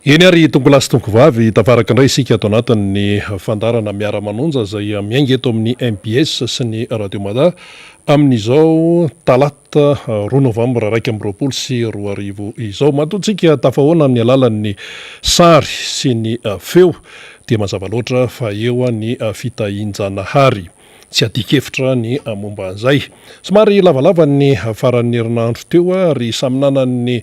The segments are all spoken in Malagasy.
Eny ary tompokolahy sy tompokovavy, tafaraka indray isika ato anatin'ny fandaharana Miara-manonja izay miainga eto amin'ny mbs sy ny Radio Mada amin'izao talata roa novambra 2021 izao. Matoa tsika tafahoana amin'ny alalan'ny sary sy ny feo dia mazava loatra fa eo ny fitahian-janahary. Tsy adin-kevitra ny momba an'izay. Somary lavalava ny faran'ny herinandro teo ary samy nanana ny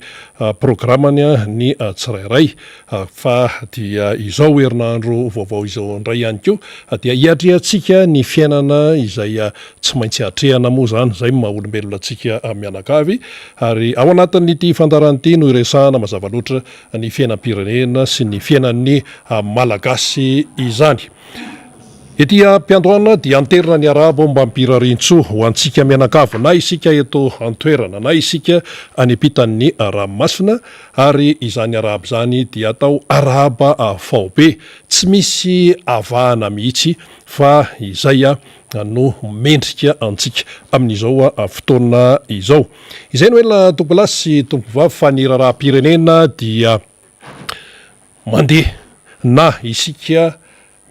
programany ny tsirairay. Fa dia izao herinandro vaovao izao indray ihany koa dia hiatrehantsika ny fiainana izay tsy maintsy atrehana moa izany. Izay no maha olombelona antsika mianakavy. Ary ao anatin'ity fandaharana ity no iresahana mazava loatra ny fiainam-pirenena sy ny fiainan'ny Malagasy izany. Ety am-piandohana dia anterina ny arahaba ombam-pirariantsoa ho antsika mianakavy na isika eto an-toerana na isika any ampitan'ny ranomasina ary izany arahaba izany dia atao arahaba faobe tsy misy avahana mihitsy fa izay no mendrika antsika amin'izao fotoana izao. Izay no ela tompolahy sy tompovavy fa ny raharaham-pirenena dia mandeha na isika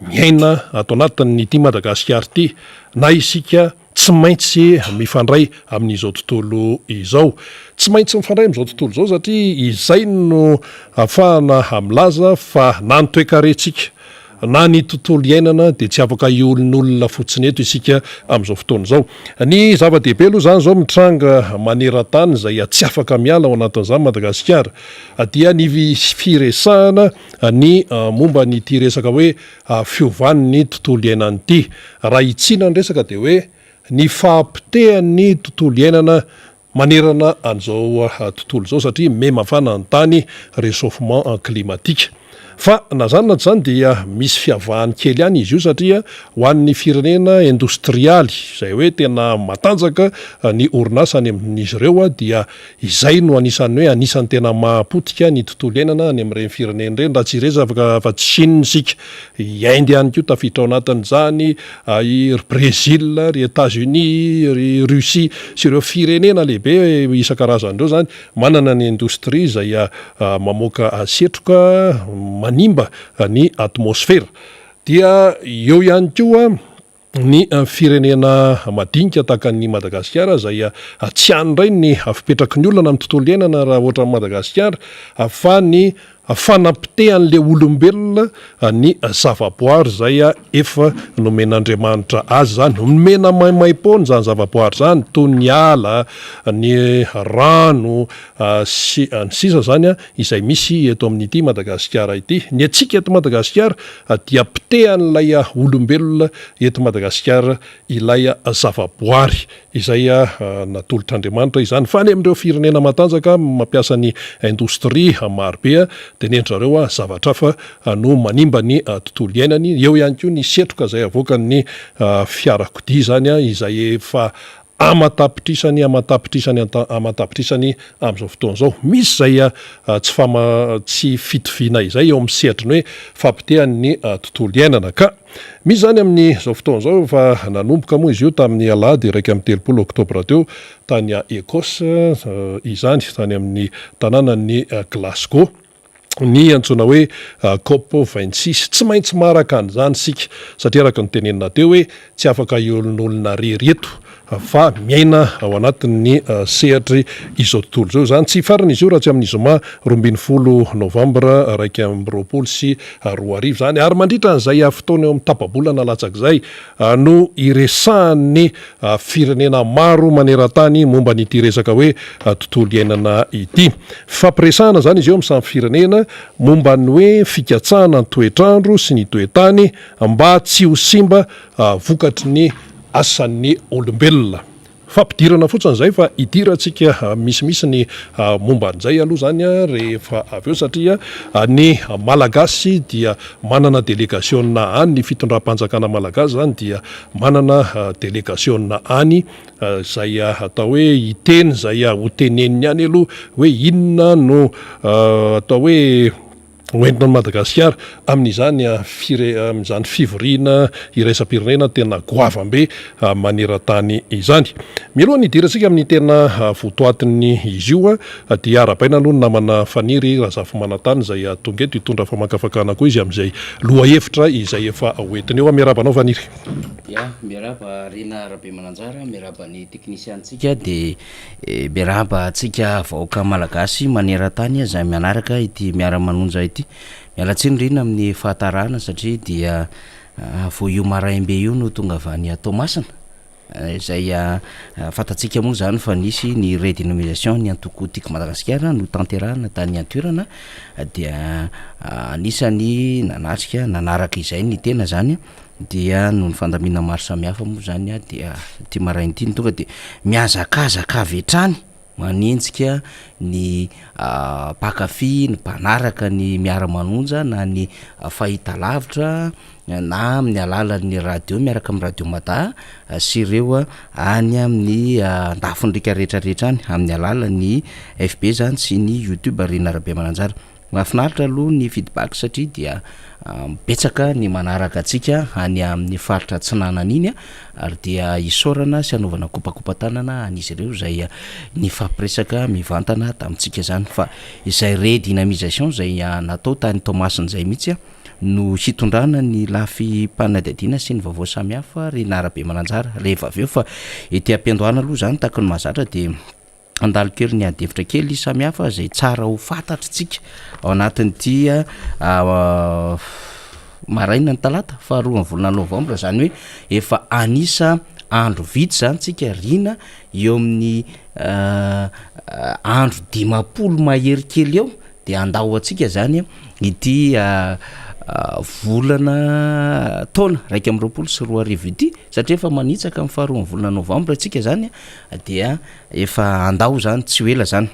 miaina ato anatin'ity Madagasikara ity na isika tsy maintsy mifandray amin'izao tontolo izao. Tsy maintsy mifandray amin'izao tontolo izao satria izay no ahafahana milaza fa na ny toekarentsika na ny tontolo iainana dia tsy afaka hiolonolona fotsiny eto isika amin'izao fotoana izao. Ny zava-dehibe aloha izany izao mitranga maneran-tany izay tsy afaka miala ao anatin'izany Madagasikara dia ny firesahana ny momba an'ity resaka hoe fiovan'ny tontolo iainana ity. Raha hitsiana ny resaka dia hoe ny fahapotehan'ny tontolo iainana manerana an'izao tontolo izao satria miha-mafana ny tany, réchauffement climatique. Fa na izany na tsy izany dia misy fiavahany kely ihany izy io satria ho an'ny firenena indostrialy izay hoe tena matanjaka ny orinasa any amin'izy ireo dia Izay no anisan'ny hoe anisan'ny tena mahapotika ny tontolo iainana any amin'ireny firenena ireny, raha tsy hiresaka afa-tsy Chine isika, i Inde ihany koa tafiditra ao anatin'izany, i ry Brésil, ry Etats Unis, ry Russie sy ireo firenena lehibe isan-karazany ireo izany manana ny indostria izay mamoaka setroka manimba ny atmosfera. Dia eo ihany koa ny firenena madinika tahaka an'i Madagasikara izay tsy any indray ny fipetraky ny olana amin'ny tontolo iainana raha ohatran'i Madagasikara fa ny fanapotehan'ilay olombelona ny zavaboary izay efa nomen'Andriamanitra azy izany. Nomena maimaimpoana izany zavaboary izany toy ny ala, ny rano sy ny sisa izany izay misy eto amin'ity Madagasikara ity. Ny antsika eto Madagasikara dia potehan'ilay olombelona eto Madagasikara ilay zavaboary izay natolotr'Andriamanitra izany. Fa any amin'ireo firenena matanjaka mampiasa ny indostria marobe dia ny an-dry zareo zavatra hafa no manimba ny tontolo iainany. Eo ihany koa ny setroka izay avoakan'ny fiarakodia izany izay efa aman-tapitrisany aman-tapitrisany aman-tapitrisany amin'izao fotoana izao. Misy izay tsy fama tsy fitoviana izay eo amin'ny sehatry ny hoe fahapotehan'ny tontolo iainana. Ka misy izany amin'izao fotoana izao efa nanomboka moa izy io tamin'ny alahady 31 oktobra teo tany Ecosse izany, tany amin'ny tanànan'i Glasgow. ny antsoina hoe cop 26. Tsy maintsy maharaka an'izany isika satria araka ny tenenina teo hoe tsy afaka hiolonolona rery eto fa miaina ao anatin'ny sehatry izao tontolo izao izany. Tsy hifarana izy io raha tsy amin'ny zoma 12 novambra 2021 izany ary mandritra an'izay fotoana eo amin'ny tapa-bolana latsak'izay no iresahan'ny firenena maro maneran-tany momba an'ity resaka hoe tontolo iainana ity. Fifampiresahana izany izy io amin'ny samy firenena momba ny hoe fikatsahana ny toetr'andro sy ny toe-tany mba tsy ho simba vokatry ny asan'ny olombelona. Fampidirana fotsiny izay fa hidirantsika misimisy ny momba an'izay aloha izany rehefa avy eo satria ny Malagasy dia manana delegasiona any, ny fitondram-panjakana malagasy izany dia manana delegasiona any izay atao hoe hiteny izay ho teneniny any aloha hoe inona no atao hoe. Ho entina an'i Madagasikara amin'izany fire amin'izany fivoriana iraisam-pirenena tena goavam-be maneran-tany izany. Mialoha ny hidirantsika amin'ny tena votoatin'ny izy io dia arahabaina aloha ny namana Faniry Razafimanantany izay tonga eto hitondra famakafakana koa izy amin'izay lohahevitra izay efa hoentiny eo. Miarahaba anao Faniry. Ya, miarahaba Rina Rabemananjara, miarahaba ny teknisiantsika dia Miarahaba antsika vahoaka malagasy maneran-tany izay manaraka ity miara-manonja ity. Miala tsiny Rina amin'ny fahatarana satria dia vao io maraim-be io no tonga avy any Toamasina izay fantatsika moa izany fa nisy ny redynamisation ny antoko Tiako Madagasikara notanterahina tany an-toerana dia anisan'ny nanatrika nanaraka izay ny tena izany. Dia noho ny fandaminana maro samihafa moa izany dia ity maraina ity no tonga dia mihazakazaka avy hatrany manenjika ny mpankafy, ny mpanaraka ny miara-manonja na ny fahitalavitra na amin'ny alalan'ny radio miaraka amin'ny radio Mada sy ireo any amin'ny andafin'ny riaka rehetrarehetra any amin'ny alalan'ny FB izany sy ny youtube Rina Rabemananjara. Mahafinaritra aloha ny feedback satria dia betsaka ny manaraka antsika any amin'ny faritra atsinanana iny ary dia isaorana sy anaovana kopakopa-tanana an'izy ireo izay nifampiresaka mivantana tamintsika izany fa izay redynamisation izay natao tany Toamasina izay mihitsy no hitondrana ny lafim-panadihadiana sy ny vaovao samihafa ry Narabemananjara rehefa avy eo fa ety am-piandohana aloha izany tahaka ny mahazatra dia Handalo kely ny ady hevitra kely samihafa izay tsara ho fantatritsika ao anatin'ity maraina ny talata faharoa ny volana novambra, izany hoe efa anisa andro vitsy izany tsika riana eo amin'ny andro 50 mahery kely eo de handao antsika izany ity volana taona 2021 ity satria efa manitsaka amin'ny faharoan'ny volana novambra tsika izany dia efa handao izany tsy ho ela izany.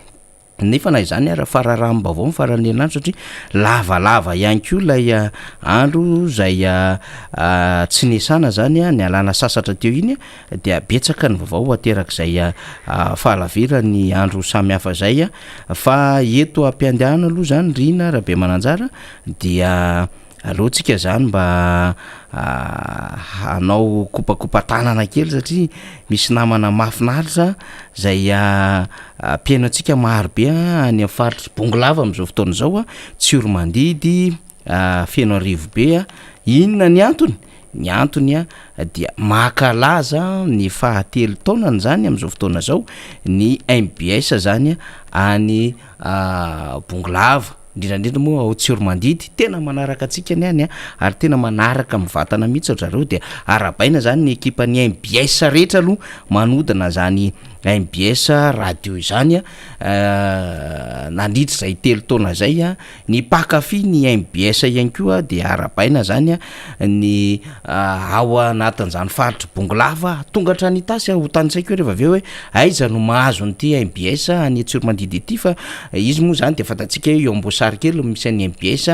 Nefa na izany ara fararaham-baovao ny faran'ny herinandro satria lavalava ihany koa ilay andro izay tsy niasana izany nialana sasatra teo iny dia betsaka ny vaovao aterak'izay fahalaviran'ny andro samihafa izay fa eto am-piandohana aloha izany Rina Rabemananjara dia Aleo tsika zany mba hanao kopakopa-tanana kely satria misy namana mahafinaritra zay mpihaino antsika maro be any amin'ny faritr'i Bongolava amin'izao fotoana izao, Tsiromandidy, Fenoarivobe. Inona ny antony? Ny antony dia mankalaza ny fahatelo taonany zany amin'izao fotoana izao ny mbs zany any Bongolava. Indrindra indrindra moa ao Tsiromandidy, tena manaraka antsika ny any ary tena manaraka mivantana mihitsy ry zareo dia arahabaina zany ny ekipan'ny mbs rehetra aloha manodina zany mbs radio izany nandritra izay telo taona zay a, ny mpankafy ny mbs ihany koa dia arahabaina zany ny ao anatin'izany faritr'i Bongolava tonga hatrany Itasy aho, ho tanisaiko eo rehefa avy eo hoe aiza no mahazo an'ity mbs any Tsiromandidy ity fa izy moa zany de fantatsika hoe eo Amboasarikely no misy an'ny mbs,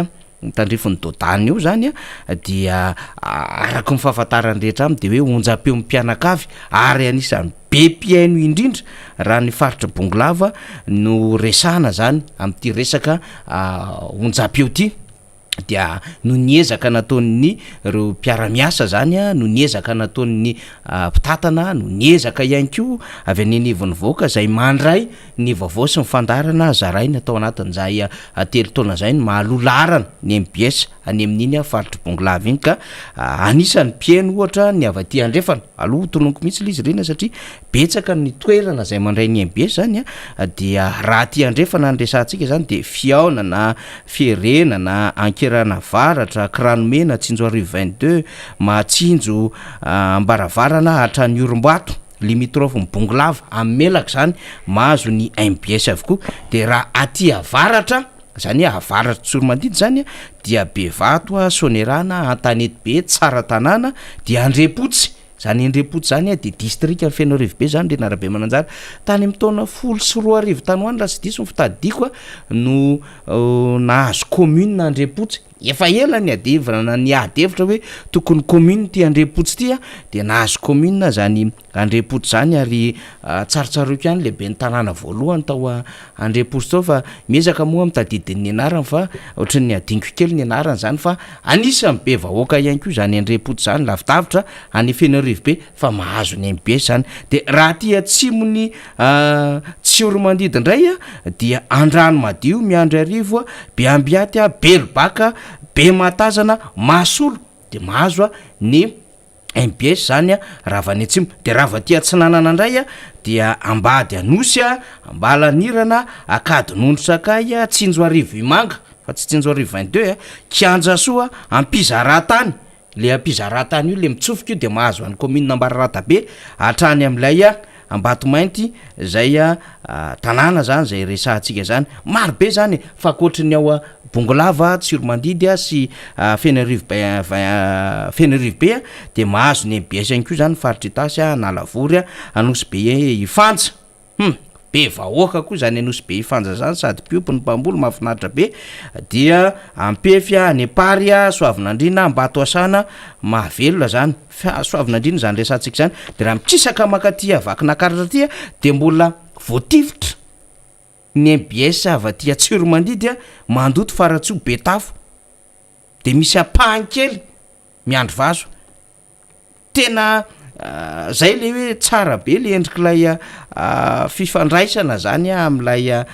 ny tandrifin'ny Dodany eo zany a, dia araka ny fahafantaran'ny rehetra aminy de hoe onjam-peon'ny mpianakavy ary anisan'ny be mpihaino indrindra raha ny faritra Bongolava no resahana zany amin'ity resaka onjam-peo ity. dia noho ny ezaka nataon'ny ireo mpiara-miasa zany a, noho ny ezaka nataon'ny mpitantana, noho ny ezaka ihany koa avy any anivon'ny vahoaka izay mandray ny vaovao sy ny fandaharana zaraina tao anatin'izay telo taona izay no mahaloa laharana ny mbs any amin'iny faritr'i Bongolava iny ka anisan'ny mpihaino ohatra ny avy aty andrefana, aleo ho tononiko mihitsy ilay izy Rina satria betsaka ny toerana izay mandray ny mbs zany a, dia raha aty andrefana no resahantsika zany dia fihaonana, Fierenana, Ankerana Avaratra, Kiranomena, Tsinjoarivo 22, Mahatsinjo, Ambaravarana hatrany Orombato, limitrophe ny Bongolava, amin'ny Melaky izany, mahazo ny mbs avokoa. Dia raha aty avaratra, izany hoe avaratr'i Tsoromandidy izany dia Bevato, Soanierana, Antanetibe, Tsaratanàna, dia Andrepotsy. Izany Andrepotsy izany dia distrikan'i Fenoarivobe izany ry Narabemananjara. Tany amin'ny taona 2010 tany ho any raha tsy diso ny fitadidiako no nahazo commune Andrepotsy. Efa ela ny adihevitra ny ady hevitra hoe tokony commune ity Andriampotsy ity a, dia nahazo commune zany Andriampotsy zany ary tsarotsaroiko ihany le ben'ny tanàna voalohany tao Andriampotsy tao fa miezaka moa mitadidy ny anarany fa ohatran'ny adinoko kely ny anarany zany fa anisan'ny be vahoaka ihany koa zany Andriampotsy zany lavidavitra any Fenoarivobe fa mahazo ny mbs zany de raha aty atsimon'ny Tsioromandidy indray a dia Andranomadio, Miandriarivo, Beambiaty, Belobaka, Bematazana, Mahasolo de mahazo ny mbs zany a raha avy any atsimo de raha avy aty atsinanana indray a dia Ambady Anosy a, Ambalanirana, Ankadinondry Sakay, Tsinjoarivo Imanga fa tsy Tsinjoarivo 22 a, Kianjasoa, Ampizaratany Le ampizaratany io le mitsofoka io de mahazo an'i commune Ambararatabe hatrany amin'ilay Ambatomainty zay tanàna zany zay resahantsika zany. Maro be zany e, fa ankoatry ny ao Bongolava, Tsiromandidy sy Fenerivo Fenerivo be de mahazo ny mbs ihany koa zany faritra Itasy, Analavory, Anosibe Ifanja. Hum! Be vahoaka koa zany Anosibe Ifanja zany sady mpiompy no mpamboly mahafinaritra be dia Ampefy any Ampary Soavinandriana Ambatoasana mahavelona zany fa Soavinandriana zany resahantsika zany de raha mikisaka mankaty Vakinakaratra aty de mbola voatifitra ny mbs avy aty Atsiromandidy mandoto Faratsoa Betafo de misy ampahany kely miandry vazo Tena zay le hoe tsara be le endrik'ilay fifandraisana zany amin'ilay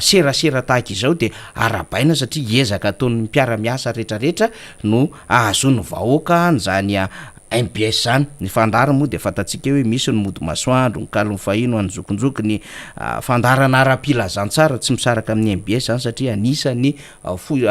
serasera tahaka izao de arahabaina satria ezaka ataon'ny mpiara-miasa retraretra no ahazoan'ny vahoaka an'izany mbs zany. Ny fandaharana moa de fantatsika hoe misy ny mody masoandro, ny kalon'ny fahiny ho an'ny zokinjoky, ny fandaharana ara-pilazantsara tsy misaraka amin'ny mbs zany satria anisan'ny Fohy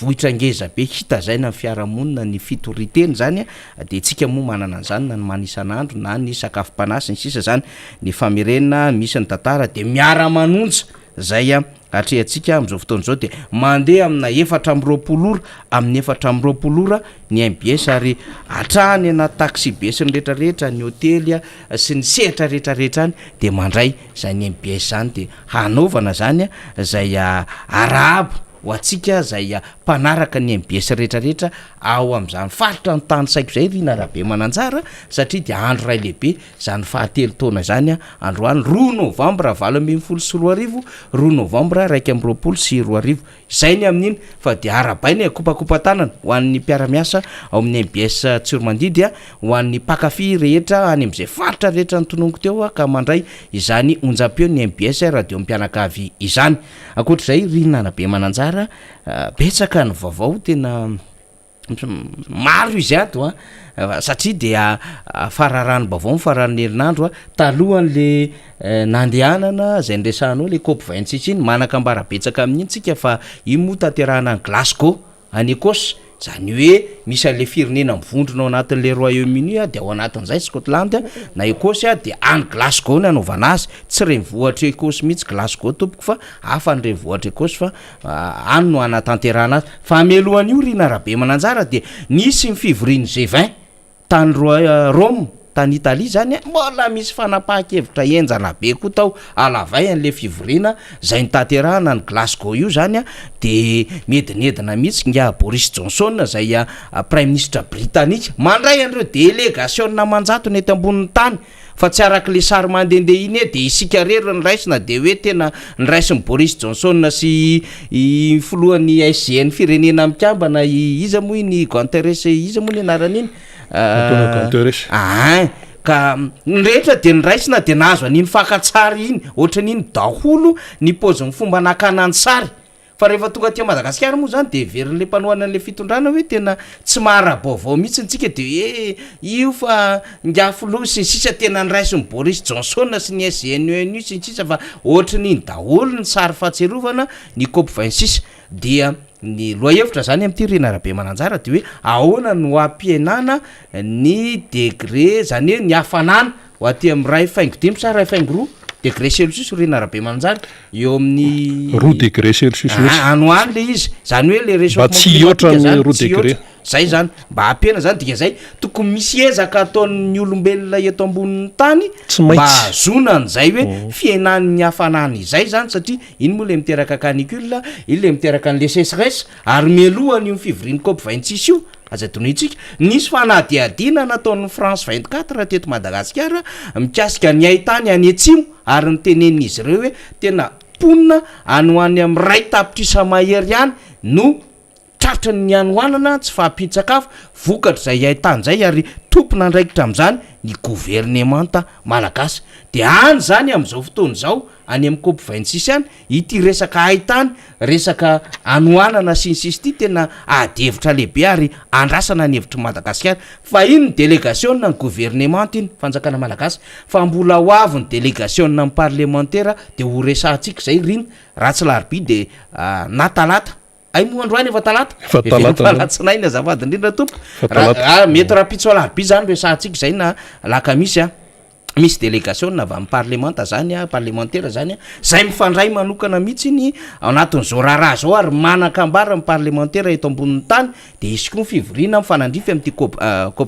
vohitra ngeza be hitazaina ny fiarahamonina ny fitorian-teny izany dia tsika moa manana an'izany na ny mana isan'andro na ny sakafom-panahy sy ny sisa izany ny famerenana misy ny tantara dia miara-manonja izay atrehantsika amin'izao fotoana izao dia mandeha amina 24 ora amin'ny 24 ora ny mbs ary hatrany anaty taxi-be sy ny rehetrarehetra ny hotely sy ny sehatra rehetrarehetra any dia mandray izany mbs izany dia hanaovana izany izay arahaba ho antsika izay mpanaraka ny mbs rehetrarehetra ao amin'izany faritra ny tany saiko izay ry Narabemananjara satria dia andro iray lehibe izany fahatelo taona izany androany roa novambra 2018, roa novambra 2021. Izay ny amin'iny fa dia arahabaina e, kopakopa-tanana ho an'ny mpiara-miasa ao amin'ny mbs Tsiromandidy, ho an'ny mpankafy rehetra any amin'izay faritra rehetra notononiko teo ka mandray izany onjam-peon'ny mbs Radio Mpianakavy izany. Ankoatr'izay ry Nanabemananjara, betsaka ny vaovao tena. Maro izy ato a, satria dia fararanom-baovao ny faran'ny herinandro a, talohan'le nandehanana zay niresahanao le cop 26 iny, manan-kambara betsaka amin'iny tsika fa iny moa tanterahana any Glasgow any Ecosse, zany hoe misy an'le firenena mivondrona ao anatin'le Royaume-Uni a, de ao anatin'izay Scotland na Ecosse a, de any Glasgow ny anaovana azy, tsy renivohitr'i Ecosse mihitsy Glasgow tompoko fa hafa ny renivohitr'i Ecosse fa Any no hanatanterahana azy. Fa mialohan'io ry Narabemananjara dia nisy ny fivorian'ny G20 tany Rome, tany Italie zany, mbola misy fanapahan-kevitra henjana be koa tao, halavay an'le fivoriana zay notanterahana any Glasgow io zany, de miedinedina mihitsy ingahy Boris Johnson zay praiminisitra britanika, mandray an'ireo delegasiona aman-jatony eto ambonin'ny tany. Fa tsy araka le sary mandehandeha iny hoe de isika rery no raisina de hoe tena noraisin'i Boris Johnson sy i filohan'ny SGN firenena mikambana i iza moa iny Guterres iza moa ny anarany iny? Antonio Guterres. Ain ka ny rehetra de noraisina de nahazo an'iny fakan-tsary iny ohatran'iny daholo ny paozin'ny fomba nakana ny sary. Fa rehefa tonga aty Madagasikara moa zany de heverin'le mpanohana an'le fitondrana hoe tena tsy mahara-baovao mihitsy tsika de hoe io fa ingahy filoha sy ny sisa tena noraisin'i Boris Johnson sy ny SGNUNU sy ny sisa fa ohatrin'iny daholo ny sary fahatsiarovana ny cop 26 dia ny lohahevitra zany amin'ity ry Narabemananjara de hoe ahoana no hampihenana ny degré zany hoe ny hafanana ho aty amin'ny 1.5 sa 1.2 degré celsius ry Narabemananjara eo amin'ny 2 degré celsius mihitsy. Any ho any le izy, zany hoe le réchauffement climatique zany tsy hihoatra ny 2 degré. Zay zany mba hampihena zany dika zay tokony misy ezaka ataon'ny olombelona eto ambonin'ny tany Tsy mba maintsy. hahazoana an'izay hoe fihenan'ny hafanana izay zany satria iny moa le miteraka canicule, iny le miteraka an'le sécheresse ary mialohan'io fivorian'ny COP 26 io aza adinointsika nisy fanadihadiana nataon'ny France 24 teto Madagasikara mikasika ny haitany any atsimo ary nitenenin'izy ireo hoe tena mponina any ho any amin'ny 1 tapitrisa mahery ihany no tratry ny hanoanana, tsy fahampian-tsakafo vokatra izay haitany zay ary tompon'andraikitra amin'izany ny governemanta malagasy. De any zany amin'izao fotoana izao any amin'ny COP 26 any ity resaka haitany, resaka hanoanana sy ny sisy ity tena ady hevitra lehibe ary andrasana ny hevitry Madagasikara. Fa iny ny délégation ny governemanta iny fanjakana malagasy fa mbola ho avy ny délégation ny parlementaire de ho resahantsika zay rina raha tsy larobia de na talata ay moa androany efa talata. Efa talata zany. Alatsinainy azafady indrindra tompo. Efa talata. Mety rahampitso alarobia zany resahantsika zay na lakamisy a misy délégation avy amin'ny parlemanta zany a parlementaire zany a zay mifandray manokana mihitsy ny ao anatin'izao raharaha zao ary manakambara ny parlementaire eto ambonin'ny tany de isy koa ny fivoriana mifanandrify amin'ity COP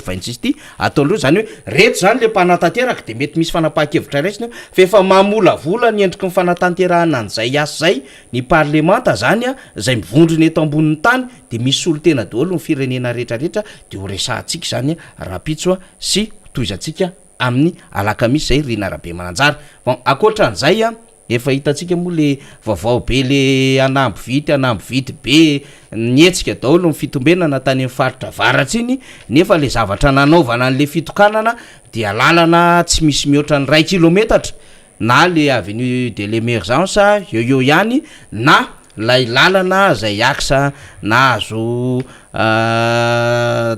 26 ty ataondreo zany hoe reto zany le mpanatanteraka de mety misy fanapahan-kevitra raisina fa efa mamolavola ny endriky ny fanatanterahana an'izay asa zay ny parlemanta zany a zay mivondrona eto ambonin'ny tany de misy solontena daholo ny firenena rehetrarehetra de ho resahantsika zany a rahampitso a sy tohizantsika amin'ny alakamisy zay Rina Rabemananjara. Bon, ankoatran'izay a efa hitantsika moa le vaovao be le anamby vity anamby vity be nihetsika daholo ny fitombenana tany amin'ny faritra avaratsy iny nefa le zavatra nanaovana an'le fitokanana dia lalana tsy misy mihoatra ny 1 kilometatra na le avenue de l'Émergence eo eo ihany na lay lalana zay axe nahazo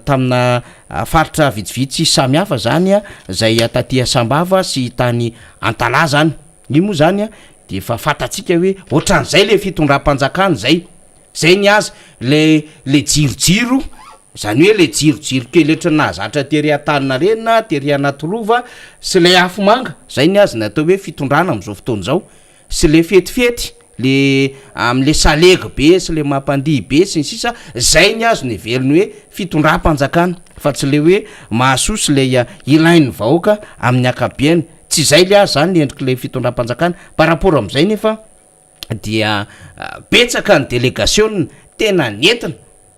tamina faritra vitsivitsy samy hafa zany a zay atatia Sambava sy tany Antala zany io moa zany a de efa fantatsika hoe ohatran'izay le fitondram-panjakana zay zay ny azy le jirojiro zany hoe le jirojiro kely ohatry ny nahazatra tery Antaninarenina, tery Anatirova sy le afo manga zay ny azy ny atao hoe fitondrana am'izao fotoana izao sy le fetifety le am'le salegy be sy le mampandihy be sy ny sisa zay ny azo ny heveriny hoe fitondram-panjakana fa tsy le hoe mahasoa sy le ilain'ny vahoaka amin'ny ankabeany. Tsy zay le azy zany le endriky le fitondram-panjakana par rapport am'izay nefa dia betsaka ny délégation tena nentina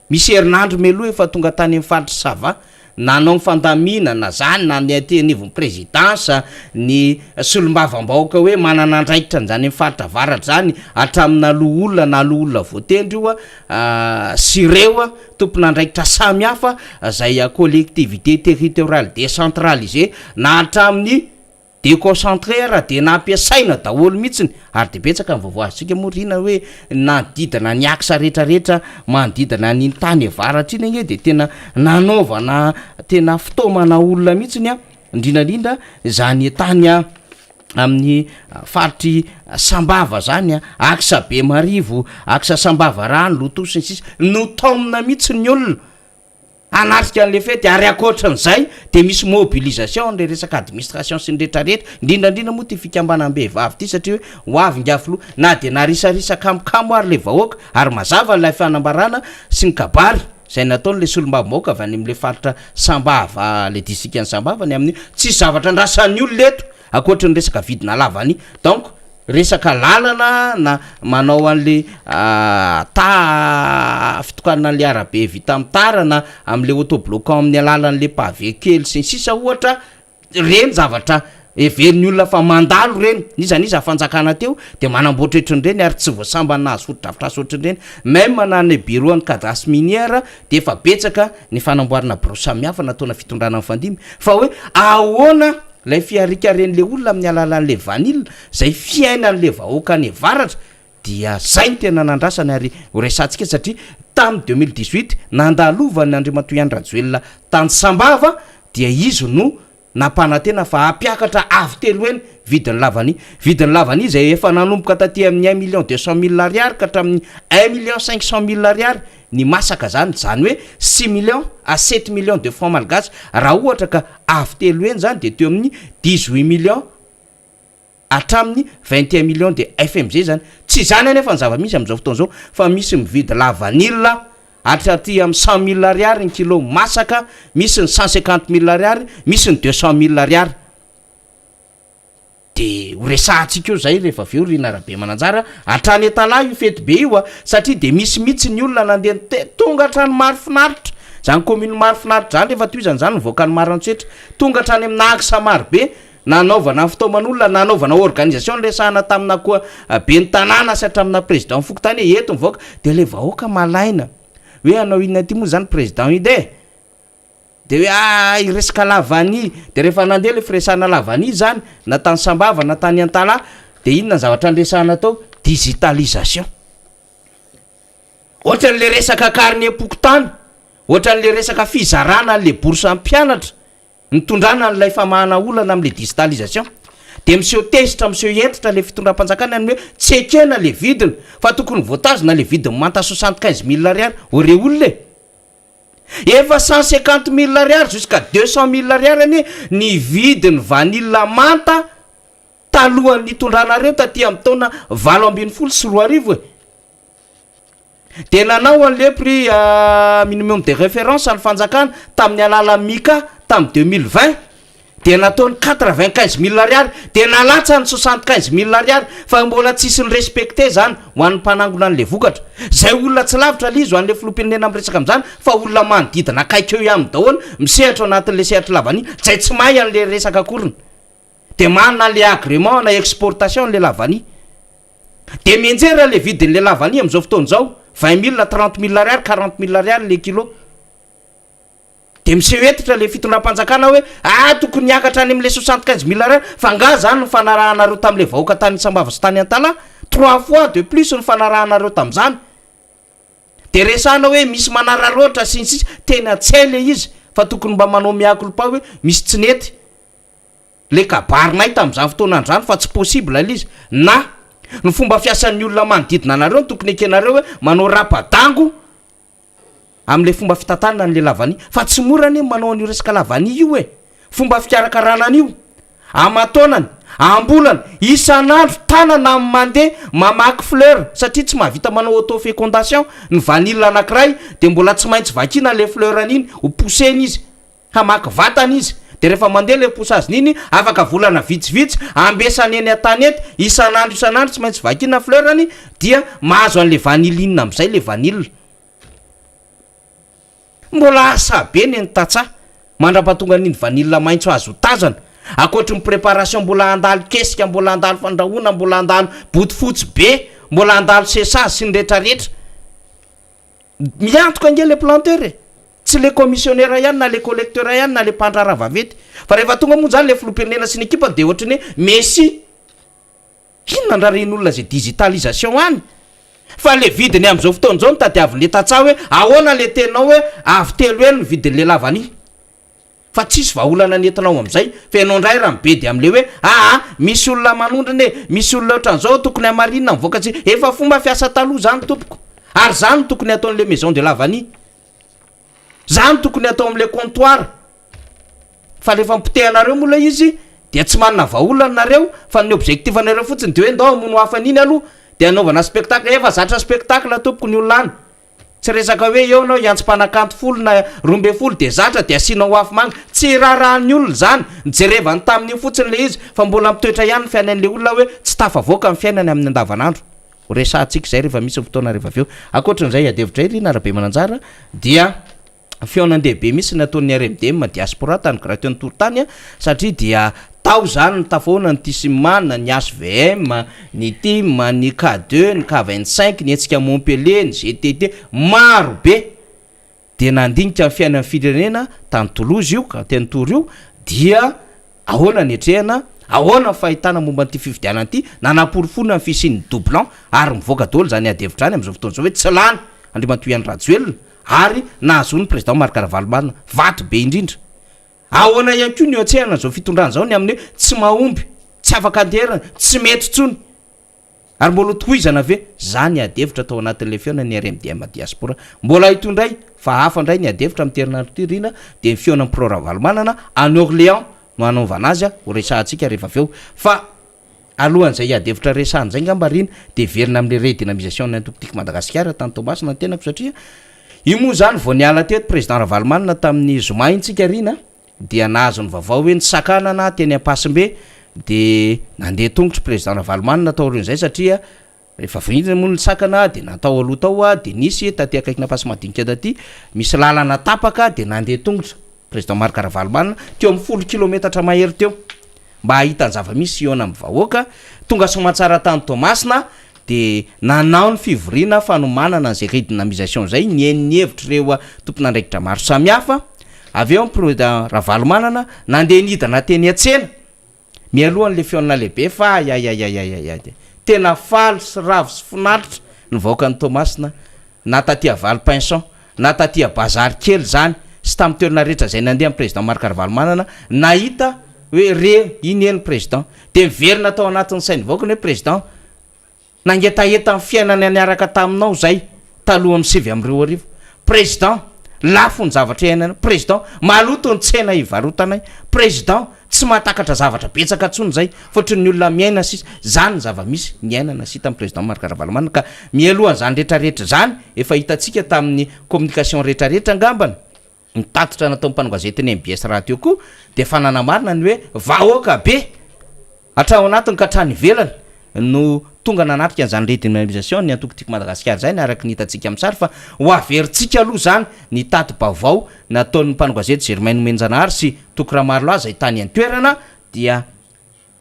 misy herinandro mialoha efa tonga tany amin'ny faritry Sava nanao ny fandaminana zany na ny aty anivon'ny présidence ny solombavambahoaka hoe manana andraikitra an'zany amin'ny faritra avaratra zany hatramina aloha olona na aloha olona voatendry io a sy reo a tompona andraikitra samy hafa zay a collectivité territoriale décentralisée na hatramin'ny déconcentré raha de nampiasaina daholo mihitsiny ary de betsaka ny vaovao azontsika moa rina hoe nanodidina ny axe rehetrarehetra manodidina ny tany avaratra iny anie de tena nanaovana tena fitaomana olona mihitsiny a indrindrandrindra zany tany a amin'ny faritry Sambava zany a axe Bemarivo, axe Sambava rano loto sy ny sisa no taomina mihitsy ny olona anatrika an'le fety. Ary ankoatran'izay de misy mobilisation le resaka administration sy ny rehetrarehetra indrindrandrindra moa ty fikambanam-behivavy ty satria hoe ho avy ngafoloha na de narisarisa kamokamo ary le vahoaka ary mazava lay fanambarana sy ny kabary zay nataony le solombavambahoaka avy any am'le faritra Sambava, le district ny Sambava ny amin'io tsisy zavatra andrasan'ny olona eto ankoatra ny resaka vidina lavany. Donc resaka lalana na manao an'le ta fitokanana an'le arabe vita amy tarana am'le autobloquant amin'ny alalan'le pavé kely sy ny sisa ohatra reny zavatra heverin'ny olona fa mandalo reny n'iza n'iza fanjakana teo de manamboatra ohatran'ireny ary tsy voasambany nahazo fotodrafitrasa ohatran'ireny. Même na ny bureau ny cadastre minière de efa betsaka ny fanamboarana bureau samihafa nataona fitondrana mifandimy fa hoe ahoana lay fiarikaren'le olona amin'ny alalan'le vanille zay fiainan'le vahoaka any avaratra dia zay ny tena nandrasany ary horesantsika satria tamy 2018 nandalovany Andriamatoa Andry Rajoelina tany Sambava dia izy no nampanantena fa hampiakatra avy telo eny vidiny lavany vidiny lavany zay efa nanomboka taty amin'ny 1 200 000 ariary ka hatramin'ny 1 500 000 ariary ny masaka zany zany hoe 6 millions à 7 millions de francs malgaches. Raha ohatra ka avy telo eny zany de teo amin'ny 18 millions hatramin'ny 21 millions de FMG zany. Tsy zany anefa ny zava-misy am'izao fotoana zao fa misy mividy lavanila. Hatraty amin'ny 100 000 ariary ny kilo masaka, misy ny 150 000 ariary, misy ny 200 000 ariary. De ho resahantsika eo zay rehefa avy eo, ry narabe mananjara. Hatrany Antalaha io fety be io a, satria de misy mihitsy ny olona nandeha te tonga hatrany Marofinaritra zany, commune Marofinaritra zany. Rehefa toizany zany mivoaka ny Maroantsetra, tonga hatrany amina axe marobe nanaovana fitaoman'olona, nanaovana organisation, nresahana tamina koa be ny tanàna sy hatramina président fokontany hoe eto mivoaka. De le vahoaka malaina hoe anao inona ty moa zany président io, de hoe a iresaka la vanille. De rehefa nandeha le firesahana la vanille zany, na tany Sambava na tany Antalaha, de inona ny zavatra nresahana atao? Digitalisation, ohatran'le resaka carnet-pokontany, ohatran'le resaka fizarana an'le bourse mpianatra, nitondrana n'lay famahana olana am'le digitalisation. De miseho tezitra, miseho entitra le fitondram-panjakana any hoe tsy ekena le vidiny fa tokony voatazona le vidiny manta 75 000 ariary. Ore olona e, efa 150 000 ariary jusqu'à 200 000 ariary any ny vidiny vanille manta talohan'ny nitondranareo taty amy taona 2018 e. De nanao an'le prix minimum de référence ny fanjakana tamin'ny alala MICA tamy 2020, de nataony 95 000 ariary, de nalatsany 75 000 ariary, fa mbola tsisy ny respecté zany ho an'ny mpanangona an'le vokatra zay. Olona tsy lavitra le izy ho an'le filoham-pirenena amresaka am'zany, fa olona manodidina akaiky eo ihany daholo misehatra anatin'le sehatra la vanille zay tsy mahay an'le resaka akoriny, de manana le agrément na exportation le la vanille. De mianjera le vidin'le la vanille am'izao fotoana zao, 20 000, 30 000 ariary, 40 000 ariary le kilo. De miseho entitra le fitondram-panjakana hoe a tokony niakatra any am'le 75 000 ariary. Fa nga zany ny fanarahanareo tam'le vahoaka tany Sambava sy tany Antalaha, trois fois de plus ny fanarahanareo tam'zany, de resana hoe misy manararoatra sy ny sisy. Tena tsy hay le izy, fa tokony mba manao mea culpa hoe misy tsy nety le kabarinay tam'izany fotoan'andrany, fa tsy possible le izy. Na ny fomba fiasan'ny olona manodidina anareo no tokony ekenareo hoe manao rapadango am'le fomba fitantanana n'le la vanille, fa tsy mora anie manao an'io resaka la vanille io e. Fomba fikarakarana an'io amataonany, ambolana, isan'andro tanana amy mandeha mamaky fleur, satria tsy mahavita manao autofécondation ny vanille anankiray, de mbola tsy maintsy vakina le fleur an'iny, ho poussena izy, hamaky vatana izy. De rehefa mandeha le poussaziny iny, afaka volana vitsivitsy, ambesany eny an-tany ety isan'andro isan'andro, tsy maintsy vakina fleurany, dia mahazo an'le vanilline am'izay le vanille. Mbola asa be ny ny tatsa mandra-pahatonga n'iny vanille maintso azo tazana, akoatry ny préparation mbola andalo kesika, mbola andalo fandrahoana, mbola andalo botofotsy be, mbola andalo séchage sy ny rehetrarehetra. Miantoka ange le planteur e, tsy le commissionnaire ihany na le collecteur ihany na le mpandrara vaventy. Fa rehefa tonga moa zany le filoham-pirenena sy ny ekipa, de ohatrany hoe messi inona ndraren'olona zay digitalisation any. Fa le vidiny am'izao fotoana zao nitadiavin'le tatsa hoe ahoana le tenao hoe avy telo eny ny vidin'le la vanille, fa tsisy vahaolana nentinao am'izay. Fa ianao ndray raha mibedy am'le hoe aa misy olona manondrana e, misy olona ohatran'izao, tokony amarinina mivoaka. Tsy efa fomba fiasa taloha zany tompoko, ary zany tokony ataon'le maison de la vanille, zany tokony atao am'le comptoir. Fa rehefa mpotehanareo moa lay izy, dia tsy manana vahaolana nareo, fa ny objectif anareo fotsiny de hoe ndao amono hafan'iny aloha, de anaovana spectacle. Efa zatra spectacle tompoko ny olona any, tsy resaka hoe eo anao hiantso mpanakanto 10 na 12, de zatra, de asianao afo manga. Tsy raharahan'ny olona zany, nijerevany tamin'io fotsiny le izy, fa mbola mitoetra ihany ny fiainan'le olona hoe tsy tafavoaka ny fiainany amin'ny andavanandro. Resahantsika zay rehefa misy fotoana rehefa avy eo. Ankoatran'izay adevitra ry narabe mananjara, dia fihaonan-dehibe misy ny ataon'ny RMDM diaspora tany Gratin Tour tany a, satria dia tao zany ny tafahoana ny Tisimana, ny HVM, ny TIM, ny K2, ny K25, ny hetsika Montpellier, ny GTT maro be, de nandinika ny fiainan'ny firenena tany Toulouse io. Ka teny Tour io dia ahoana ny etrehana, ahoana ny fahitana momba n'ity fifidianana ity, nanamporofona ny fisian'ny doublon, ary mivoaka daholo zany adevitra any am'izao fotoana zao hoe tsy lany Andriamatoa Andry Rajoelina ary nahazoany président Marc Ravalomanana vato be indrindra. Ahoana ihany koa ny oatsehana zao fitondrana zao ny amin'ny hoe tsy mahomby, tsy afaka andeherana, tsy mety tsony, ary mbola tohizana ve zany adevitra atao anatin'le fihaona ny RMDM diaspora? Mbola hitondray fa hafa indray ny adevitra amin'ny herinandro ty rina, de ny fihaona pro Ravalomanana any Orléans no anaovana azy a, ho resahantsika rehefa avy eo. Fa alohan'izay adevitra resahan'izay ngamba rina, de verina amin'le redynamisation ny antoko Tiako Madagasikara tany Toamasina ny tenako, satria Io moa izany vao niala teto Président Ravalomanana tamin'ny zoma iny tsika Rina dia nahazo ny vaovao hoe nisakanana teny Ampasimbe dia nandeha tongotry Président Ravalomanana taorian'izay satria rehefa vita moa ny sakana dia natao aloha tao dia nisy taty akaikin'Ampasimadinika taty misy lalana tapaka dia nandeha tongotra Président Marc Ravalomanana teo amin'ny folo kilometatra mahery teo mba hahita ny zava-misy hihaona amin'ny vahoaka. Tonga soamantsara tany Toamasina dia nanao ny fivoriana fanomanana an'izay redynamisation izay, nihaino ny hevitr'ireo tompon'andraikitra maro samihafa. Avy eo ny Président Ravalomanana nandeha nidina teny an-tsena mialoha an'ilay fihaonana lehibe fa ayayayayayay dia tena faly sy ravo sy finaritra ny vahoakan'i Toamasina na taty à Valpinson na taty à Bazary kely izany sy tamin'ny toerana rehetra izay nandeha ny Président Marc Ravalomanana nahita hoe re iny eny Président dia miverina tao anatin'ny sain'ny vahoaka ny hoe Président nangetaheta ny fiainana niaraka taminao izay talohan'ny 2009 Président lafo ny zavatra iainana Président maloto ny tsena ivarotanay Président Tsy mahatakatra zavatra betsaka tsony zay fa ohatran'ny olona miaina sisa, zany ny zava-misy niainana sy hitan'ny président Marc Ravalomanana ka mialohan'izany retraretra zany efa hitantsika tamin'ny communication retraretra angambany ny tatitra nataon'ny mpanao gazetin'ny mbs rahateo koa dia efa nanamarina ny hoe vahoaka be hatrao anatiny ka hatrany ivelany no tonga nanatrika an'izany redynamisation ny antoko Tiako Madagasikara izany araka ny hitantsika amin'ny sary fa ho averintsika aloha izany ny tati-baovao nataon'ny mpanao gazety Germain Nomenjanahary sy Toky Ramarolahy izay tany an-toerana dia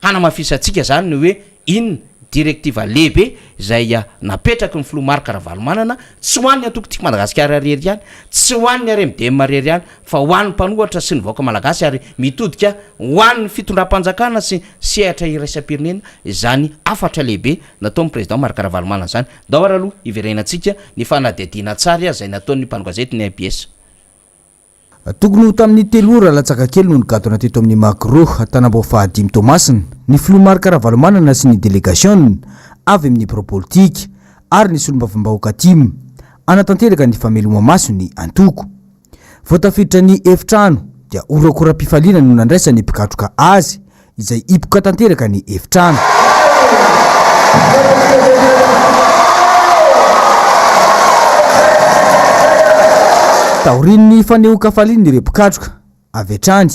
hanamafisantsika izany ny hoe inona directive lehibe izay napetraky ny filoha Marc Ravalomanana tsy ho an'ny antoko Tiako Madagasikara irery ihany, tsy ho an'ny RMDM irery ihany fa ho an'ny mpanohatra sy ny vahoaka malagasy ary mitodika ho an'ny fitondram-panjakana sy sehatra iraisam-pirenena izany hafatra lehibe nataon'ny Président Marc Ravalomanana izany. Ndao ary aloha hiverenantsika ny fanadihadiana an-tsary izay nataon'ny mpanao gazety ny mbs. Tokony ho tamin'ny telo ora latsaka kely no nigadona teto amin'ny Magro Tanambao fahadimy Toamasina ny filoha Marc Ravalomanana sy ny delegasiona avy amin'ny birao politika ary ny solombavambahoaka tim hanatanteraka ny fameloma-maso ny antoko. Vao tafiditra ny efitrano dia horakoram-pifaliana no nandraisan'ny mpikatroka azy izay hipoka tanteraka ny efitrano. Taorian'ny fanehoan-kafalian'ireo mpikatroka avy hatrany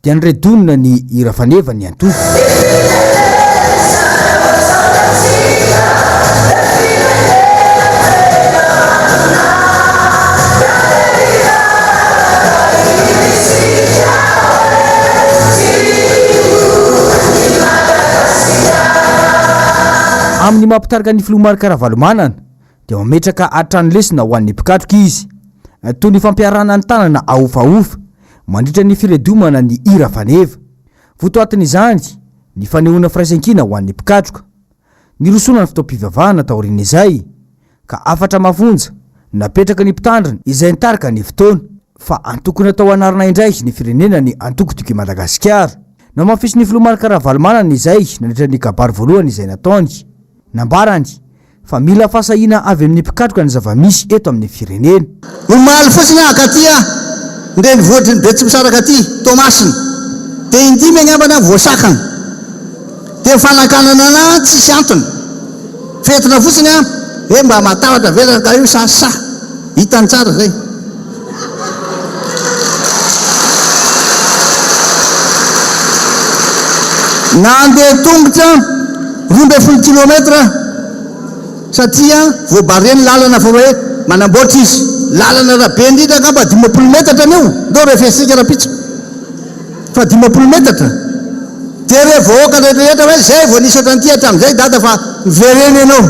dia niredonina ny hira faneva ny antoko. Amin'ny maha mpitarika ny filoha Marc Ravalomanana dia mametraka hatrany lesona ho an'ny mpikatroka izy, toy ny fampiharana ny tanana ahofahofa mandritra ny firedomana ny hira faneva. Votoatin'izany ny fanehoana firaisankina ho an'ny mpikatroka. Nirosoana ny fotoam-pivavahana taorian'izay, ka hafatra mafonja napetraka ny mpitandrina izay nitarika ny fotoana, fa antoko natao hanarina indray ny firenena ny antoko Tiako i Madagasikara. Nohamafisin'ny filoha Marc Ravalomanana izay nandritra ny kabary voalohany izay nataony. Nambarany fa mila fahasahiana avy amin'ny mpikatroka ny zava-misy eto amin'ny firenena. Omaly fotsiny aho akaty a, ny renivohitry ny Betsimisaraka aty, Toamasina, dia indimy angambany aho voasakana. Dia fanakanana anah tsisy antony. Fentina fotsiny an, hoe mba matahotra ve rangahy io sa sa. Hitany tsara zay. Nandeha tongotra 12 kilomètre satria voabarre ny lalana fa hoe manamboatra izy. Lalana raha be indrindra angamba 50 metatra anio, ndao refesika rahampitso. Fa 50 metatra. Dia ireo vahoaka rehetra hoe zay vao nisy ohatran'ity hatramin'izay dada fa miverena ianao.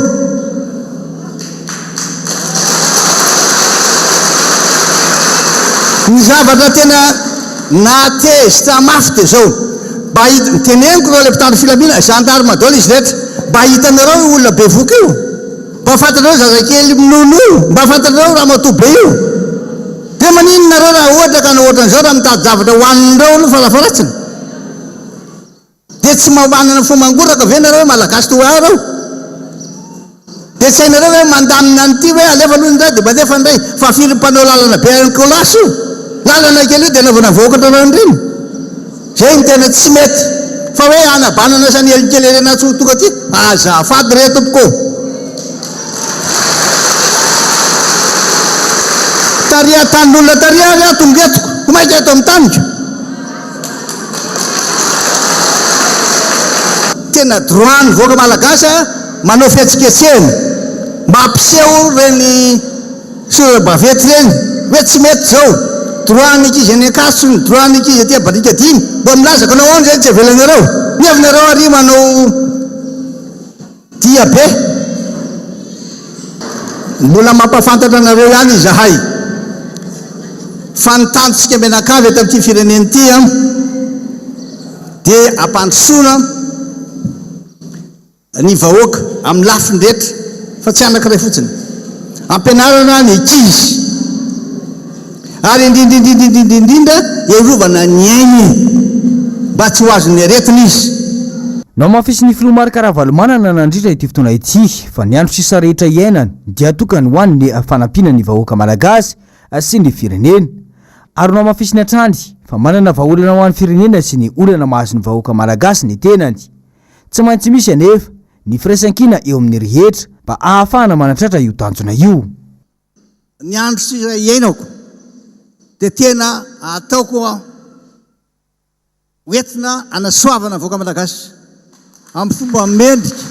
Ny zavatra tena nahatezitra mafy dia izao, mba hit, teneniko ireo ilay mpitandro filaminana, gendarme daholo izy rehetra, mba hitanareo io olona bevoka io? Mba fantatrareo zazakely minono io? Mba fantatrareo ramatoa be io? Dia maninona nareo raha ohatra ka hanao ohatran'izao raha mitady zavatra hohanin'ireo aloha farafaharatsiny? Dia tsy mba manana fo mangoraka ve nareo hoe Malagasy toa ahy ireo? Dia tsy hainareo ve mandamina an'ity hoe alefa aloha indray dia mandefa indray fa firy mpanao lalana be any Colas io? Lalana kely io dia anaovana vahoaka ohatran'ireny. Zay no tena tsy mety. Fa hoe hanabanana sy hanelinkelerena tsy ho tonga aty, azafady re tompoko ô! Tary an-tanin'olona tary ary aho tonga eto, ko mainka eto amin'ny taniko. Tena droit ny vahoaka malagasy manao fihetsiketsehana mba hampiseho ireny sora-baventy ireny hoe tsy mety izao. Droit ny ankizy any Ankatso, ny droit ny ankizy aty Barikadimy. Mba milaza ko nahoana izay tsy avelanareo? Ny avinareo ary manao. Dia be. Mbola mampahafantatra anareo ihany izahay fa ny tanjontsika mianakavy eto amin'ity firenena ity dia hampandrosoana ny vahoaka amin'ny lafiny rehetra fa tsy anankiray fotsiny. Ampianarana ny ankizy ary indrindra indrindra indrindra indrindra hiarovana ny ainy mba tsy ho azon'ny aretina izy. Nohamafisin'ny filoha Marc Ravalomanana nandritra ity fotoana ity fa ny andro sisa rehetra iainany dia atokany ho an'ny fanampiana ny vahoaka malagasy sy ny firenena. Ary nohamafisiny hatrany fa manana vahaolana ho an'ny firenena sy ny olana mahazo ny vahoaka malagasy ny tenany. Tsy maintsy misy anefa ny firaisankina eo amin'ny rehetra mba ahafahana manatratra io tanjona io. Ny andro sisa iainako dia tena ataoko ho entina hanasoavana ny vahoaka Malagasy amin'ny fomba mendrika,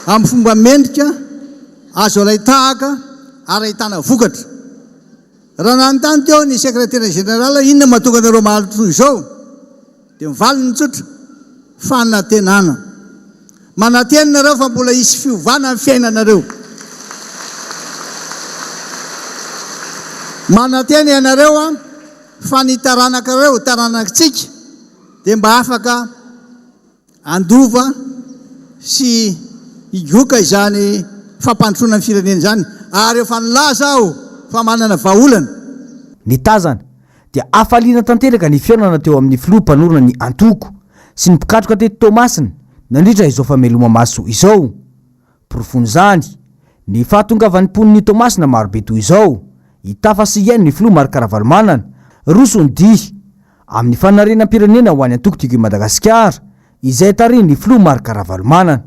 amin'ny fomba mendrika, azo alain-tahaka ary ahitana vokatra. Raha nanontany teo ny Secrétaire Général inona mahatonga anareo maharitra toy izao dia ny valiny tsotra, fanantenana. Manantena nareo fa mbola hisy fiovana ny fiainanareo. Manantena ianareo fa ny taranakareo, taranakitsika dia mba afaka handova sy higoka izany fampandrosoana ny firenena izany ary efa nilaza aho fa manana vahaolana. Ny tazana dia hafaliana tanteraka ny fihaonana teo amin'ny filoha mpanorina ny antoko sy ny mpikatroka teto Toamasina nandritra izao fameloma-maso izao. Porofon'izany, ny fahatongavan'ny mponin'i Toamasina marobe toy izao, hitafa sy hihaino ny filoha Marc Ravalomanana, roso ny dia, amin'ny fanarenam-pirenena ho an'ny antoko Tiako i Madagasikara, izay tarihin'ny filoha Marc Ravalomanana.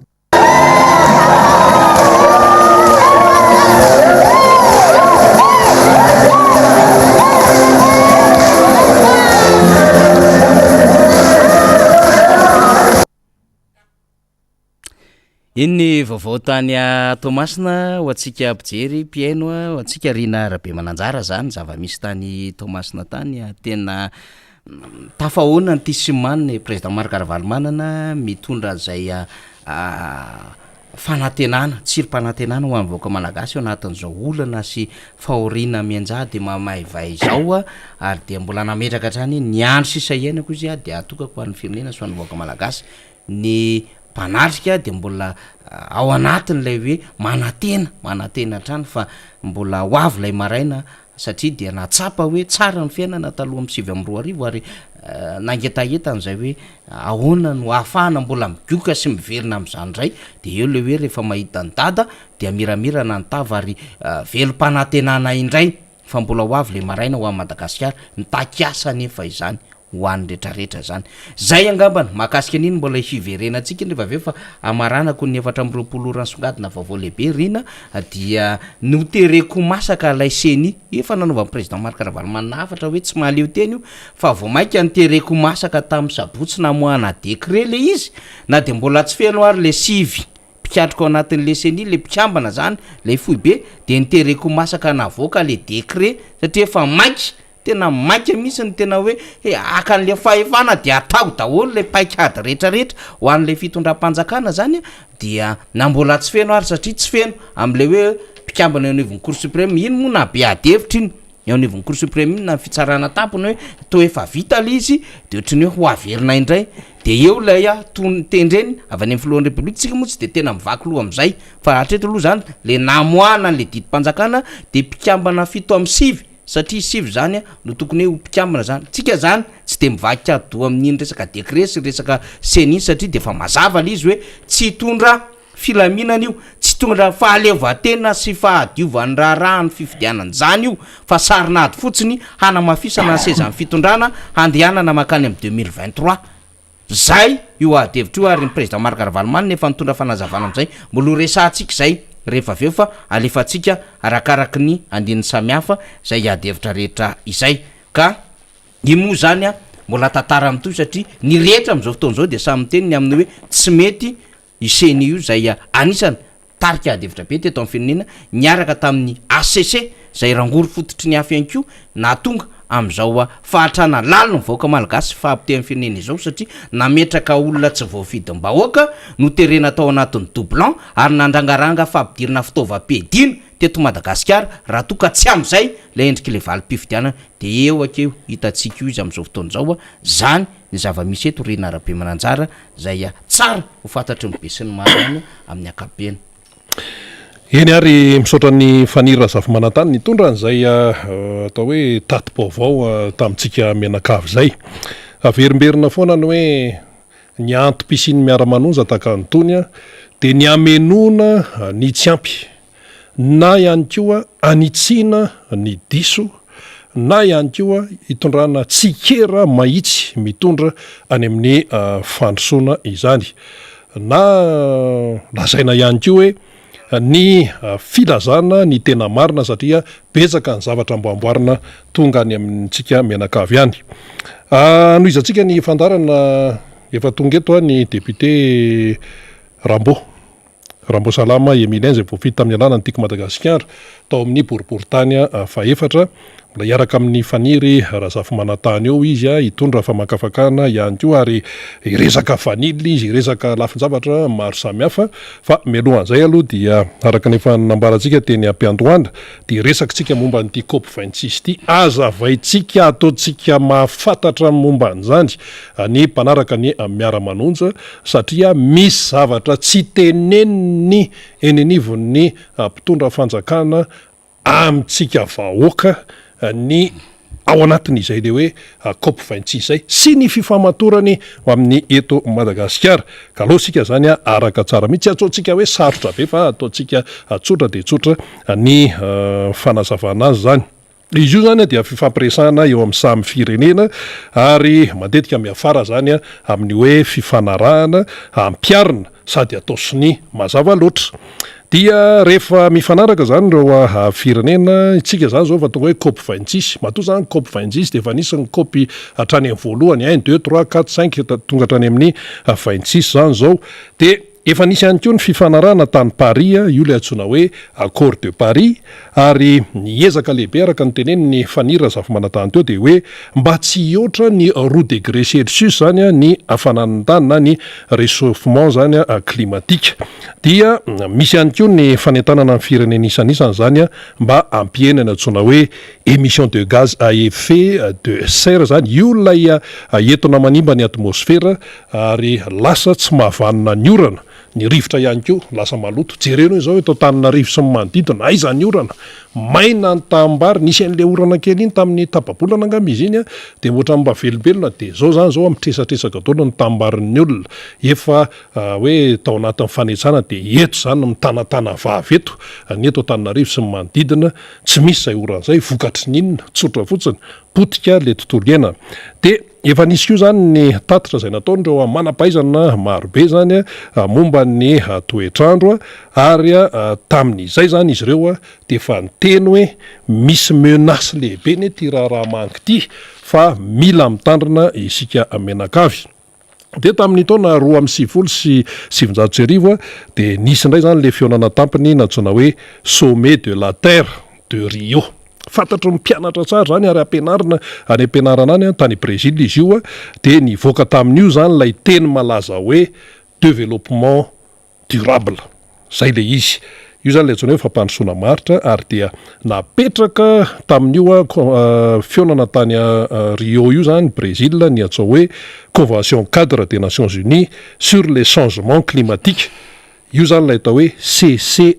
Iny ny vaovao tany Toamasina ho antsika mpijery, mpihaino, ho antsika Rina Rabemananjara zany zava-misy tany Toamasina tany, tena tafahoana ny Tisiman e, président Marc Ravalomanana mitondra an'izay fanantenana, tsirim-panantenana ho an'ny vahoaka malagasy ao anatin'izao olana sy fahoriana mianjady mamaivay izao ary dia mbola nametraka hatrany ny andro sisa iainako izy dia atokako ho an'ny firenena sy ho an'ny vahoaka malagasy. Ny mpanatrika dia mbola ao anatin'ilay hoe manantena, manantena hatrany fa mbola ho avy ilay maraina satria dia nahatsapa hoe tsara ny fiainana taloha amin'ny 2009 ary nangetaheta an'izay hoe ahoana no ahafahana mbola migoka sy miverina amin'izany indray dia eo ilay hoe rehefa mahita an'i Dada dia miramirana ny tava ary velom-panantenana indray fa mbola ho avy ilay maraina ho an'i Madagasikara, mitaky asa anefa izany ho an'ny retraretra izany. Zay angambany mahakasika an'iny mbola hiverenantsika iny rehefa avy eo fa hamaranako ny 24 ora nisongadina vaovao lehibe Rina dia notereko masaka ilay ceni efa nanaovan'ny président Marc Ravalomanana hafatra hoe tsy mahaleo tena io fa vao mainka notereko masaka tamin'ny sabotsy namoahana décret le izy na dia mbola tsy feno ary le sivy mpikatroka ao anatin'le ceni le mpikambana zany lay foibe dia notereko masaka navoaka le décret satria efa maika Tena maika mihitsy ny tena hoe he haka an'le fahefana dia atao daholo le paik'ady rehetra rehetra ho an'le fitondram-panjakana zany dia na mbola tsy feno ary satria tsy feno am'le hoe mpikambana eo anivon'ny cour supreme iny moa na be ady hevitra iny eo anivon'ny cour supreme iny na ny fitsarana tampony hoe toa efa vita le izy de ohatran'ny hoe ho averina indray de eo ilay a ton- tendreny avy any amin'ny filohan'ny repoblika tsika moa tsy de tena mivaky loha am'zay fa hatreto aloha zany le namoahana an'le didim-panjakana de mpikambana fito amby sivy Satria sivy zany no tokony hoe ho mpikambana zany. Tsika zany tsy de mivaky atidoha amin'iny resaka décret sy resaka ceni iny satria de efa mazava le izy hoe tsy hitondra filaminana io, tsy hitondra fahaleovantena sy fahadiovan'ny raharahan'ny fifidianana zany io fa sarin'ady fotsiny hanamafisana ny sezan'ny fitondrana handehanana mankany amin'ny 2023. Zay io ady hevitra io ary ny président Marc Ravalomanana efa nitondra fanazavana amin'izay. Mbola ho resahantsika izay. rehefa avy eo fa alefantsika arakaraky ny andininy samihafa izay ady hevitra rehetra izay ka io moa izany mbola tantara mitohy satria ny rehetra amin'izao fotoana izao dia samy miteny ny amin'ny hoe tsy mety io ceni io izay anisany tarika ady hevitra be teto amin'ny firenena niaraka tamin'ny HCC izay rangory fototry ny afo ihany koa nahatonga amin'izao fahantrana lalin'ny vahoaka malagasy sy fahapotehan'ny firenena izao satria nametraka olona tsy voafidim-bahoaka noterena tao anatin'ny doublon ary nandrangaranga fampidirana fitaovam-piadiana teto Madagasikara raha toa ka tsy amin'izay ilay endrik'ilay valim-pifidianana dia eo akeo hitantsika io izy amin'izao fotoana izao zany ny zava-misy eto ry Narabemananjara izay tsara ho fantatry ny besinimaro ihany amin'ny ankapobeny. Eny ary misaotra an'i Faniry Razafimanantany nitondra an'izay atao hoe tati-baovao tamintsika mianakavy izay. Averimberina foana ny hoe ny antom-pisian'ny miara-manonja tahaka an'itony dia ny hamenoana ny tsy ampy na ihany koa hanitsiana ny diso na ihany koa hitondrana tsikera mahitsy mitondra any amin'ny fandrosoana izany. Na lazaina ihany koa hoe ny filazana ny tena marina satria betsaka ny zavatra amboamboarina tonga any amintsika mianakavy any. Hanohizantsika ny fandaharana efa tonga eto ny député Rambo. Ramboasalama Emilien izay voafidy tamin'ny alalan'ny Tiako Madagasikara tao amin'ny boriborintany fahefatra. Mbola hiaraka amin'i Faniry Razafimanantany eo izy hitondra famakafakana ihany koa ary hiresaka vanille izy, hiresaka lafin-javatra maro samihafa. Fa mialohan'izay aloha dia araka ny efa nambarantsika teny am-piandohana dia hiresakitsika momba an'ity Cop 26 ity. Hazavaintsika, ataontsika mahafantatra ny momba an'izany ny mpanaraka ny Miara-manonja. satria misy zavatra tsy tenenin'ny eny anivon'ny mpitondra fanjakana amintsika vahoaka ny ao anatin'izay le hoe cop 26 izay sy ny fifamatorany ho amin'ny eto Madagasikara ka aleo isika zany araka tsara mihitsy, tsy ataontsika hoe sarotra be fa ataontsika tsotra dia tsotra ny fanazavana azy zany. Izy io izany dia fifampiresahana eo amin'ny samy firenena ary matetika miafara izany amin'ny hoe fifanarahana ampiharina sady atao sonia mazava loatra. Dia rehefa mifanaraka izany ireo firenena, isika izany izao efa tonga hoe cop 26, matoa izany cop 26 dia efa nisy ny cop hatrany amin'ny voalohany, un, deux, trois, quatre, cinq, tonga hatrany amin'ny 26 izany izao. Dia Efa nisy ihany koa ny fifanarahana tany Paris, io ilay antsoina hoe Accord de Paris, ary ny ezaka lehibe araka ny tenenin'i Faniry Razafimanantany teo dia hoe mba tsy hihoatra ny roa degré celsius izany ny hafanan'ny tany na ny réchauffement izany climatique. Dia misy ihany koa ny fanentanana ny firenena isanisany izany mba hampihena ny antsoina hoe émission de gaz à effet de serre izany, io ilay etona manimba ny atmosfera Ary lasa tsy mahavanona ny orana, ny rivotra ihany koa lasa maloto. Jereo anie izao eto Antananarivo sy ny manodidina, aiza ny orana? Maina ny tanimbary, nisy an'ilay orana kely iny tamin'ny tapa-bolana angamba izy iny dia ohatran'ny mba velombelona, dia izao izany izao mitresatresaka daholo ny tanimbarin'ny olona. Efa hoe tao anatin'ny fanetsana dia eto izany no mitanatana vava eto, ny eto Antananarivo sy ny manodidina, tsy misy izay orana izay, vokatry ny inona? Tsotra fotsiny, potika ilay tontolo iainana. Dia. Efa nisy koa izany ny tatitra izay nataon'ireo manam-pahaizana marobe izany momba ny toetr'andro ary tamin'izay izany izy ireo dia efa niteny hoe misy menace lehibe anie ity raharaha Mango ity fa mila mitandrina isika mianakavy. Dia tamin'ny taona 1992 dia nisy indray izany ilay fihaonana tampony nantsoina hoe Sommet de la Terre de Rio. Fantatry ny mpianatra tsara izany ary ampianarina any am-pianarana any, tany Brésil izy io, dia nivoaka tamin'io izany ilay teny malaza hoe développement durable. Izay ilay izy. Io izany ilay antsoina hoe fampandrosoana maharitra ary dia napetraka tamin'io fihaonana tany Rio io izany, Brésil, ny atao hoe Convention cadre des Nations Unies sur les changements climatiques. Io izany ilay atao hoe CCNUCC.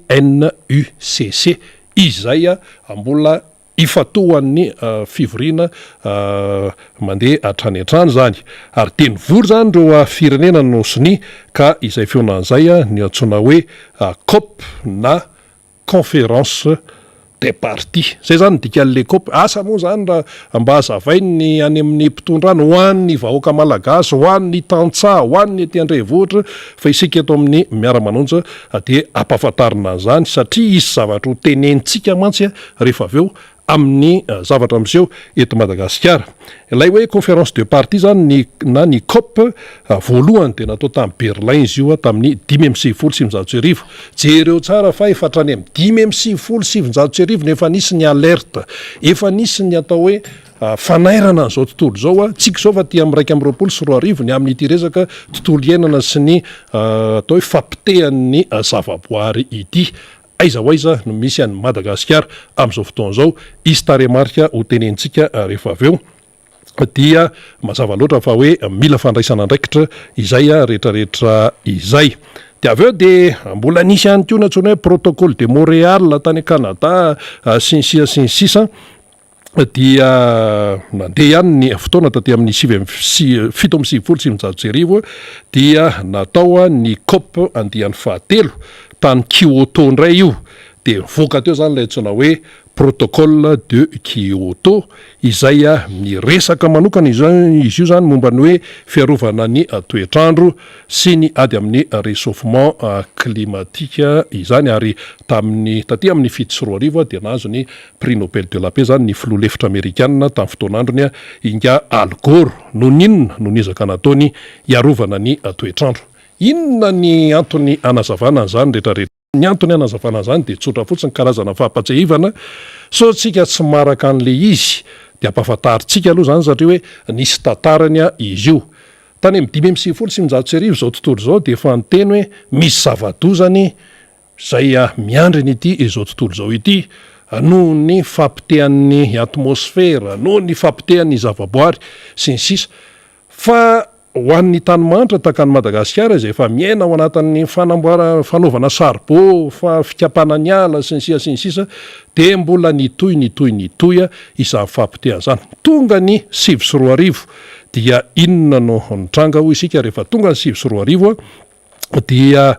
Izay mbola ifantohan'ny fivoriana mandeha hatrany hatrany izany. Ary dia nivory izany ireo firenena nanao sonia ka izay fihaonana izay no antsoina hoe cop na Conférence. des partis. Zay zany ny dikan'le cop. Asa moa zany raha mba hazavainy any amin'ny mpitondra any, ho an'ny vahoaka malagasy, ho an'ny tantsaha, ho an'ny aty an-drenivohitra, fa isika eto amin'ny Miara-manonja dia ampahafantarina an'izany satria hisy zavatra ho tenenintsika mantsy rehefa avy eo amin'ny zavatra miseho eto Madagasikara. Ilay hoe conférence de parties izany ny na ny cop voalohany dia natao tany Berlin izy io tamin'ny 1995. Jereo tsara fa efa hatrany amin'ny 1995 no efa nisy ny alerte, efa nisy ny atao hoe fanairana an'izao tontolo izao. Tsika izao fa aty amin'ny 2021 ny amin'ity resaka tontolo iainana sy ny atao hoe fapotehan'ny zavaboary ity. Aiza ho aiza no misy an'i Madagasikara amin'izao fotoana izao? Hisy tarehimarika ho tenenintsika rehefa avy eo dia mazava loatra fa hoe mila fandraisana andraikitra izay rehetrarehetra izay. Dia avy eo dia mbola nisy ihany koa ny antsoina hoe protocole de Montréal tany Canada sy ny sisa sy ny sisa. dia nandeha ihany ny fotoana taty amin'ny sivy amby 1997 dia natao ny cop andiany fahatelo tany Kyoto indray io dia nivoaka teo izany ilay antsoina hoe protocole de Kyoto izay miresaka manokana izy io izany momba ny hoe fiarovana ny toetr'andro sy ny ady amin'ny réchauffement climatique izany ary tamin'ny taty amin'ny 2007 dia nahazo ny Prix Nobel de la Paix izany ny filoha lefitra amerikana tamin'ny fotoan'androny Ingahy Al Gore noho ny inona no niezaka nataony hiarovana ny toetr'andro. Inona ny antony hanazavana an'izany rehetra rehetra? Ny antony hanazavana an'izany dia tsotra fotsiny, karazana fampatsiahivana sao tsika tsy maharaka an'ilay izy dia ampahafantarintsika aloha izany satria hoe nisy tantarany izy io. Tany amin'ny 1995 izao tontolo izao dia efa niteny hoe misy zava-doza anie izay miandry an'ity izao tontolo izao ity noho ny fahapotehan'ny atmosfera, noho ny fahapotehan'ny zavaboary, sy ny sisa Fa ho an'ny tany mahantra tahaka an'i Madagasikara izay efa miaina ao anatin'ny fanamboarana, fanaovana saribô, fikapana ny ala, sy ny sisa sy ny sisa dia mbola nitohy, nitohy, nitohy izany fahapotehana izany. Tonga ny 2009 dia inona no nitranga hoy isika rehefa tonga ny 2009? dia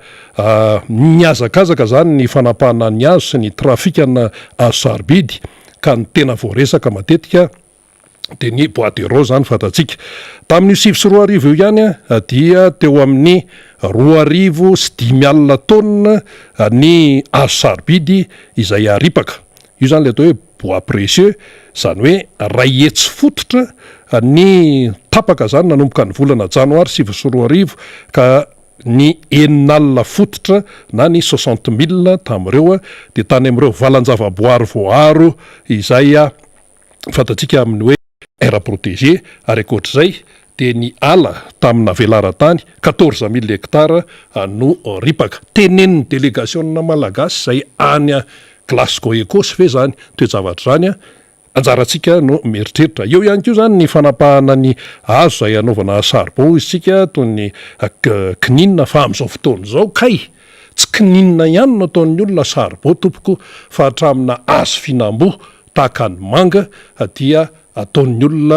nihazakazaka izany ny fanapahana ny hazo sy ny trafikana hazo sarobidy ka ny tena voaresaka matetika dia ny bois de rose izany fantatsika. Tamin'io 2009 io ihany dia teo amin'ny 5200 taonina ny hazo sarobidy izay aripaka. Io izany ilay atao hoe bois précieux, izany hoe iray hetsy fototra ny tapaka izany nanomboka ny volana janoary 2009 ka ny 60 fototra na ny soixante mille tamin'ireo dia tany amin'ireo valan-javaboary voaaro izay fantatsika amin'ny hoe aire protégée ary ankoatr'izay dia ny ala tamina velaran-tany 14 mille hectares no ripaka. Tenenin'ny delegasiona malagasy izay any Glasgow Ecosse ve izany toe-javatra izany? Anjarantsika no mieritreritra. Eo ihany koa izany ny fanapahana ny hazo izay hanaovana charbon hoy isika toy ny kininina fa amin'izao fotoana izao kay tsy kininina ihany no ataon'ny olona charbon tompoko fa hatramina hazo fihinam-boa tahaka ny manga dia ataon'ny olona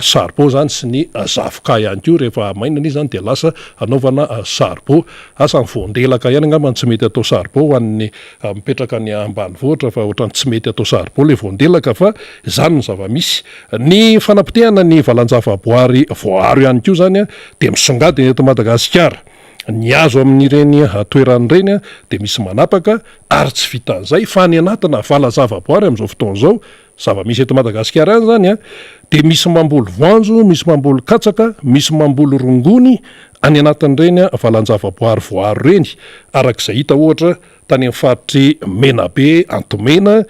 charbon zany sy ny zavoka ihany koa rehefa maina izy zany dia lasa anaovana charbon. Asa ny voandelaka ihany angamba no tsy mety atao charbon ho an'ny mipetraka any ambanivohitra fa ohatran'ny tsy mety atao charbon ilay voandelaka fa izany no zava-misy. Ny fanapotehana ny valan-javaboary voaaro ihany koa zany dia misongadina eto Madagasikara. Ny hazo amin'ireny toerana ireny dia misy manapaka ary tsy vitan'izay fa any anatina vala-javaboary amin'izao fotoana izao, zava-misy eto Madagasikara ihany izany an, dia misy mamboly voanjo, misy mamboly katsaka, misy mamboly rongony any anatin'ireny valan-javaboary voaaro ireny, araka izay hita ohatra tany amin'ny faritr'i Menabe, Antimena,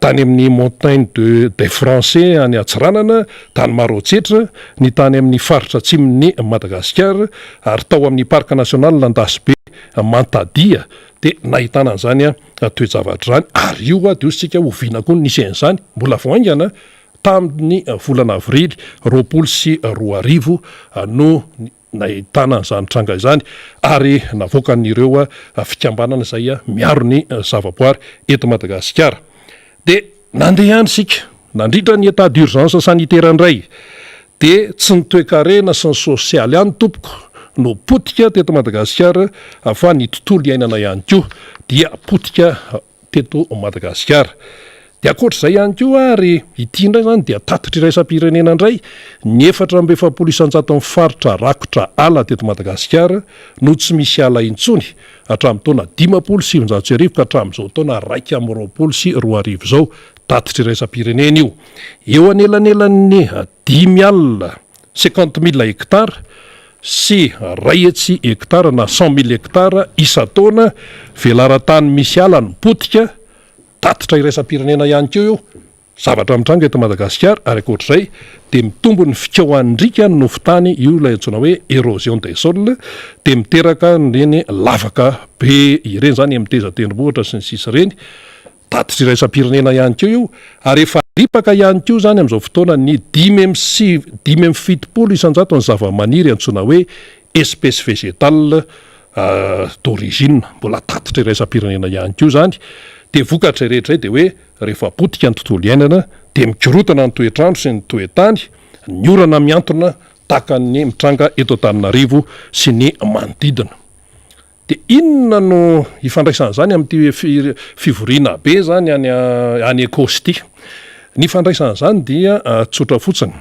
tany amin'ny Montagne de des Français any Antsiranana, tany Maroantsetra, ny tany amin'ny faritra atsimon'i Madagasikara ary tao amin'ny Parc National Andasibe Mantadia dia nahitana an'izany toe-javatra izany ary io dia hoy isika oviana koa no nisy an'izany? Mbola vao haingana tamin'ny volana avrily 2020 no nahitana an'izany tranga izany ary navoakan'ireo fikambanana izay miaro ny zavaboary eto Madagasikara. Dia nandeha ihany isika nandritra ny état d'urgence sanitaire indray dia tsy ny toekarena sy ny sosialy ihany tompoko no potika teto Madagasikara fa ny tontolo iainana ihany koa dia potika teto Madagasikara. Dia ankoatra izay ihany koa ary ity indray izany dia tatitra iraisam-pirenena indray, ny 44% faritra rakotra ala teto Madagasikara no tsy misy ala intsony hatramin'ny taona 1950 ka hatramin'izao taona 2021 izao. Tatitra iraisam-pirenena io. Eo anelanelan'ny dimy alina, cinquante mille hectares, sy 100 hektara na cent mille hectares isan-taona velaran-tany misy ala no potika, tatitra iraisam-pirenena ihany koa io, zavatra mitranga eto Madagasikara ary ankoatr'izay dia mitombo ny fikaohan-driaka ny nofon-tany, io ilay antsoina hoe érosion des sols, dia miteraka an'ireny lavaka be ireny izany miteza tendrombohitra sy ny sisa ireny. Tatitra iraisam-pirenena ihany koa io ary efa ripaka ihany koa izany amin'izao fotoana ny 75% ny zavamaniry antsoina hoe espèces végétales d'origine. Mbola tatitra iraisam-pirenena ihany koa izany. Dia vokatr'izay rehetra izay dia hoe rehefa potika ny tontolo iainana dia mikorotana ny toetr'andro sy ny toe-tany, ny orana mihantona tahaka ny mitranga eto Antananarivo sy ny manodidina. Dia inona no ifandraisan'izany amin'ity fivoriana be izany any any Ecosse ity? Ny ifandraisan'izany dia tsotra fotsiny.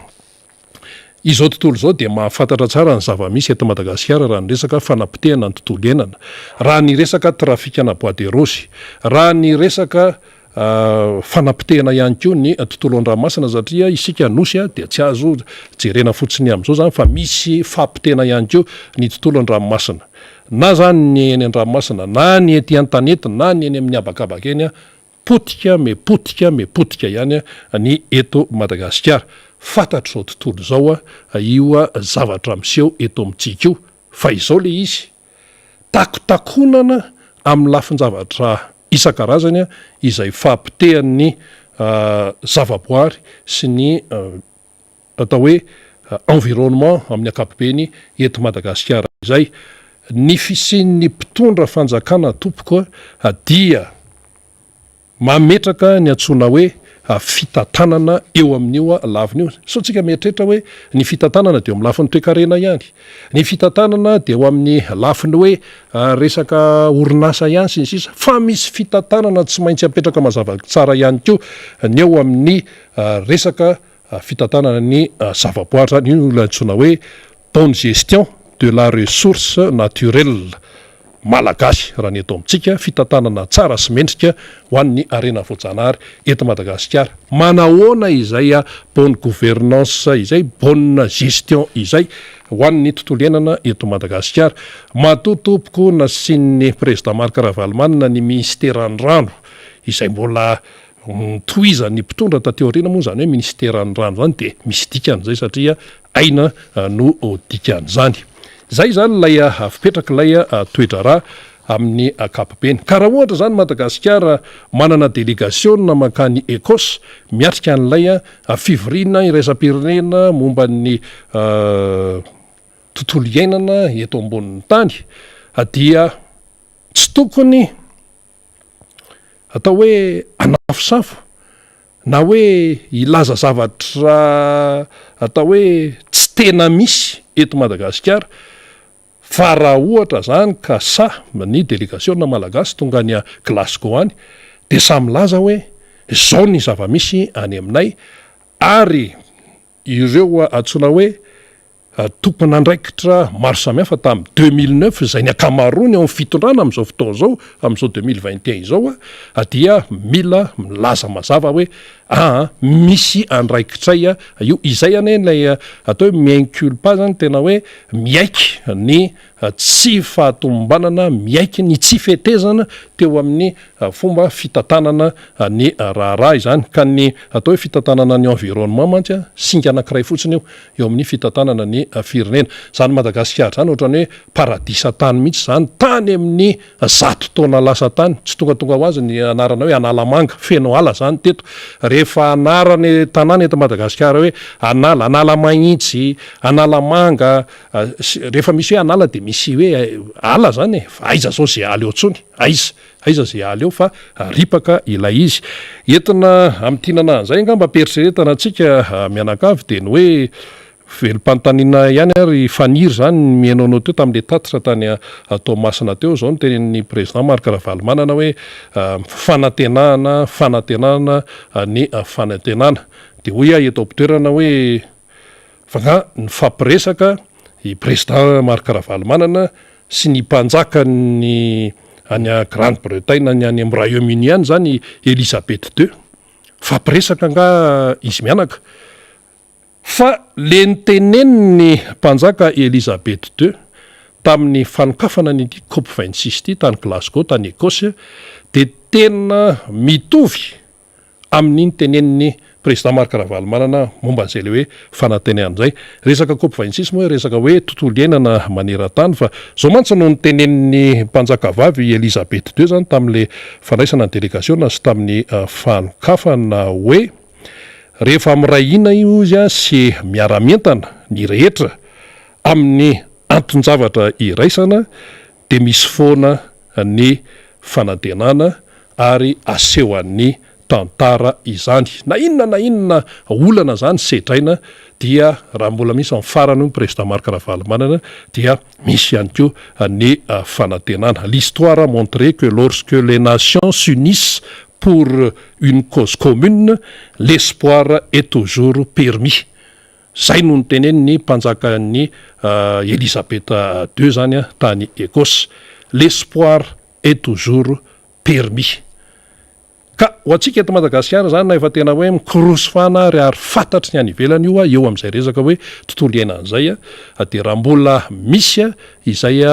Izao tontolo izao dia mahafantatra tsara ny zava-misy eto Madagasikara raha ny resaka fanapotehana ny tontolo iainana, raha ny resaka trafikana bois de rose, raha ny resaka fanapotehana ihany koa ny tontolo an-dranomasina satria isika nosy dia tsy azo jerena fotsiny amin'izao izany fa misy fahapotehana ihany koa ny tontolo an-dranomasina. Na izany ny eny an-dranomasina na ny ety an-tanety na ny eny amin'ny habakabaka eny, potika me potika me potika ihany ny eto Madagasikara. Fantatr'izao tontolo izao io zavatra miseho eto amintsika io fa izao ilay izy, takotakonana amin'ny lafin-javatra isan-karazany izay fahapotehan'ny zavaboary sy ny atao hoe environnement amin'ny ankapobeny eto Madagasikara izay. Ny fisian'ny mpitondra fanjakana tompoko dia Mametraka ny antsoina hoe fitantanana eo amin'io lafiny io. Sao tsika mieritreritra hoe ny fitantanana dia eo amin'ny lafiny toekarena ihany. Ny fitantanana dia eo amin'ny lafiny hoe resaka orinasa ihany sy ny sisa. Fa misy fitantanana tsy maintsy apetraka mazava tsara ihany koa ny eo amin'ny resaka fitantanana ny zavaboary izany. Io no ilay antsoina hoe bonne gestion de la ressource naturelle malagasy raha ny eto amintsika, fitantanana tsara sy mendrika ho an'ny harena voajanahary eto Madagasikara. Manahoana izay bonne gouvernance izay, bonne gestion izay ho an'ny tontolo iainana eto Madagasikara? Matoa tompoko nasian'ny Président Marc Ravalomanana ny minisiteran'ny rano izay mbola Notohizan'ny mpitondra taty aoriana moa izany hoe minisiteran'ny rano izany dia misy dikany izay satria aina no dikan'izany. Izay izany ilay fipetrak'ilay toe-draharaha amin'ny ankapobeny. Ka raha ohatra izany Madagasikara manana delegasiona mankany Ecosse miatrika an'ilay fivoriana iraisam-pirenena momba ny tontolo iainana eto ambonin'ny tany dia tsy tokony atao hoe hanafosafo na hoe hilaza zavatra atao hoe tsy tena misy eto Madagasikara fa raha ohatra zany ka sahy ny delegasiona malagasy tonga any Glasgow any de samy milaza hoe zao ny zava-misy any aminay ary ireo antsoina hoe tompon'andraikitra maro samihafa tamin'ny 2009 izay ny ankamaroany ao amin'ny fitondrana amin'izao fotoana izao, amin'izao 2021 izao dia mila milaza mazava hoe aa misy andraikitray io. Izay anie ilay atao hoe mea culpa zany, tena hoe miaiky ny tsy fahatomombanana, miaiky ny tsy fetezana teo amin'ny fomba fitantanana ny raharaha izany. Ka ny atao hoe fitantanana ny environnement mantsy singa anankiray fotsiny io eo amin'ny fitantanana ny firenena. Izany Madagasikara izany ohatran'ny hoe paradisa tany mihitsy izany tany amin'ny zato taona lasa tany. Tsy tongatonga ho azy ny anarana hoe Analamanga, feno ala izany teto. Rehefa anarana tanàna eto Madagasikara hoe Anala, Analamahitsy, Analamanga, rehefa misy hoe Anala dia misy hoe ala izany e, fa aiza izao izay ala eo intsony, aiza? Aiza izay ala eo fa ripaka ilay izy. Entina amintinana an'izay angamba ampiheritreretana antsika mianakavy dia ny hoe. Velom-panontaniana ihany ary Faniry izany ny mihaino anao teo tamin'ilay tatitra tany Toamasina teo izao notenenin'ny Président Marc Ravalomanana hoe fanantenana, fanantenana ny fanantenana. Dia hoy aho eto am-pitoerana hoe fa nga nifampiresaka i Président Marc Ravalomanana sy ny mpanjakan'ny any Grande Bretagne ny any amin'ny Royaume-Uni any izany i Elisabeth ii. Nifampiresaka nga izy mianaka? Fa le nitenenin'ny mpanjaka Elizabeth ii tamin'ny fanokafana an'ity cop 26 ity tany Glasgow tany Ecosse dia tena mitovy amin'ny nitenenin'ny Président Marc Ravalomanana momba an'izay le hoe fanantenana izay. Resaka cop 26 moa resaka hoe tontolo iainana maneran-tany fa izao mantsy no nitenenin'ny mpanjakavavy Elizabeth ii izany tamin'le fandraisana ny delegasiona sy tamin'ny fanokafana hoe Rehefa miray hina izy sy miara-mientana ny rehetra amin'ny anton-javatra iraisana dia misy foana ny fanantenana ary asehon'ny tantara izany. Na inona na inona olana izany sedraina dia raha mbola misy ny farany hoy ny Président Marc Ravalomanana dia misy ihany koa ny fanantenana. L'histoire a montré que lorsque les nations s'unissent pour une cause commune, l'espoir est toujours permis. Zay no notenenin'ny mpanjakan'ny Elisabeth ii zany tany Ecosse. L'espoir est toujours permis. Ka ho antsika eto Madagasikara zany na efa tena hoe mikorosy fana ary ary fantatry ny any ivelany io eo amin'izay resaka hoe tontolo iainana izay dia raha mbola misy izay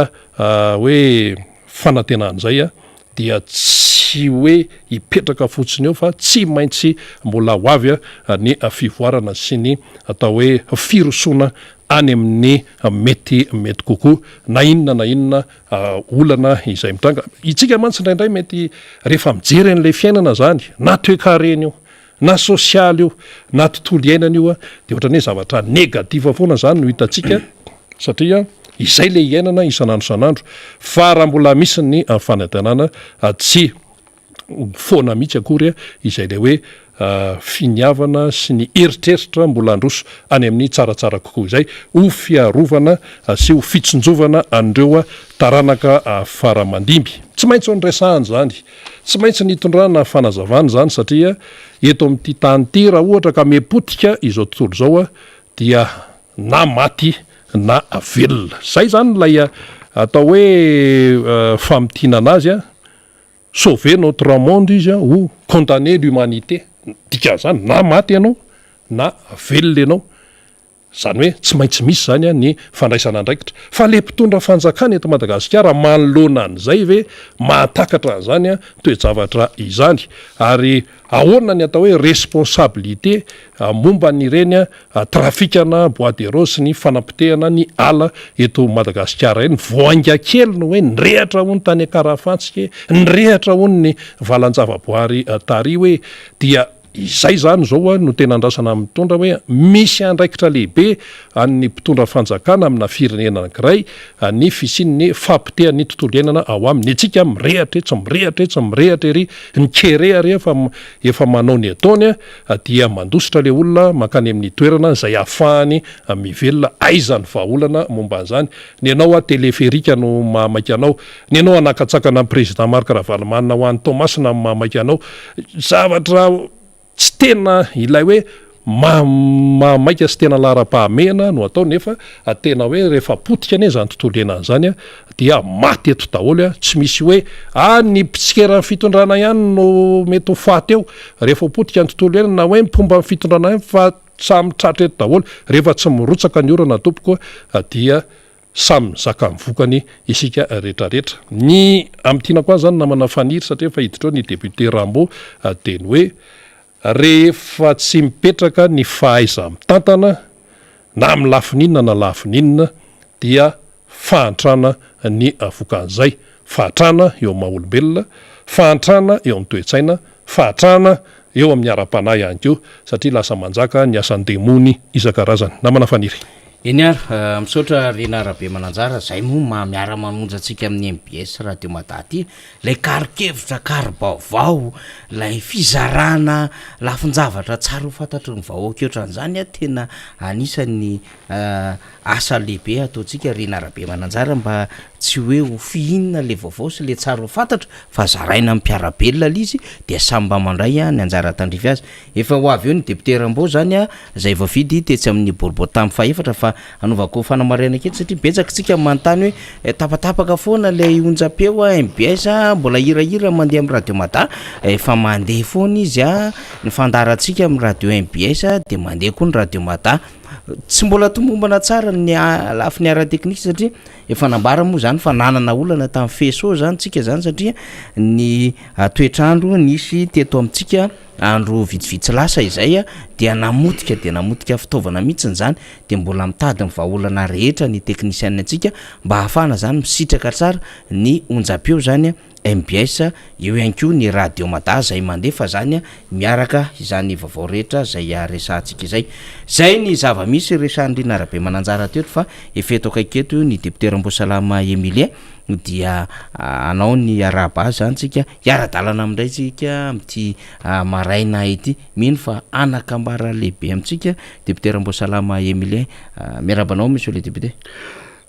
hoe fanantenana izay dia tsy hoe hipetraka fotsiny eo fa tsy maintsy mbola ho avy ny fivoarana sy ny atao hoe firosoana any amin'ny mety mety kokoa na inona na inona olana izay mitranga. Itsika mantsy indraindray mety rehefa mijery an'ilay fiainana zany na toekarena io na sosialy io na tontolo iainana io dia ohatran'ny hoe zavatra negatif foana zany no hitantsika satria izay le iainana isan'andro isan'andro fa raha mbola misy ny fanantenana tsy foana mihitsy akory izay le hoe finiavana sy ny eritreritra mbola handroso any amin'ny tsaratsara kokoa izay ho fiarovana sy ho fitsinjovana an'ireo taranaka fara mandimby. Tsy maintsy ho niresahana izany Tsy maintsy nitondrana fanazavana izany satria eto amin'ity tany ity raha ohatra ka miha-potika izao tontolo izao dia na maty na velona. Izay izany ilay atao hoe famintinana azy, sauver notre monde izy ou condamner l'humanité. Dikan'izany na maty ianao na velona ianao. Izany hoe tsy maintsy misy izany ny fandraisana andraikitra. Fa le mpitondra fanjakana eto Madagasikara manoloana an'izay ve mahatakatra an'izany toe-javatra izany? Ary ahoana ny atao hoe responsabilité momba an'ireny trafikana bois de rose sy ny fanapotehana ny ala eto Madagasikara ireny? Voainga kely no hoe nirehatra hono tany Ankarafantsika e, nirehatra hono ny valan-javaboary tary hoe dia Izay izany izao no tena andrasana amin'ny mpitondra hoe misy andraikitra lehibe an'ny mpitondra fanjakana amina firenena anankiray ny fisian'ny fahapotehan'ny tontolo iainana ao aminy. Ny antsika mirehatra etsy, mirehatra etsy, mirehatra ery, ny kere ary efa efa manao ny ataony dia mandositra ilay olona mankany amin'ny toerana izay ahafahany mivelona. Aiza ny vahaolana momba an'izany? Ny anao teleferika no mahamaika anao. Ny anao hanakatsakana ny président Marc Ravalomanana ho any Toamasina no mahamaika anao. Zavatra tsy tena ilay hoe mahamaika sy tena laharam-pahamehana no atao nefa tena hoe rehefa potika anie izany tontolo iainana izany dia maty eto daholo, tsy misy hoe ah ny mpitsikera ny fitondrana ihany no mety ho faty eo rehefa ho potika ny tontolo iainana na hoe ny mpomba ny fitondrana ihany fa samy tratra eto daholo. Rehefa tsy mirotsaka ny orana tompoko dia Samy mizaka ny vokany isika retraretra. Ny amintiana koa zany namana Faniry satria efa hiditra eo ny député Rambo dia ny hoe rehefa tsy mipetraka ny fahaiza-mitantana na amin'ny lafiny inona na lafiny inona dia fahantrana ny vokan'izay. Fahatrana eo amin'ny maha-olombelona, fahantrana eo amin'ny toe-tsaina, fahatrana eo amin'ny ara-panahy ihany koa satria lasa manjaka ny asan-demony isan-karazany. Namana Faniry. Eny ary, misaotra Rina Rabemananjara, zay moa maha miara-manonja antsika amin'ny mbs Radio Mada aty, lay karo-kevitra, karo-baovao, lay fizarana lafin-javatra tsara ho fantatry ny vahoaka ohatran'izany an, tena anisan'ny asa lehibe ataontsika Rina Rabemananjara mba tsy hoe ho fihinina le vaovao sy le tsara ho fantatra fa zaraina amin'ny mpiara-belona le izy dia samy mba mandray ny anjara tandrify azy. Efa ho avy eo ny député Rambo zany a, zay voafidy tetsy amin'ny boriborintany fahefatra fa hanaovako fanamarihana kely satria betsaka tsika manontany hoe tapatapaka foana ilay onjam-peo a mbs a, mbola hirahira mandeha amin'ny radio mada, efa mandeha foana izy a, ny fandaharantsika amin'ny radio mbs dia mandeha koa ny radio mada, tsy mbola tomombana tsara ny lafiny ara-teknika satria efa nambara moa zany fa nanana olana tamin'ny faisceau zany tsika zany satria ny toetr'andro nisy teto amintsika Andro vitsivitsy lasa izay dia namotika dia namotika fitaovana mihitsiny izany dia mbola mitady ny vahaolana rehetra ny teknisianina antsika mba hahafahana izany misitraka tsara ny onjam-peo izany mbs, eo ihany koa ny radio mada izay mandefa izany miaraka izany vaovao rehetra izay resahantsika izay. Izay ny zava-misy resahan'i Rina Rabemananjara teto fa efa eto akaiky eto ny député Ramboasalama Emilien dia hanao ny arahaba azy izany tsika. Hiara-dalana amin'indray tsika amin'ity maraina ity. Mino fa hanan-kambara lehibe amintsika Député Ramboasalama Emilien. Miarahaba anao Monsieur le Député.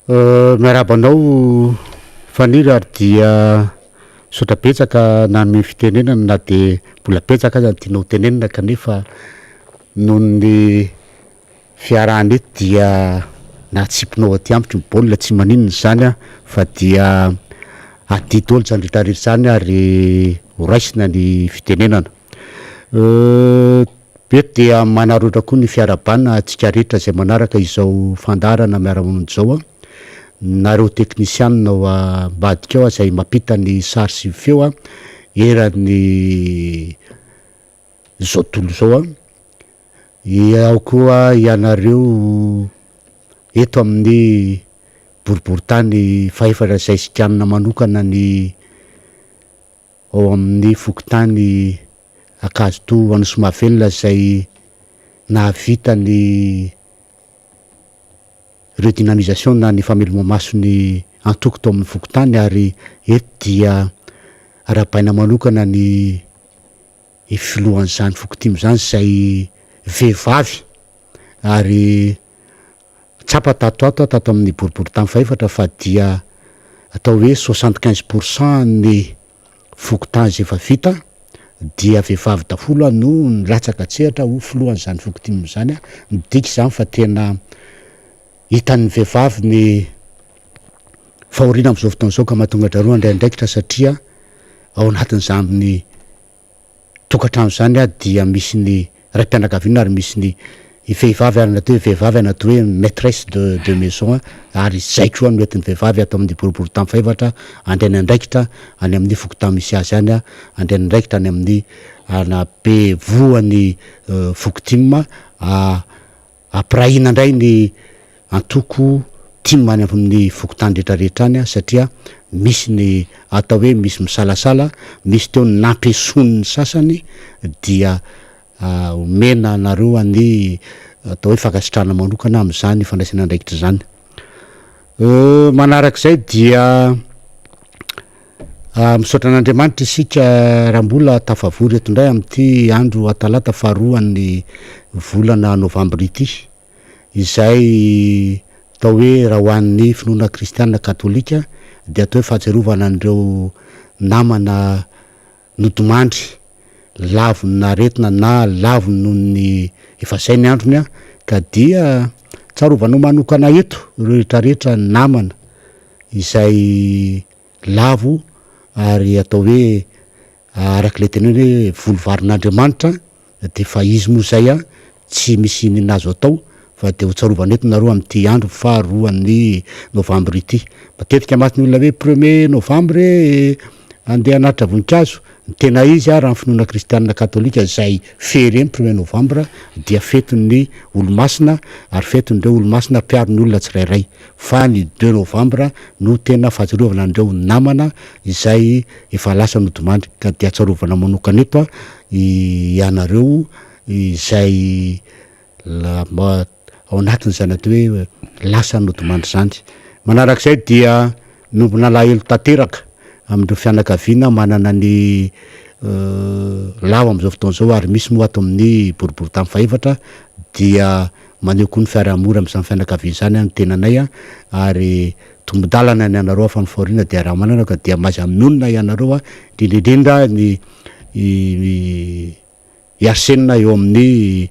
Miarahaba anao Faniry ary dia misaotra betsaka nanome fitenenana na dia mbola betsaka aza ny tianao hotenenina kanefa noho ny Fiarahana eto dia natsipinao aty amiko ny baolina tsy maninona izany an fa dia adidy daholo izany rehetra rehetra izany ary ho raisina ny fitenenana. Eto dia manararaotra koa ny fiarahabana antsika rehetra izay manaraka izao fandaharana miara-mamonjy izao an, nareo teknisianina ao ambadika ao izay mampita ny sary sy ny feo an eran'ny izao tontolo izao an, ao koa ianareo eto amin'ny boriborintany fahefatra izay sikanina manokana ny ao amin'ny fokontany Ankazotoho Anosimahavelona izay nahavita ny redynamisation na ny fameloma-maso ny antoko tao amin'ny fokontany ary eto dia arahabaina manokana ny ny filohan'izany fokontimo izany izay vehivavy ary tsapa tato ato tato amin'ny boriborintany fahefatra fa dia atao hoe 75 pour cent ny fokontany izay efa vita dia vehivavy daholo no nilatsaka an-tsehatra ho filohan'izany fokontimo izany, midika izany fa tena hitan'ny vehivavy ny fahoriana amin'izao fotoana izao ka mahatonga an-dry zareo handray andraikitra satria ao anatin'izany tokantrano izany dia misy ny raim-pianakaviana ary misy ny vehivavy ary ny atao hoe vehivavy ny atao hoe maitresse de de maison ary izay koa no entin'ny vehivavy ato amin'ny boriborintany fahefatra handray ny andraikitra any amin'ny fokontany misy azy any handray ny andraikitra any amin'ny anabe vohon'ny fokotim Ampirahina indray ny antoko tim any amin'ny fokontany rehetra rehetra any satria misy ny atao hoe misy misalasala, misy teo ny nampieson'ny sasany dia omena anareo ny atao hoe fankasitrahana manokana amin'izany fandraisana andraikitra izany. Manarak'izay dia Misaotra an'Andriamanitra isika raha mbola tafavory eto indray amin'ity andro atalata faharoan'ny volana novambra ity, izay atao hoe raha ho an'ny finoana kristiana katolika dia atao hoe fahatsiarovana an'ireo namana nodimandry lavon'aretina na lavo noho ny efa izay ny androny ka dia tsarovanao manokana eto ireo rehetrarehetra namana izay lavo ary atao hoe araka ilay teneny hoe voly varin'Andriamanitra dia efa izy moa izay an, tsy misy inona azo atao fa dia ho tsarovana eto nareo amin'ity andro faha roan'ny novambra ity. Matetika mantsy ny olona hoe premier novembre e andeha hanatitra voninkazo, ny tena izy raha ny finoana kristianina katolika izay férié ny premier novembre dia fetin'ny olomasina ary fetin'ireo olomasina mpiaro ny olona tsirairay. fa ny deux novembre no tena fahatsiarovana an'ireo namana izay efa lasa nodimandry ka dia tsarovana manokana eto ianareo izay ao anatin'izany atao hoe lasa nodimandry izany. Manarak'izay dia miombona alahelo tanteraka amin'ireo fianakaviana manana ny lao amin'izao fotoana izao ary misy moa ato amin'ny boriborintany fahefatra dia maneho koa ny fiarahamory amin'izany fianakaviana izany ny tenanay ary tombon-dalana ny anareo fa ny fahoriana dia raha manana ka dia maiza mionona ianareo indrindra indrindra ny i Arsène eo amin'ny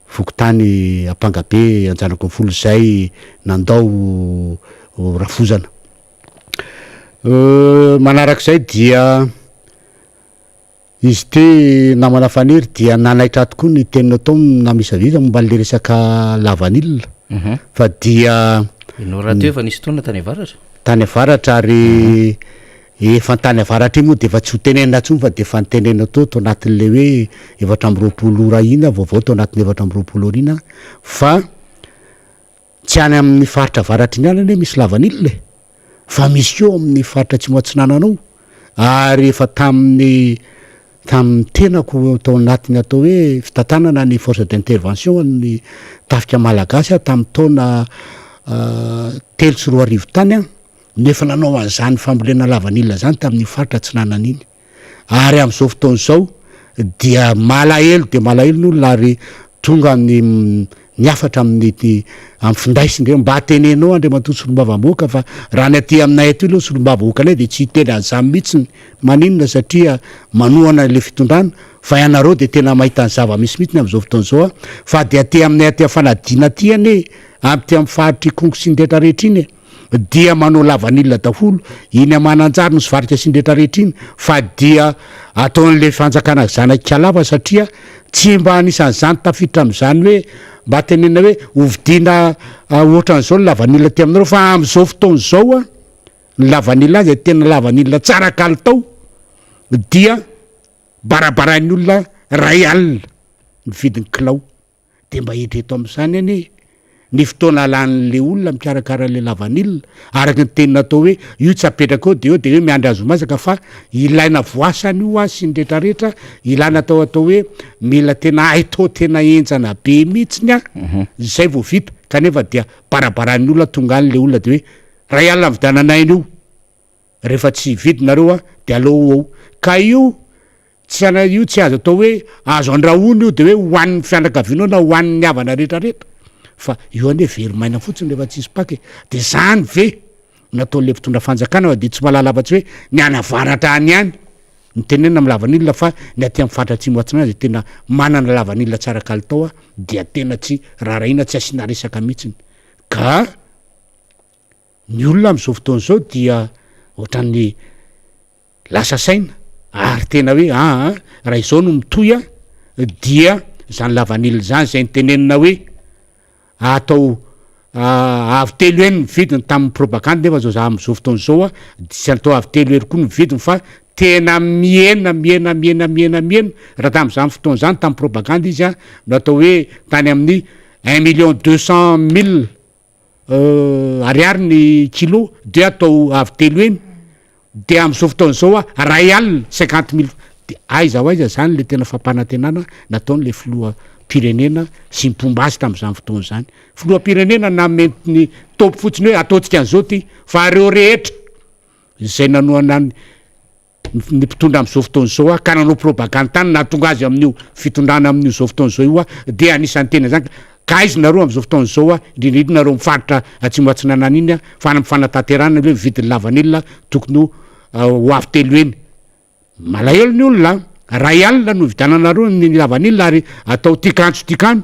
fokontany Ampangabe Anjanakofolo izay nandao rafozana. Manarak'izay dia izy ity namana Faniry dia nanaitra ahy tokoa ny teny nataony namisavisa momba an'ilay resaka lavanila fa dia Ianao rahateo efa nisy taona tany avaratra? Tany avaratra ary Efa tany avaratra iny moa dia efa tsy ho tenenina intsony fa dia efa notenenina teo tao anatin'ilay hoe 24 ora iny vaovao tao anatin'ny 24 ora iny fa tsy any amin'ny faritra avaratra iny ihany anie misy lavanila e! fa misy koa ao amin'ny faritra atsimo atsinanana ao ary efa tamin'ny tamin'ny tenako tao anatin'ny atao hoe fitantanana ny force d'intervention an'ny tafika malagasy aho tamin'ny taona 2003 tany aho no efa nanao an'izany fambolena lavanila izany tamin'iny faritra atsinanana iny ary amin'izao fotoana izao dia malahelo dia malahelo ny olona ary tonga ny ny hafatra amin'ny amin'ny finday sy ny ireny mba tenenao Andriamatoa solombavambahoaka fa raha ny aty aminay aty aloha solombavambahoakanay dia tsy hiteny an'izany mihitsy maninona satria manohana ilay fitondrana fa ianareo dia tena mahita ny zava-misy mihitsy amin'izao fotoana izao fa dia aty aminay aty Fanadina aty anie aty amin'ny faritr'Ikongo sy ny rehetra rehetra iny e dia manao lavanila daholo iny amananjary nosy varika sy ny rehetra rehetra iny fa dia ataon'le fanjakana zanak'ikalava satria tsy mba anisan'izany tafiditra amin'izany hoe mba tenenina hoe hovidiana ohatran'izao ny lavanila aty aminareo fa amin'izao fotoana izao a ny lavanila izay tena lavanila tsara kalitao dia barabarain'ny olona ray alina ny vidin'ny kilao. Dia mba eritrereto amin'izany anie ny fotoana lanin'le olona mikarakara an'le lavanila, araka ny teny natao hoe io tsy apetraka eo de eo de hoe miandry azo masaka fa ilaina voasana io sy ny retraretra, ilana atao atao hoe mila tena haitao tena henjana be mihitsiny an, izay vao vita, kanefa dia barabaran'ny olona tonga any le olona de hoe ray alina nividianana an'io, rehefa tsy hividy nareo an de aleo ho ao, ka io Tsy ana io tsy azo atao hoe azo andrahoina io de hoe hohanin'ny fianakavianao na hohanin'ny havana rehetra rehetra fa io anie very maina fotsiny rehefa tsisy paka e! De zany ve no ataon'le mpitondra fanjakana fa de tsy mahalala afa-tsy hoe ny any avaratra any ihany no tenenina amin'ny lavanila fa ny aty amin'ny faritra atsimo atsinanana zay tena manana lavanila tsara kalitao dia tena tsy raharahiana tsy asiana resaka mihitsiny ka Ny olona amin'izao fotoana izao dia ohatran'ny lasa saina ary tena hoe aa raha izao no mitohy a dia izany lavanila izany izay nitenenina hoe atao avo telo heny ny vidiny tamin'ny propagandy nefa zao za amin'izao fotoana izao a tsy atao avo telo hery koa ny vidiny fa tena mihena mihena mihena mihena mihena raha tamin'izany fotoana izany tamin'ny propagandy izy a no atao hoe tany amin'ny un million deux cent mille ariary ny kilo de atao avo telo heny de am'zao fotoana zao a ray alina cinquante mille de aiza ho aiza zany le tena fampanantenana nataon'le filoham-pirenena sy ny mpomba azy tam'zany fotoana zany filoham-pirenena nanome ny top fotsiny hoe ataontsika an'zao ty fa reo rehetra zay nanohana ny ny mpitondra amin'izao fotoana izao aho ka nanao propagande tany nahatonga azy amin'io fitondrana amin'io zao fotoana izao io aho dia anisan'ny tena zany ka aiza nareo amin'izao fotoana izao aho indrindra indrindra nareo amin'ny faritra atsimo atsinanana iny aho fa any amin'ny fanatanterahana le hoe vidin'ny lavanila tokony ho ho avy telo heny malahelo ny olona ray alina no ividiananareo ny lavanila ary atao tikanjo tikano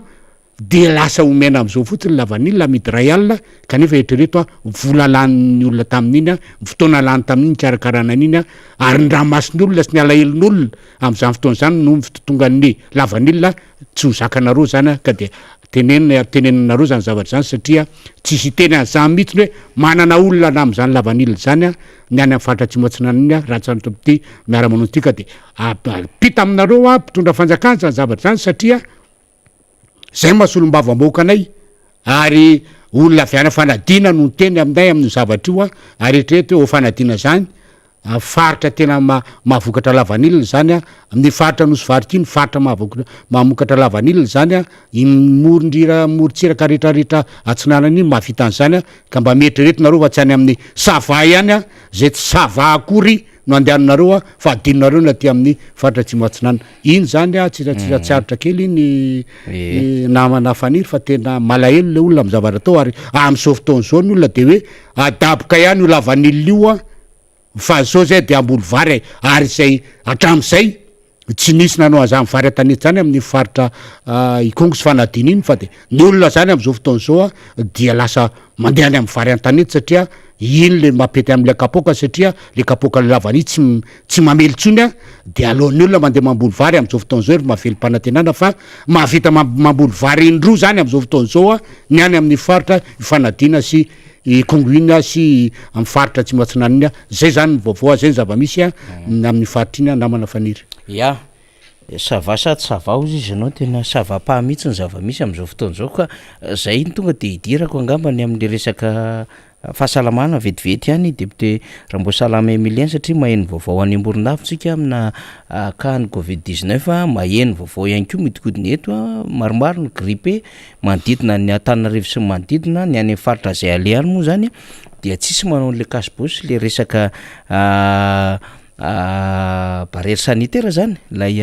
Dia lasa omena amin'izao fotsiny lavanila amidy iray alina kanefa eritrereto a, vola lanin'ny olona tamin'iny a, ny fotoana lany tamin'iny nikarakarana an'iny a, ary ny ranomason'ny olona sy ny alahelon'olona amin'izany fotoana izany noho ny fitotongan'ny lavanila tsy ho zakanareo izany a, ka dia tenenina teneninareo izany zavatra izany satria tsisy hiteny an'izany mihitsy hoe manana olona na amin'izany lavanila izany a, ny any amin'ny faritra atsimo atsinanana iny a, raha tsy amin'ity miara-manonja ity ka dia ampita aminareo aho mpitondra fanjakana izany zavatra izany satria Zay maha solombavambahoaka anay ary olona avy any Fanadina no niteny aminay amin'io zavatra io ary eritrereto hoe ao Fanadina zany. Faritra tena mahavokatra lavanila izany an, amin'ny faritra Nosy Varika iny faritra mahavokatra mahamokatra lavanila izany an, iny morondrira morontsiraka rehetrarehetra atsinanana iny mahavita an'izany an, ka mba mieritrereta nareo fa tsy any amin'ny Sava ihany an, izay tsy Sava akory no andehananareo an, fa adinonareo ny aty amin'ny faritra atsimo atsinanana. Iny izany an, tsiratsira tsy aritra kely iny namana Faniry fa tena malahelo le olona amin'ny zavatra atao ary amin'izao fotoana izao ny olona de hoe adaboka ihany io lavanila io an, Fa zao zay de hamboly vary e, ary izay hatramin'izay tsy nisy nanao an'izany vary an-tanety zany amin'ny faritra Ikongo sy Fanadina iny fa de ny olona zany amin'izao fotoana izao a dia lasa mandeha any amin'ny vary an-tanety satria iny le mampety amin'ilay kapoaka satria le kapoaka lavanille tsy tsy mamely intsony a de aleon'ny olona mandeha mamboly vary amin'izao fotoana izao ery mahavelom-panantenana fa mahavita mamboly vary indroa zany amin'izao fotoana izao a ny any amin'ny faritra Ifanadiana sy Ikongo iny a sy amin'ny faritra Atsimo Atsinanana iny a, zay zany ny vaovao a, zay ny zava-misy a amin'ny faritra iny a namana Faniry. Ya, ça va sa tsy ça va hozy izy ianao, tena ça va pas mihitsy ny zava-misy amin'izao fotoana izao ka zay no tonga de hidirako angamba ny amin'le resaka fahasalamana vetivety ihany député Ramboasalama Emilien satria maheno vaovao any Amborondahy tsika amina cas ny covid 19 maheno vaovao ihany koa mihodinkodina eto a, maromaro ny grippe manodidina ny Antananarivo sy ny manodidina, ny any amin'ny faritra izay aleha any moa zany dia tsisy manao an'le cache bouche le resaka barrière sanitaire zany ilay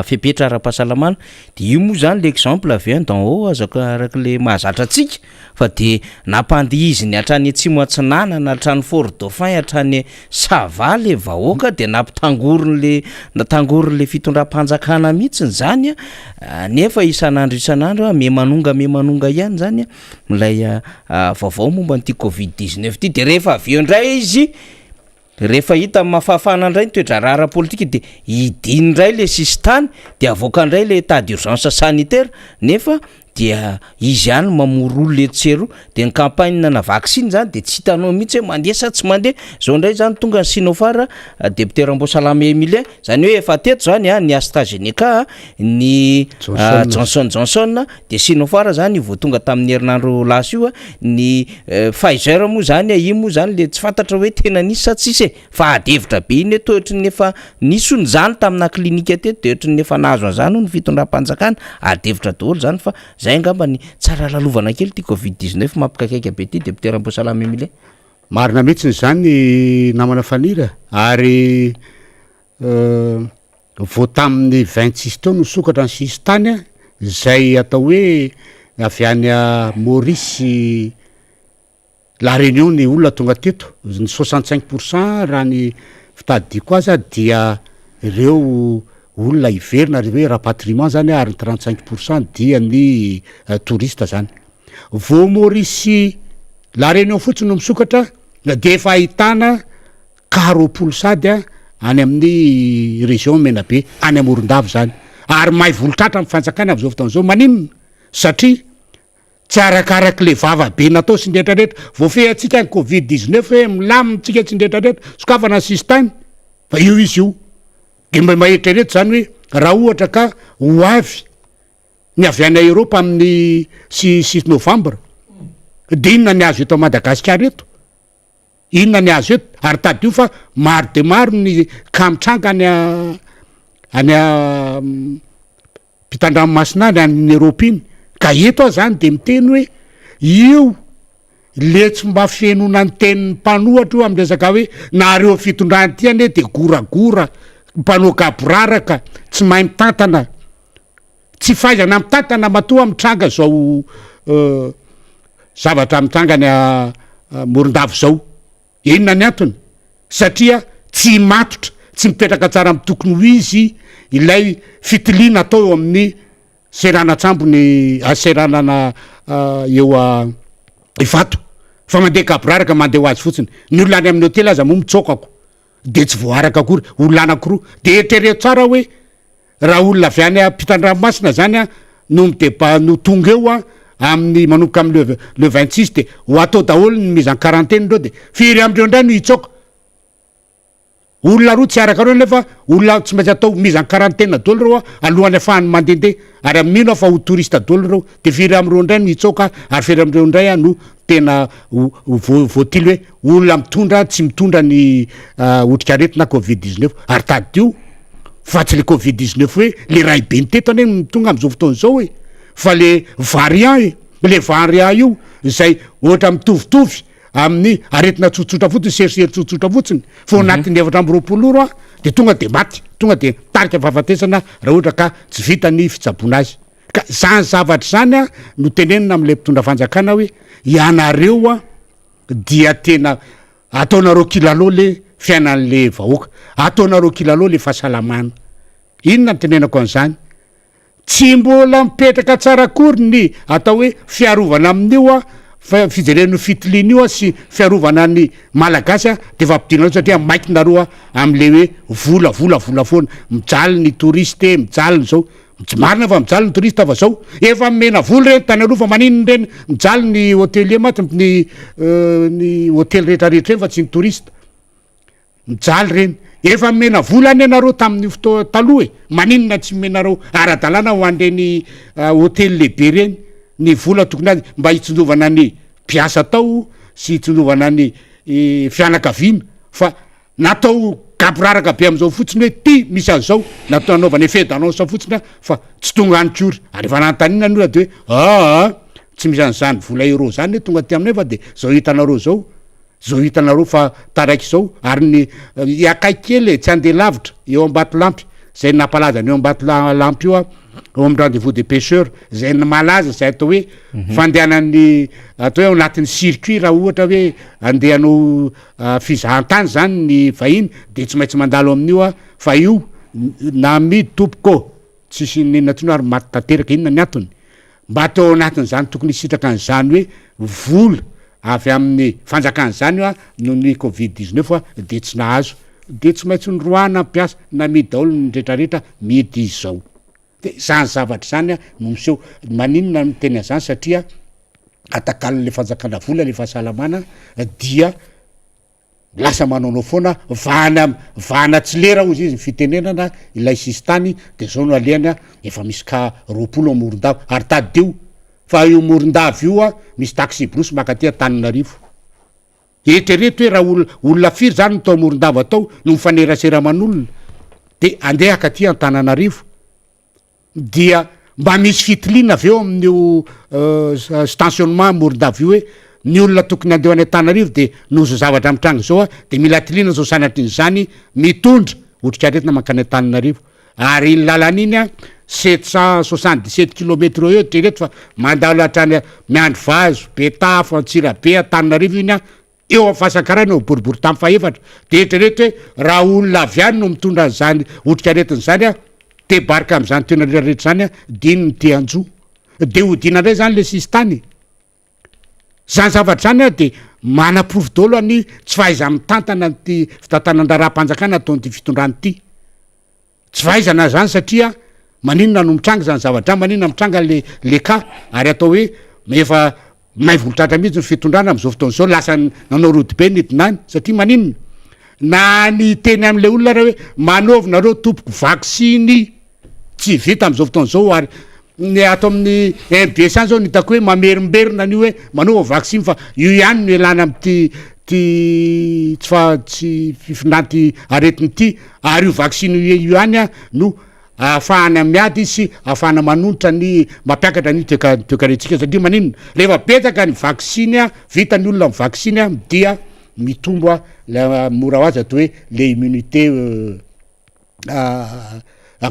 fepetra ara-pahasalamana de io moa zany le exemple avy d'en haut azako arak'le mahazatra antsika fa de nampandihiziny hatrany atsimo atsinanana hatrany Fort Dauphin hatrany Sava le vahoaka de nampitangoriny le natangoriny le fitondram-panjakana mihitsiny zany a, nefa isan'andro isan'andro a miha-manonga miha-manonga ihany zany a ilay vaovao momba an'ity covid 19 ity de rehefa avy eo indray izy rehefa hita mafafana indray ny toe-draharaha ara-politika de hidiny indray le sisintany de avoaka indray le état d'urgence sanitaire nefa dia izy ihany mamory olona etsy sy eroa, de ny campagne na vaksiny zany de tsy hitanao mihitsy hoe mandeha sa tsy mandeha, zao ndray zany tonga ny Sinopharm député Ramboasalama Emilien, zany hoe efa teto zany a ny AstraZeneca, ny Johnson Johnson, de Sinopharm zany io vao tonga tamin'ny herinandro lasa io a, ny Pfizer moa zany a io moa zany le tsy fantatra hoe tena nisy sa tsisy e, fa ady hevitra be iny hoe toa ohatran'ny efa nisy hono izany tamina clinique teto de ohatran'ny efa nahazo an'izany hono ny fitondram-panjakana, ady hevitra daholo izany fa zay angamba ny tsara lalovana kely ity covid 19 mampikaikaika be ity député Ramboasalama Emilien. Marina mihitsy izany namana Faniry a, ary vao tamin'ny 26 teo no nisokatra ny sisintany izay atao hoe avy any Maurice La Réunion ny olona tonga teto, ny 65 pour cent raha ny fitadidiako azy dia ireo olona hiverina ry hoe rapatriement zany ary ny 35 pour cent dia ny touriste zany. Vao Maurice sy La Réunion fotsiny no misokatra dia efa ahitana cas 20 sady any amin'ny région Menabe, any Morondava zany. Ary may volotratra ny fanjakana amin'izao fotoana izao, maninona? Satria Tsy arakaraky le vava be natao sy ny retraretra, voafehy antsika ny covid 19 hoe milamina tsika sy ny retraretra, sokafana ny sisintany fa io izy io, de mba mba eritrereto zany hoe raha ohatra ka ho avy ny avy any Europe amin'ny sy six novembre de inona ny azo eto Madagasikara eto? Inona ny azo eto? Ary tadidio fa maro de maro ny cas mitranga any any mpitan-dranomasina any, any Europe iny, ka eto aho zany de miteny hoe io le tsy mba fihenoana ny tenin'ny mpanohatra io amin'ny resaka hoe nareo fitondrana ity anie de goragora, mpanao gaboraraka, tsy mahay mitantana, tsy fahaizana mitantana matoa mitranga zao zavatra mitranga any Morondava zao. Inona ny antony? Satria tsy matotra, tsy mipetraka tsara amin'ny tokony ho izy ilay fitiliana atao eo amin'ny seranan-tsambo ny seranana eo Ivato fa mandeha gaboraraka mandeha ho azy fotsiny. Ny olona any amin'ny hotely aza moa mitsoaka ko de tsy voaaraka akory, olona anakiroa. De eritrereto tsara hoe Raha olona avy any ampitan-dranomasina zany an no mi-debat no tonga eo an amin'ny manomboka amin'ny le le 26 de ho atao daholo ny mise en quarantaine ireo de firy amindreo indray no hitsoaka? Olona roa tsy araka reo nefa olona tsy maintsy atao mise en quarantaine daholo ireo an alohan'ny afahany mandehandeha ary mino aho fa ho touriste daholo ireo de firy amindreo indray no hitsoaka ary firy amindreo indray an no. tena ho voatily hoe olona mitondra tsy mitondra ny otrikaretina covid 19 ary tadidio fa tsy le covid 19 hoe le raibeny teto anie no tonga am'zao fotoana zao e fa le variant e, le variant io zay ohatra mitovitovy amin'ny aretina tsotsotra fotsiny, serisery tsotsotra fotsiny fa ao anatin'ny 24 ora de tonga de maty, tonga de mitarika fahafatesana raha ohatra ka tsy vita ny fitsaboana azy. Ka zany zavatra zany a no tenenina am'le mpitondra fanjakana hoe ianareo a dia tena ataonareo kilalao le fiainan'le vahoaka, ataonareo kilalao le fahasalamana. Inona no tenenako an'izany? Tsy mbola mipetraka tsara akory ny atao hoe fiarovana amin'io a, fa fijerena io fitiliana io a sy fiarovana ny Malagasy a de efa ampidirina satria maiky nareo a am'le hoe vola vola vola foana, mijaly ny touriste e, mijaly ny zao, tsy marina fa mijaly ny touriste fa zao efa nomena vola reny tany aloha fa maninona reny mijaly ny hotelier mantsy ny ny hotely rehetra rehetra reny fa tsy ny touriste. Mijaly reny. Efa nomena vola anie nareo tamin'io fotoa taloha e! Maninona tsy omenareo ara-dalàna ho an'ireny hotely lehibe ireny ny vola tokony azy mba hitsinjovana ny mpiasa tao sy hitsinjovana ny fianakaviana fa natao gaboraraka be amin'izao fotsiny hoe ty misy an'izao natao nanaovana effet d'annonce fotsiny fa tsy tonga any kory ary efa nanontaniana ny olona de hoe aa tsy misy an'izany vola euro zany anie tonga aty aminay fa de zao hitanareo zao. Zao hitanareo fa taraiky zao ary ny akaiky kely e, tsy andeha lavitra, eo Ambatolampy, zay nampalaza an'io Ambatolampy io ao amin'ny rendez-vous des pêcheurs, zay malaza zay atao hoe fandehanan'ny atao hoe ao anatin'ny circuit raha ohatra hoe andeha hanao fizahantany zany ny vahiny de tsy maintsy mandalo amin'io fa io namidy tompoko tsisy n'inona tsony ary maty tanteraka, inona ny antony? Mba teo ao anatin'izany tokony hisitraka an'izany hoe vola avy amin'ny fanjakana izany hoa noho ny covid 19 hoa dia tsy nahazo dia tsy maintsy noroahana ny mpiasa namidy daholo ny retraretra mihidy izao dia izany zavatra izany no miseho maninona no miteny an'izany satria atakalon'le fanjakana vola le fahasalamana dia Lasa manaonao foana vahana vahana tsy lera hozy izy ny fitenenana ilay sisintany de zao no alehany a, efa misy cas 20 ao Morondava ary tadidio fa io Morondava io a misy taxi brousse mankaty Antananarivo. Eritrereto hoe raha olona olona firy zany no tao Morondava tao no mifanerasera aman'olona de andeha hakaty Antananarivo. Dia mba misy fitiliana avy eo amin'io stantionnement Morondava io hoe ny olona tokony handeha ho any Antananarivo dia noho izao zavatra mitranga izao dia mila tiliana sao sanatrian'izany mitondra otrikaretina mankany Antananarivo. Ary iny lalana iny an, 777 kilomètre eo eo eritrereto fa mandalo hatrany Miandrivazo, Betafo, Antsirabe, Antananarivo iny an, Eo amin'ny fahasakarana eo boriborintany fahefatra dia eritrereto hoe raha olona avy any no mitondra an'izany otrikaretina izany an, debarka amin'izany toerana rehetra rehetra izany an, dia iny no te hanjo. Dia hodiana indray izany ilay sisintany. Izany zavatra izany an dia manaporofo daholo ny tsy fahaiza-mitantana an'ity fitantanan-draharaham-panjakana ataon'ity fitondrana ity. Tsy fahaizana izany satria maninona no mitranga izany zavatra izany, maninona mitranga le le cas ary atao hoe efa may volotratra mihitsy ny fitondrana amin'izao fotoana izao, lasa nanao rodobe nidina any satria maninona? Na ny hiteny amin'ilay olona ary hoe manaovy nareo tompoko vaksiny tsy vita amin'izao fotoana izao ary ny ato amin'ny MBS any zao no hitako hoe mamerimberina an'io hoe manaova vaksiny fa io ihany no ialana amin'ity ty tsy fa tsy fifindran'ity aretina ity ary io vaksiny io io ihany no ahafahana miady sy ahafahana manonitra ny mampiakatra ny toeka toekarentsika satria maninona rehefa betsaka ny vaksiny vita ny olona mivaksiny dia mitombo la mora ho azy atao hoe le immunité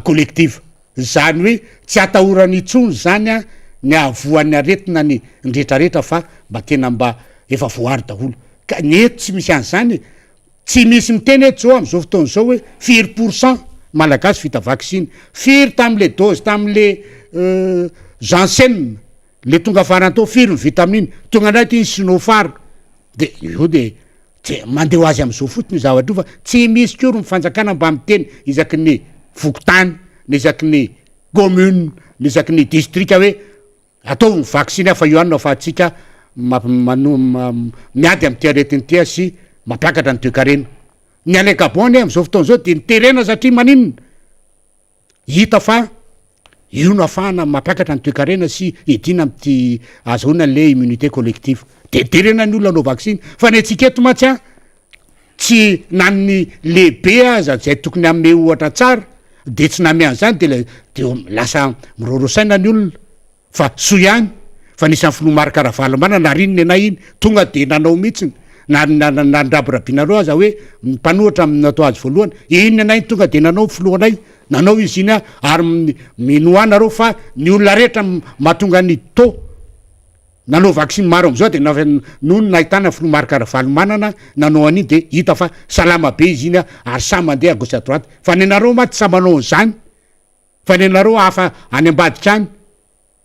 collective Izany hoe tsy atahorana intsony izany an ny hahavoan'ny aretina ny ny retraretra fa mba tena mba efa voaaro daholo. Ka ny eto tsy misy an'izany e! Tsy misy miteny eto zao amin'izao fotoana izao hoe firy pour cent malagasy vita vaksiny, firy tamin'le dose tamin'le Janssen le tonga farany teo firy ny vita amin'iny, tonga indray ity ny Sinopharm de io de Tsy mandeha ho azy amin'izao fotsiny io zavatra io fa tsy misy kory ny fanjakana mba miteny isaky ny fokontany, na isaky ny commune, na isaky ny district hoe ataovy ny vaksiny fa io ihany no afahantsika miady amin'ity aretina ity sy mampiakatra ny toekarena. Ny any Gabon anie amin'izao fotoana izao dia niterena satria maninona? Hita fa. Io no ahafahana mampiakatra ny toekarena sy hiadiana amin'ity ahazahoana an'le immunité collective. De terena ny olona hanao vaksiny. Fa ny antsika eto mantsy an, tsy na ny lehibe aza zay tokony hanome ohatra tsara de tsy nanome an'izany de de lasa miroro saina ny olona. Fa soa ihany fa nisy an'i filoha Marc Ravalomanana ary iny nenay iny tonga de nanao mihitsiny na na na niraborabinareo aza hoe mpanohitra amin'ny natao azy voalohany, iny nenay iny tonga de nanao ny filohanay, nanao izy iny ary minoa nareo fa ny olona rehetra mahatonga ny taux nanao vaksiny maro am'zao de noho ny nahitana filoha Marc Ravalomanana nanao an'iny de hita fa salama be izy iny ary samy mandeha à gauche à droite fa nenareo ma tsy sahy manao an'zany. Fa ny anareo hafa any ambadika any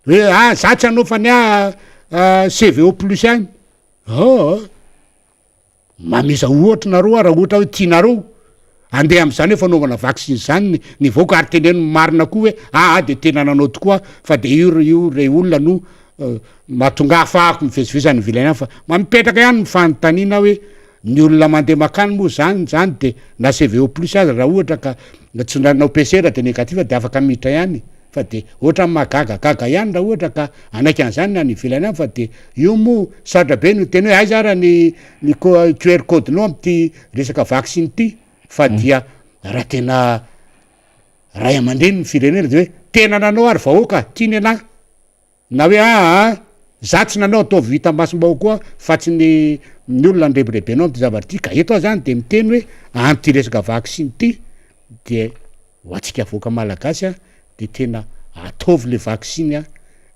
hoe ah za tsy hanao fa ny ahy CVO plus ihany. Oh! Mameza ohatra nareo raha ohatra hoe tianareo andeha am'zany hoe fanaovana vaksiny zany ny ny vahoaka ary teneno marina koa hoe aa de tena nanao tokoa fa de io io rey olona no mahatonga ahafahako mivezivezy any ivelany any fa mba mipetraka ihany ny fanontaniana hoe Ny olona mandeha makany moa zany zany de na CVO plus aza raha ohatra ka tsy nanao PCR de negatif de afaka miditra ihany fa de ohatran'ny mahagagagaga ihany raha ohatra ka hanaiky an'izany ny any ivelany any fa de io moa sarotra be ny miteny hoe aiza ara ny ny QR code nao amin'ity resaka vaksiny ity fa dia raha tena ray aman-dreny ny firenena de hoe tena nanao ary vahoaka ty nenahy. Na hoe aa za tsy nanao ataovy hita masom-bahoaka koa fa tsy ny ny olona andrebirebenao amty zavatra ty ka eto aho zany de miteny hoe amty resaka vaksiny ty de ho antsika vahoaka malagasy a de tena ataovy le vaksiny a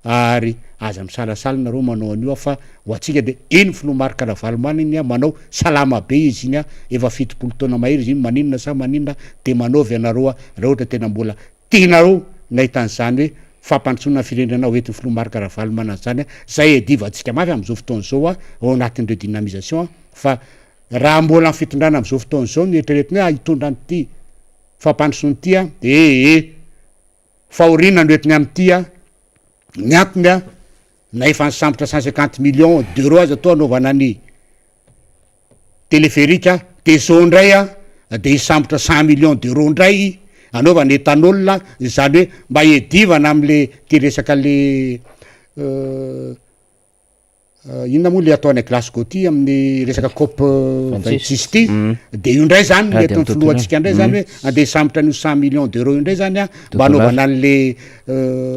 ary aza misalasala nareo manao an'io a fa ho antsika de iny filoha Marc Ravalomanana iny a manao salama be izy iny a efa 70 taona mahery izy iny maninona sa maninona de manaovy ianareo a raha ohatra tena mbola Tianareo nahita an'izany hoe fampandrosoana ny firenena ho entin'ny filoha Marc Ravalomanana izany izay iadivantsika mafy amin'izao fotoana izao ao anatin'ny redynamisation fa raha mbola ny fitondrana amin'izao fotoana izao no eritreretina hoe hitondra an'ity fampandrosoana ity dia ee fahoriana no entiny amin'ity ny antony na efa nisambotra 150 millions d'euros aza toa hanaovana ny Téléphérique de zao ndray a de hisambotra 100 millions d'euros ndray anaovana ethanol izany hoe mba hiadivana amle ty resaka le inona moa le atao any Glasgow ty amin'ny resaka cop 26 ty de io ndray zany no entin'ny filohantsika ndray zany hoe andeha hisambotra an'io 100 millions d'euros io ndray zany a mba hanaovana an'le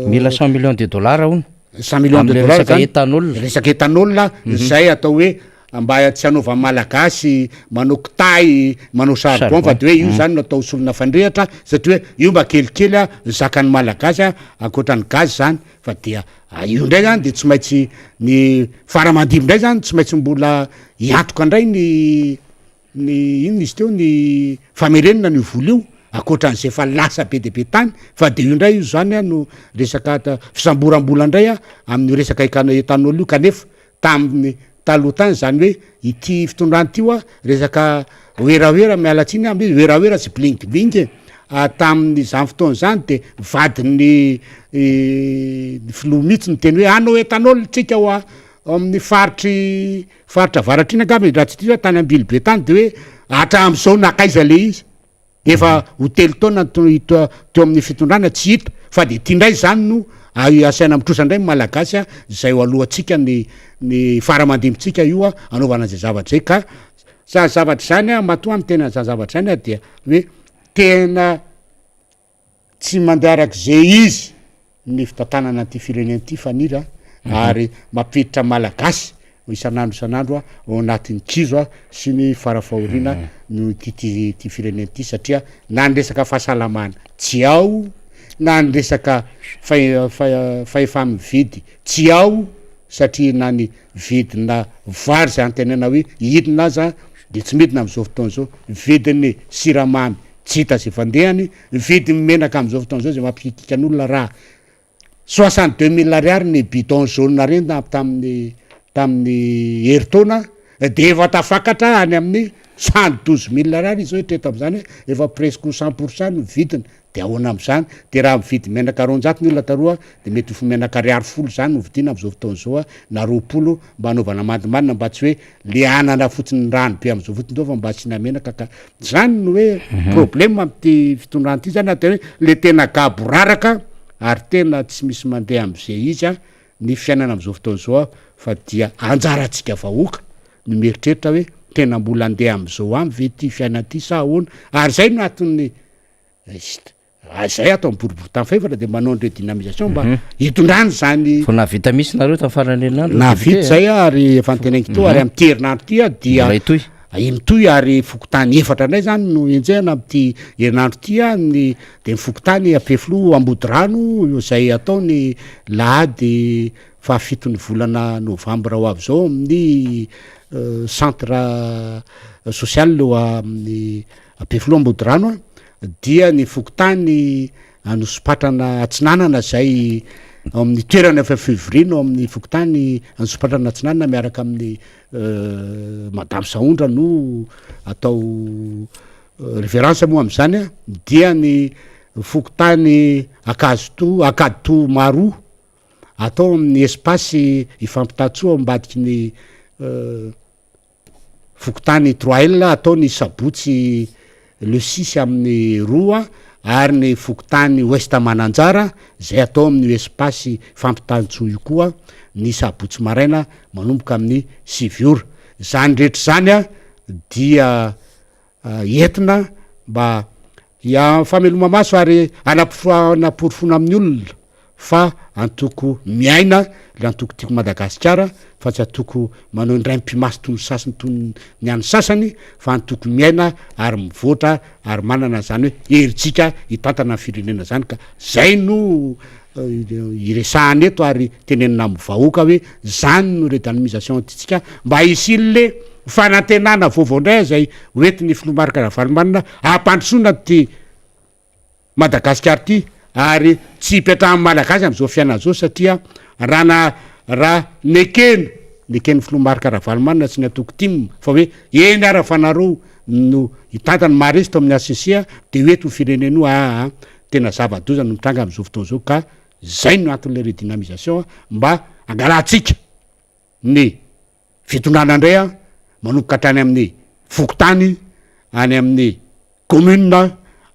Mila 100 millions de dollars hono. 100 millions de Amle dollars resaka zany ethanol. Resaka ethanol zay atao hoe mba tsy hanaovan'ny malagasy manao kitay, manao charbon fa de hoe io zany no atao solona fandrehitra satria hoe io mba kelikely a zakan'ny malagasy a ankoatran'ny gaz zany fa dia io ndray zany de tsy maintsy ny fara aman-dimby ndray zany tsy maintsy mbola hiantoka ndray ny ny inona izy teo ny famerenana an'io vola io ankoatran'izay efa lasa be dia be tany fa de io ndray io zany a no resaka fisamboram-bola ndray a amin'io resaka ethanol io kanefa Tamin'ny taloha tany izany hoe ity fitondrana ity hoa resaka werawera miala tsiny aho hoe werawera sy bling bling e, tamin'izany fotoana izany de vadin'ny filoha mihitsy niteny hoe hanao ethanol tsika hoa ao amin'ny faritry faritra avaratra iny angamba raha tsy diso aho tany Ambilobe tany de hoe hatramin'izao nankaiza le izy. Efa ho telo taona teo amin'ny fitondrana tsy hita fa de ty ndray zany no asaina mitrosa ndray ny malagasy a zay ho alohantsika ny ny fara aman-dimbintsika io a anaovana an'izay zavatra zay ka zany zavatra zany a matoa miteny an'zany zavatra zany a dia hoe tena Tsy mandeha araka izay izy ny fitantanana an'ity firenena ity Faniry a, ary mampiditra Malagasy isan'andro isan'andro ao anatin'ny kizo sy ny farafahoriana no ity ity firenena ity satria na ny resaka fahasalamana tsy ao, na ny resaka fahefa-mividy tsy ao satria na ny vidina vary izay antenaina hoe hidina aza de tsy midina am'izao fotoana izao, vidin'ny siramamy tsy hita izay fandehany, vidin'ny menaka am'izao fotoana izao izay mampikikiaka ny olona raha 62 000 ariary ny bidon jaune reny tamin'ny tamin'ny herintaona de efa tafakatra any amin'ny 112 000 ariary izy zao hatreto am'zany hoe efa presque ho 100% ny vidiny De ahoana amzany? De raha mividy menaka 200 ny olona taloha de mety ho menaka ariary folo zany no vidiana amzao fotoana zao a, na 20 mba anaovana mandimandina mba tsy hoe le anana fotsiny rano be amzao fotsiny zao fa mba asiana menaka ka zany no hoe problème amty fitondrana ty zany de hoe le tena gaboraraka. ary tena tsy misy mandeha am'ze izy a ny fiainana am'zao fotoana zao a, fa dia anjarantsika vahoaka no mieritreritra hoe tena mbola andeha am'zao any ve ty fiainana ty sa ahoana? Ary zay no aton'ny zay ato am boriborintany fahefatra de manao ny redynamisation mba hitondrany zany. Vao nahavita mihitsy nareo tamin'ny faran'ny herinandro, Nahavita député, zay a, ary efa noteneniniko teo, ary am'ty herinandro ty a dia Mbola hitohy. Mitohy, ary fokontany efatra indray zany no enjehina am'ty herinandro ty a, ny de ny fokontany Ampefiloha Ambodirano izay atao ny lahady fahafiton'ny volana novambra ho avy zao amin'ny centre social eo amin'ny Ampefiloha Ambodirano a, dia ny fokontany Anosipatrana Atsinanana izay ao amin'ny toerana efa fivoriana ao amin'ny fokontany Anosipatrana Atsinanana miaraka amin'ny Madame Sahondra no atao référence moa amin'izany a, dia ny fokontany Ankazoto Ankaditoho Maroa atao amin'ny espace Ifampitatsoa ambadiky ny Fokontany Trois L atao ny sabotsy le six amin'ny roa ary ny fokontany Ouest Mananjara izay atao amin'io espace Fampitanintsoa io koa ny sabotsy maraina manomboka amin'ny sivy ora. Izany rehetra izany dia entina mba hifameloma-maso ary hanaporofoana amin'ny olona fa antoko miaina le antoko Tiako Madagasikara fa tsy antoko manao indray mipimaso toy ny sasany toy ny an'ny sasany fa antoko miaina ary mivoatra ary manana zany hoe herijika hitantana ny firenena zany ka zay no iresahana eto ary tenenina amin'ny vahoaka hoe zany no redynamisation tiantsika mba hisian'le fanantenana vaovao indray izay hoentin'ny filoha Marc Ravalomanana hampandrosoana ty Madagasikara ity ary tsy hipetrahan'ny Malagasy amin'izao fiainana izao satria raha na raha nekena neken'ny filoha Marc Ravalomanana sy ny antoko tim fa hoe eny ara fa nareo no hitantana maharesy tao amin'ny HCC de ho eto ny firenena io aa tena zava-doza no mitranga amin'izao fotoana izao ka zay no anton'ilay redynamisation mba hangalantsika ny fitondrana indray a manomboka hatrany amin'ny fokontany, any amin'ny commune,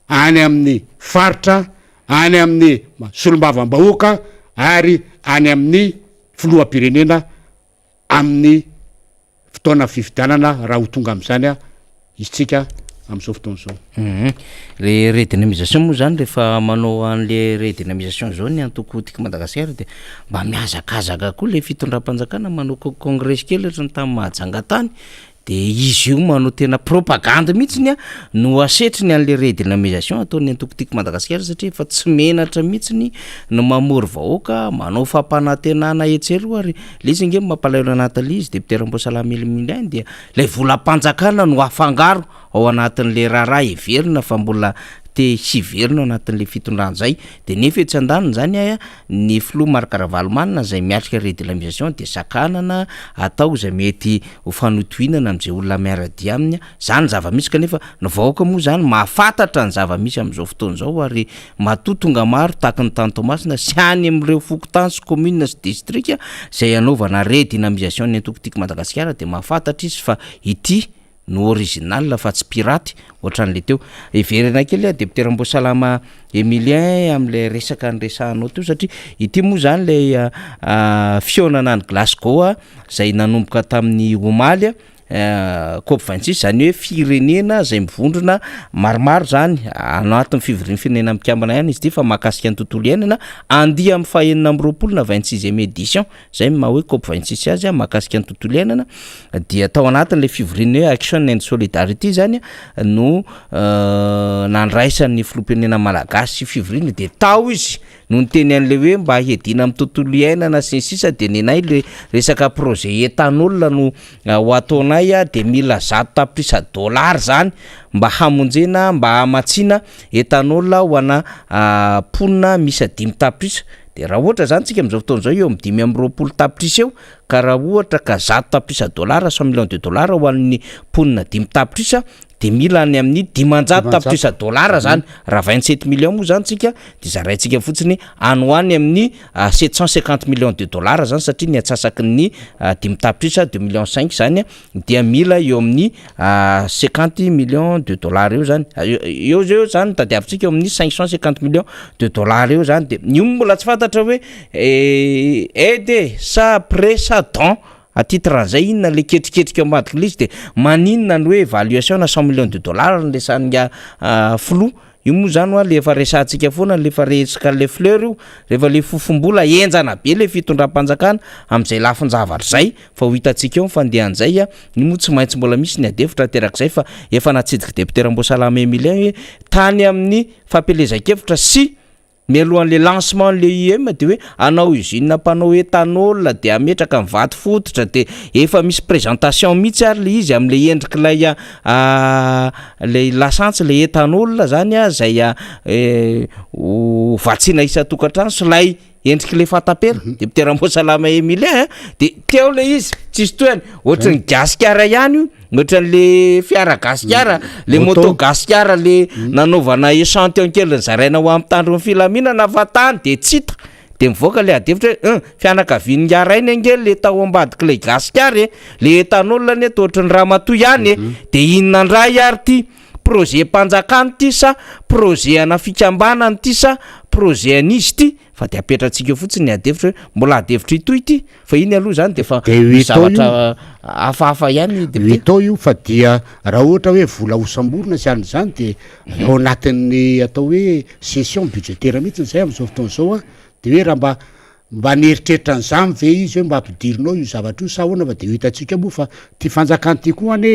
any amin'ny faritra, any amin'ny solombavambahoaka ary any amin'ny filoham-pirenena amin'ny fotoana fifidianana raha ho tonga amin'izany isika amin'izao fotoana izao. Le redynamisation moa zany rehefa manao an'le redynamisation zao ny antoko Tiako Madagasikara de mba mihazakazaka koa le fitondram-panjakana manao co- congresy kely ohatran'ny tany Mahajanga tany de izy io manao tena propagandy mihitsiny a no asetriny an'le redynamisation ataon'ny antoko Tiako Madagasikara satria efa tsy menatra mihitsiny no mamory vahoaka manao fampanantenana etsy eroa. Ary le izy ange mampalahelo anatin'le izy, député Ramboasalama Emilien, dia lay volam-panjakana no afangaro ao anatin'le raharaha heverina fa mbola te hiverina ao anatin'le fitondrana zay. De nefa etsy andaniny zany a ny filoha Marc Ravalomanana zay miatrika redynamisation de sakanana atao zay mety ho fanotohinana am'zay olona miara-dia aminy zany zava-misy. Kanefa ny vahoaka moa zany mahafantatra ny zava-misy am'izao fotoana izao ary matoa tonga maro tahaky ny tany Toamasina sy any amin'ireo fokontany sy commune sy distrika zay anaovana redynamisation ny antoko Tiako Madagasikara de mahafantatra izy fa ity no original fa tsy piraty ohatran'le teo. Heverina kely a député Ramboasalama Emilien am'le resaka niresahanao teo satria ity moa zany lay fihaonana any Glasgow a zay nanomboka tamin'ny omaly a COP 26, zany hoe firenena zay mivondrona maromaro zany anatin'ny fivorian'ny Firenena Mikambana ihany izy ity fa mahakasika ny tontolo iainana, andia amin'ny faha-26 na 26e édition zay maha hoe COP 26 azy a mahakasika ny tontolo iainana. Dia tao anatin'le fivoriana hoe Action and Solidarity zany no nandraisan'ny filoham-pirenena malagasy fivoriana, de tao izy no niteny an'le hoe mba hiadiana amin'ny tontolo iainana sy ny sisa. De nenay le resaka projet éthanol no ho ataonay a de mila 100 tapitrisa dollars zany mba hamonjena, mba hamatsiana éthanol ho ana mponina miisa 5 tapitrisa. De raha ohatra zany tsika am'izao fotoana zao eo amin'ny 25 tapitrisa eo, ka raha ohatra ka 100 tapitrisa dollars, 100 millions de dollars ho an'ny mponina 5 tapitrisa. de mila any amin'ny 500 tapitrisa dolara zany. Raha 27 millions moa zany tsika de zaraintsika fotsiny any ho any amin'ny 750 millions de dollars zany, satria ny antsasaky ny 5 tapitrisa, 2 millions 5 zany dia mila eo amin'ny 50 millions de dollars eo zany, eo zao zany tadiavintsika eo amin'ny 550 millions de dollars eo zany. De io mbola tsy fantatra hoe aide sa prêt sa don à titre an'izay, inona le ketriketrika ao ambadiky le izy, de maninona ny hoe évaluation na 100 millions de dollars ny resahan'ny filoha io moa zany hoa, le efa resahantsika foana, le efa resaka le fleur io, rehefa le fofom-bola enjana be le fitondram-panjakana am'izay lafin-javatra zay, fa ho hitantsika eo ny fandehan'izay a. Io moa tsy maintsy mbola misy ny adihevitra aterak'izay, fa efa natsidiky député Ramboasalama Emilien hoe tany amin'ny fampielezan-kevitra sy mialohan'le lancement le IEM de hoe anao usine mpanao éthanol de ametraka ny vato fototra, de efa misy présentation mihitsy ary le izy am'le endriky lay le lasantsy, le éthanol zany a, zay a ho vatsiana isan-tokantrano sy lay endriky le fatapera, député Ramboasalama Emilien de teo le izy tsisy tohany, ohatry ny gasikara ihany io, ohatran'le fiara gasikara, le moto gasikara, le nanaovana échantillon kely ny zaraina ho amin'ny tandro ny filaminana, fa tany de tsy hita, de mivoaka le adihevitra hoe un fianakavian'ny ngarainy ange le tao ambadiky le gasikara e, le éthanol anie to ohatry ny ramatoa ihany e, de inona ndray ary ty projet mpanjakany ty sa projet ana fikambanany ty sa projet an'izy ty? Fa de apetratsika eo fotsiny ny adihevitra hoe mbola adihevitra itoy ty, fa iny aloha zany de fa De huit misy zavatra hafahafa ihany, député. Huit io, fa dia raha ohatra hoe vola hosamborina sy an'izany, de ao anatin'ny atao hoe session budgétaire mihitsy zay am'izao fotoana zao a, de hoe raha mba nieritreritra an'izany ve izy hoe mba ampidirinao io zavatra io sa ahoana? Fa de ho hitantsika moa, fa ty fanjakana ty koa ane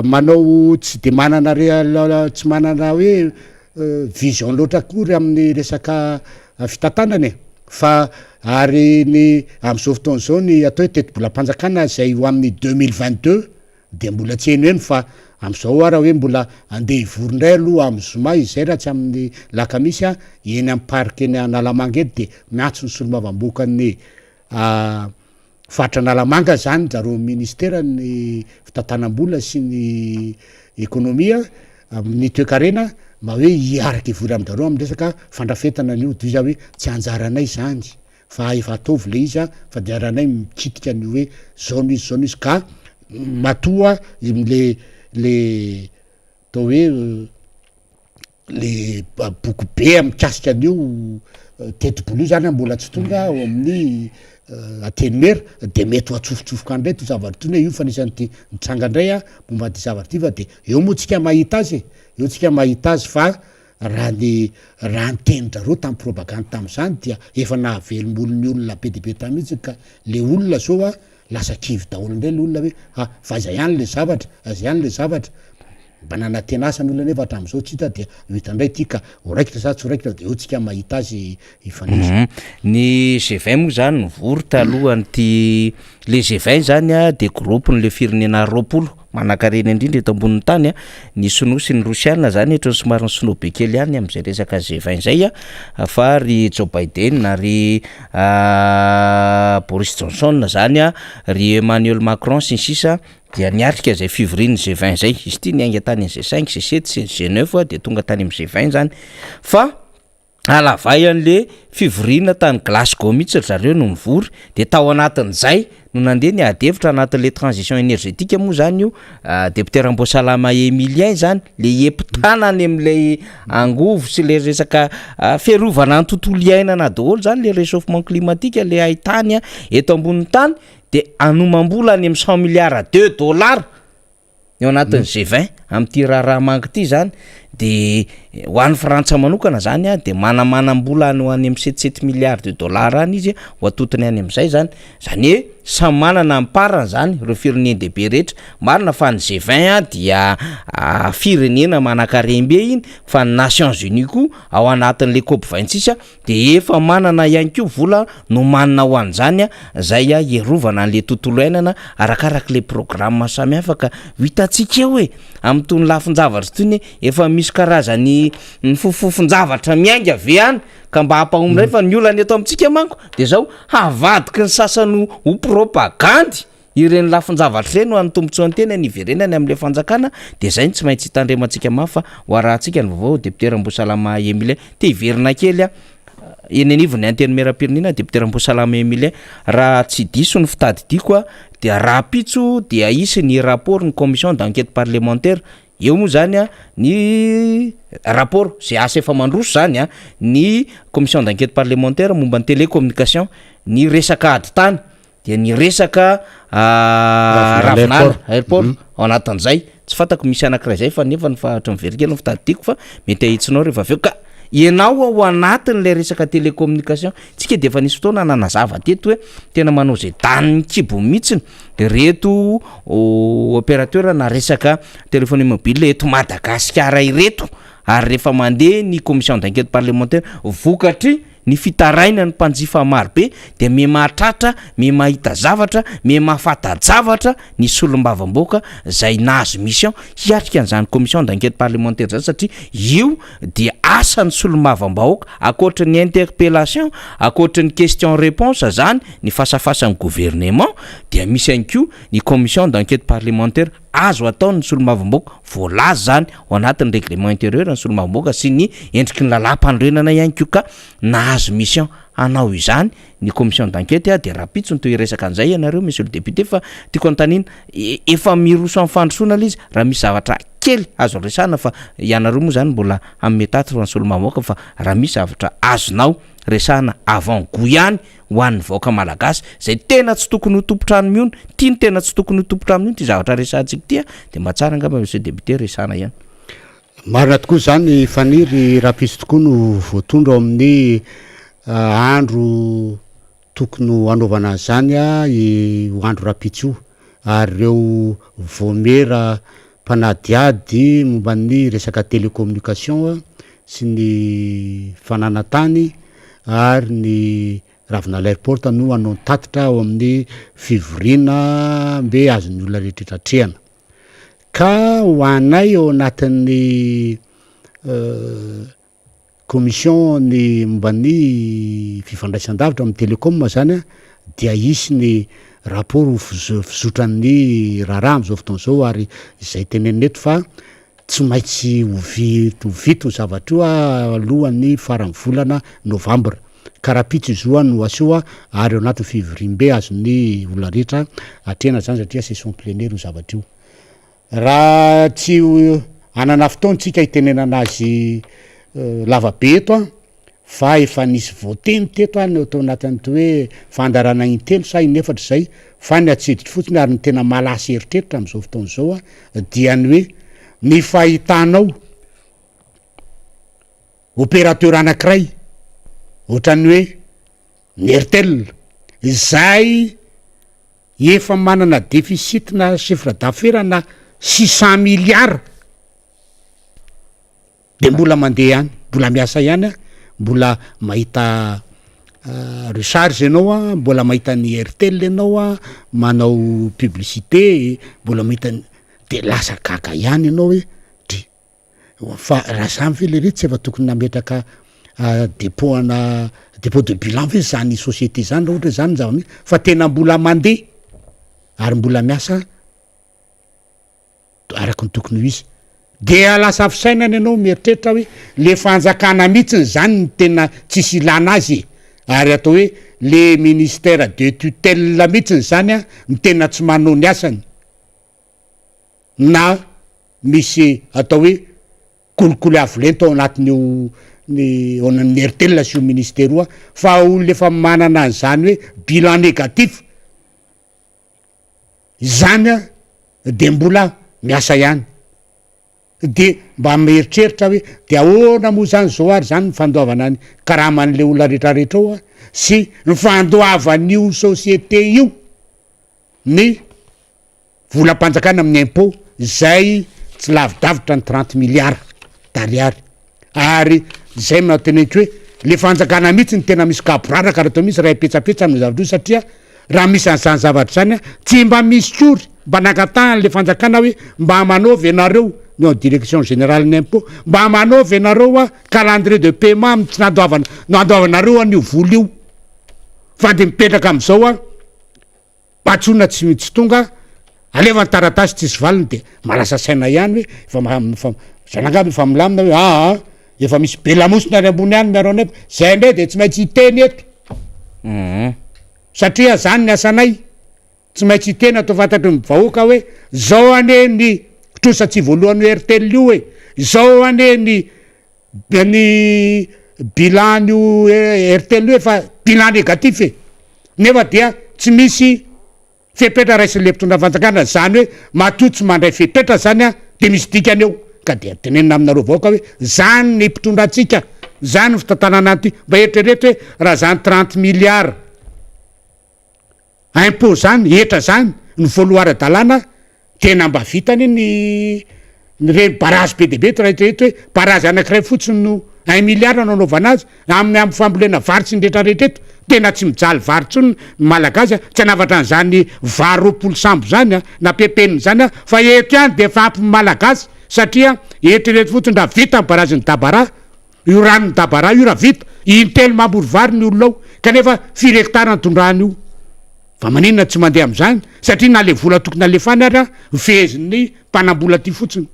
manao tsy de manana re tsy manana hoe vision loatra akory amin'ny resaka fitantanana e. Fa ary ny am'izao fotoana zao ny atao hoe tetibolam-panjakana zay ho amin'ny 2022 de mbola tsy henoheno, fa am'izao a raha hoe mbola andeha hivory indray aloha amy zoma izay, raha tsy amin'ny lakamisy a, eny amy parc eny Analamanga eny, de miantso ny solombavamboakan'ny faritra Analamanga zany zareo, ministera ny fitantanam-bola sy ny ekonomia amin'ny toekarena, mba hoe hiaraka hivory amin-drareo amy resaka fandrafetana an'io. De izy hoe tsy anjaranay zany fa efa ataovy le izy a, fa de aranay mikitika ny hoe zao no izy, zao no izy, ka matoa le atao hoe le boky be mikasika an'io tetibola io zany a mbola tsy tonga ao amin'ny antenimera, de mety ho atsofotsofoka andray to zavatra tony hoe io, fa nisan'ty mitranga indray a momba ty zavatra ty, fa de eo moa tsika mahita azy e, eo tsika mahita azy. Fa raha ny tenin-drareo tamin'ny propagande tam'izany dia efa nahavelombolo ny olona be de be tany mihitsy, ka le olona zao a lasa kivy daholo indray le olona hoe a fa aiza ihany le zavatra, aiza ihany le zavatra mba nanantena asa ny olona, nefa hatram'izao tsy hita, de ho hita indray ty ka ho raikitra sa tsy ho raikitra, de eo tsika mahita azy ifanisy. Ny G20 moa zany nivory talohan'ity. Le G20 zany a de groupe n'le firenena 20 manan-karena indrindra eto ambonin'ny tany a. Ny sinoa sy ny rosiana zany eto somary ny sinoa be kely ihany am'izay resaka G20 zay a, fa ry Joe Biden, ry Boris Johnson zany a, ry Emmanuel Macron sy ny sisa dia niatrika zay fivorian'ny G20 zay. Izy ty niainga tany amin'ny G5, G7 sy ny G9 de tonga tany amin'ny G20 zany, fa alavay an'le fivoriana tany Glasgow mihitsy ry zareo no mivory. De tao anatin'izay no nandeha ny adihevitra anatin'le transition énergétique moa zany io, député Ramboasalama Emilien, zany le epitana any am'le angovo sy le resaka fiarovana ny tontolo iainana daholo zany, le réchauffement climatique, le haitany a eto ambonin'ny tany, de anomam-bola any amin'ny 100 milliards de dollars eo anatin'ny G20 am'ty raharaha mangy ty zany. De ho an'ny Frantsa manokana zany a de manamanam-bola any ho any amin'ny 7 milliards de dollars any izy ho atotony any am'izay zany hoe samy manana ny parany zany ireo firenen-dehibe rehetra. Marina fa ny G20 a dia firenena manan-karem-be iny, fa ny Nations Unies koa ao anatin'le COP 26 a de efa manana ihany koa vola nomanina ho an'izany a, zay a hierovana an'le tontolo iainana arakarak'le programme samihafa, ka ho hitantsika eo hoe am'tony lafin-javatra tony efa misy karazany ny fofofon-javatra miainga ve any ka mba hampahomby ray. Fa ny olana eto amintsika manko de zao, havadiky ny sasany ho propagandy. Ireny lafin-javatra ireny ho an'ny tombontsoan'ny tena ny hiverenany amin'ilay fanjakana dia izay no tsy maintsy hitandremantsika mafy fa ho arahantsika ny vaovao Député Rambosalama Emilien. Te hiverina kely aho eny anivon'ny Antenimierampirenena Député Rambosalama Emilien raha tsy diso ny fitadidiako dia rahampitso dia hisy ny rapport ny commission d'enquête parlementaire Eo moa zany a ny rapport zay asa efa mandroso zany a, ny commission d'enquête parlementaire momba ny télécommunication, ny resaka ady tany, dia ny resaka Ravinala airport ao anatin'izay, tsy fantako misy anakiray zay fa nefa ny fa ohatran'ny very kely ny fitadidiako fa mety ahitsinao rehefa avy eo ka ianao ao anatin'ilay resaka télécommunication, tsika de efa nisy fotoana nanazava teto hoe tena manao zay danin'ny kibo mihitsiny Ireto opérateur na resaka téléphonie mobile eto Madagasikara ireto ary rehefa mandeha ny commission d'enquête parlementaire vokatry ny fitarainan'ny mpanjifa marobe dia miha mahatratra, miha mahita zavatra, miha mahafanta-javatra ny solombavambahoaka izay nahazo mission hiatrika an'izany commission d'enquête parlementaire izany satria io dia asan'ny solombavambahoaka ankoatry ny interpellation, ankoatry ny question réponse zany ny fasafasan'ny gouvernement dia misy ihany koa ny commission d'enquête parlementaire azo ataon'ny solombavambahoaka voalaza zany ao anatin'ny règlement intérieur ny solombavambahoaka sy ny endriky ny lalàmpanorenana ihany koa ka nahazo mission hanao izany ny commission d'enquête dia rahampitso no to hiresaka an'izay ianareo monsieur le député fa tiako anontaniana efa miroso amin'ny fandrosoana ilay izy raha misy zavatra kely azo resahana fa ianareo moa zany mbola hanome tatitra ho an'ny solombavambahoaka fa raha misy zavatra azonao resahana avant gout ihany ho an'ny vahoaka malagasy izay tena tsy tokony ho tompon-trano mihono, ity no tena tsy tokony ho tompon-trano mihono ity zavatra resahantsika ity a, dia mba tsara angamba monsieur député resahana ihany. Marina tokoa izany Faniry, rahampitso tokoa no voatondro ao amin'ny andro tokony ho hanaovana an'izany io andro rahampitso io ary ireo vaomiera mpanadihady momba ny resaka télécommunication sy ny fananan-tany ary ny Ravinala Airport no hanao ny tatitra ao amin'ny fivoriana mbe azon'ny olona rehetra atrehana. Ka ho anay ao anatin'ny commission ny momba ny fifandraisan-davitra amin'ny télécom zany dia hisy ny rapport ho fizotran'ny raharaha amin'izao fotoana izao ary izay tenenina eto fa tsy maintsy ho vita ho vita io zavatra io alohan'ny faran'ny volana novambra ka rahampitso izy io no aseho ary ao anatin'ny fivoriambe azon'ny olona rehetra atrehina zany satria session plénière io zavatra io. Raha tsy hanana fotoana tsika hitenenana azy lava be eto an, fa efa nisy voateny teto an tao anatin'ity hoe fandaharana intelo sa inefatra izay, fa ny atsidiko fotsiny ary ny tena mahalasa eritreritra amin'izao fotoana izao an, dia ny hoe ny fahitanao opérateur anankiray ohatran'ny hoe ny Airtel izay Efa manana deficit na chiffre d'affaires na 600 milliards de mbola mandeha ihany, mbola miasa ihany an, mbola mahita recharge ianao an, mbola mahita ny airtel ianao an, manao publicité, mbola mahita ny, de lasa gaga ihany ianao hoe dry. Fa raha zany ve lery tsy efa tokony nametraka depot ana depot de bilan ve zany société zany raha ohatra hoe zany ny zava-misy fa tena mbola mandeha ary mbola miasa araky ny tokony ho izy. Dia lasa fisainana ianao mieritreritra hoe le fanjakana mihitsiny zany no tena tsisy ilana azy e, ary atao hoe le ministère de tutelle mihitsiny zany an no tena tsy manao ny asany. na misy atao hoe kolikoly avo lenta ao anatin'io ny ao amin'ny Airtel sy io ministera io fa olona efa manana an'izany hoe bilan négatif izany a de mbola miasa ihany de mba mieritreritra hoe de ahoana moa zany zao ary zany ny fandoavana ny karaman'le olona retraretra ao a sy ny fandoavan'io société io ny volam-panjakana amin'ny impôt izay tsy lavidavitra ny 30 milliards d'ariary ary izay no teneniko hoe le fanjakana mihitsy ny tena misy gaboraraka raha toa misy ray petsapetsa amin'ny zavatra io satria raha misy an'izany zavatra izany a tsy mba misy kory mba nangatahany le fanjakana hoe mba manaova ianareo ny ao direction générale ny impôt mba manaova ianareo a calendrier de paiement amin'ny tsy nandoavana nandoavanareo an'io vola io fa de mipetraka am'izao a. Antsoina tsy tsy tonga, alefa ny taratasy tsisy valiny de mahalasa saina ihany hoe efa ma- efa zany angamba efa milamina hoe aa efa misy be lamosina any ambony any miaro anay fa zay ndray de tsy maintsy hiteny eto satria zany ny asanay, tsy maintsy hiteny atao fantatry ny vahoaka hoe zao anie ny trosa tsy voalohan'io Airtel io e, zao anie ny Dia ny bilan io Airtel io efa bilan négatif e! Nefa dia tsy misy fepetra raisin'le mpitondra fanjakana, zany hoe matoa tsy mandray fepetra zany an de misy dikany eo, ka dia tenenina aminareo vahoaka hoe zany ny mpitondra antsika, zany ny fitantanana an'ity, mba eritrereto hoe raha zany 30 milliards Impôt zany, hetra zany, ny voaloha ara-dalàna tena mba vitany ny ny reny barrage be dia be eto raha eritrereto hoe barrage anakiray fotsiny no un milliard no anaovana azy amin'ny amin'ny fambolena vary sy ny retraretra eto, tena tsy mijaly vary intsony ny malagasy a, tsy hanavatra an'izany vary 20 sambo zany a, na ppn zany a, fa eto ihany dia efa ampy ny malagasy satria eritrereto fotsiny raha vita ny barrage ny Dabara, Io ranon'i Dabara io raha vita, intelo mamboly vary ny olona ao, kanefa firy hectare no tondrahany io? Fa maninona tsy mandeha amin'izany? Satria na le vola tokony alefa any ary an, fehezin'ny mpanambola aty fotsiny.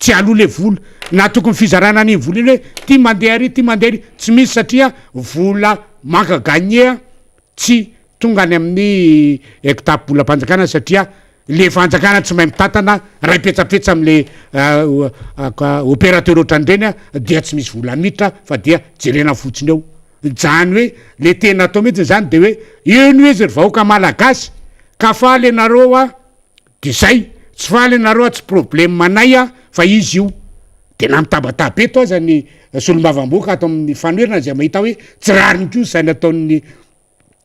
Tsy aloa le vola. Na tokony fizarana an'iny vola iny hoe ty mandeha ary, ty mandeha ary, tsy misy satria vola manque à gagner tsy tonga any amin'ny kitapo-bolam-panjakana satria le fanjakana tsy mahay mitantana ray petsapetsa amle opérateur ohatran'ireny a dia tsy misy vola miditra fa dia jerena fotsiny eo zany hoe le tena atao mihitsy zany de hoe eno izy ry vahoaka malagasy ka faly ianareo a de zay tsy faly ianareo a tsy problème anay a fa izy io de na mitabataba eto aza ny solombavamboaka ato amin'ny fanoherana zay mahita hoe tsy rariny koa zany ataon'ny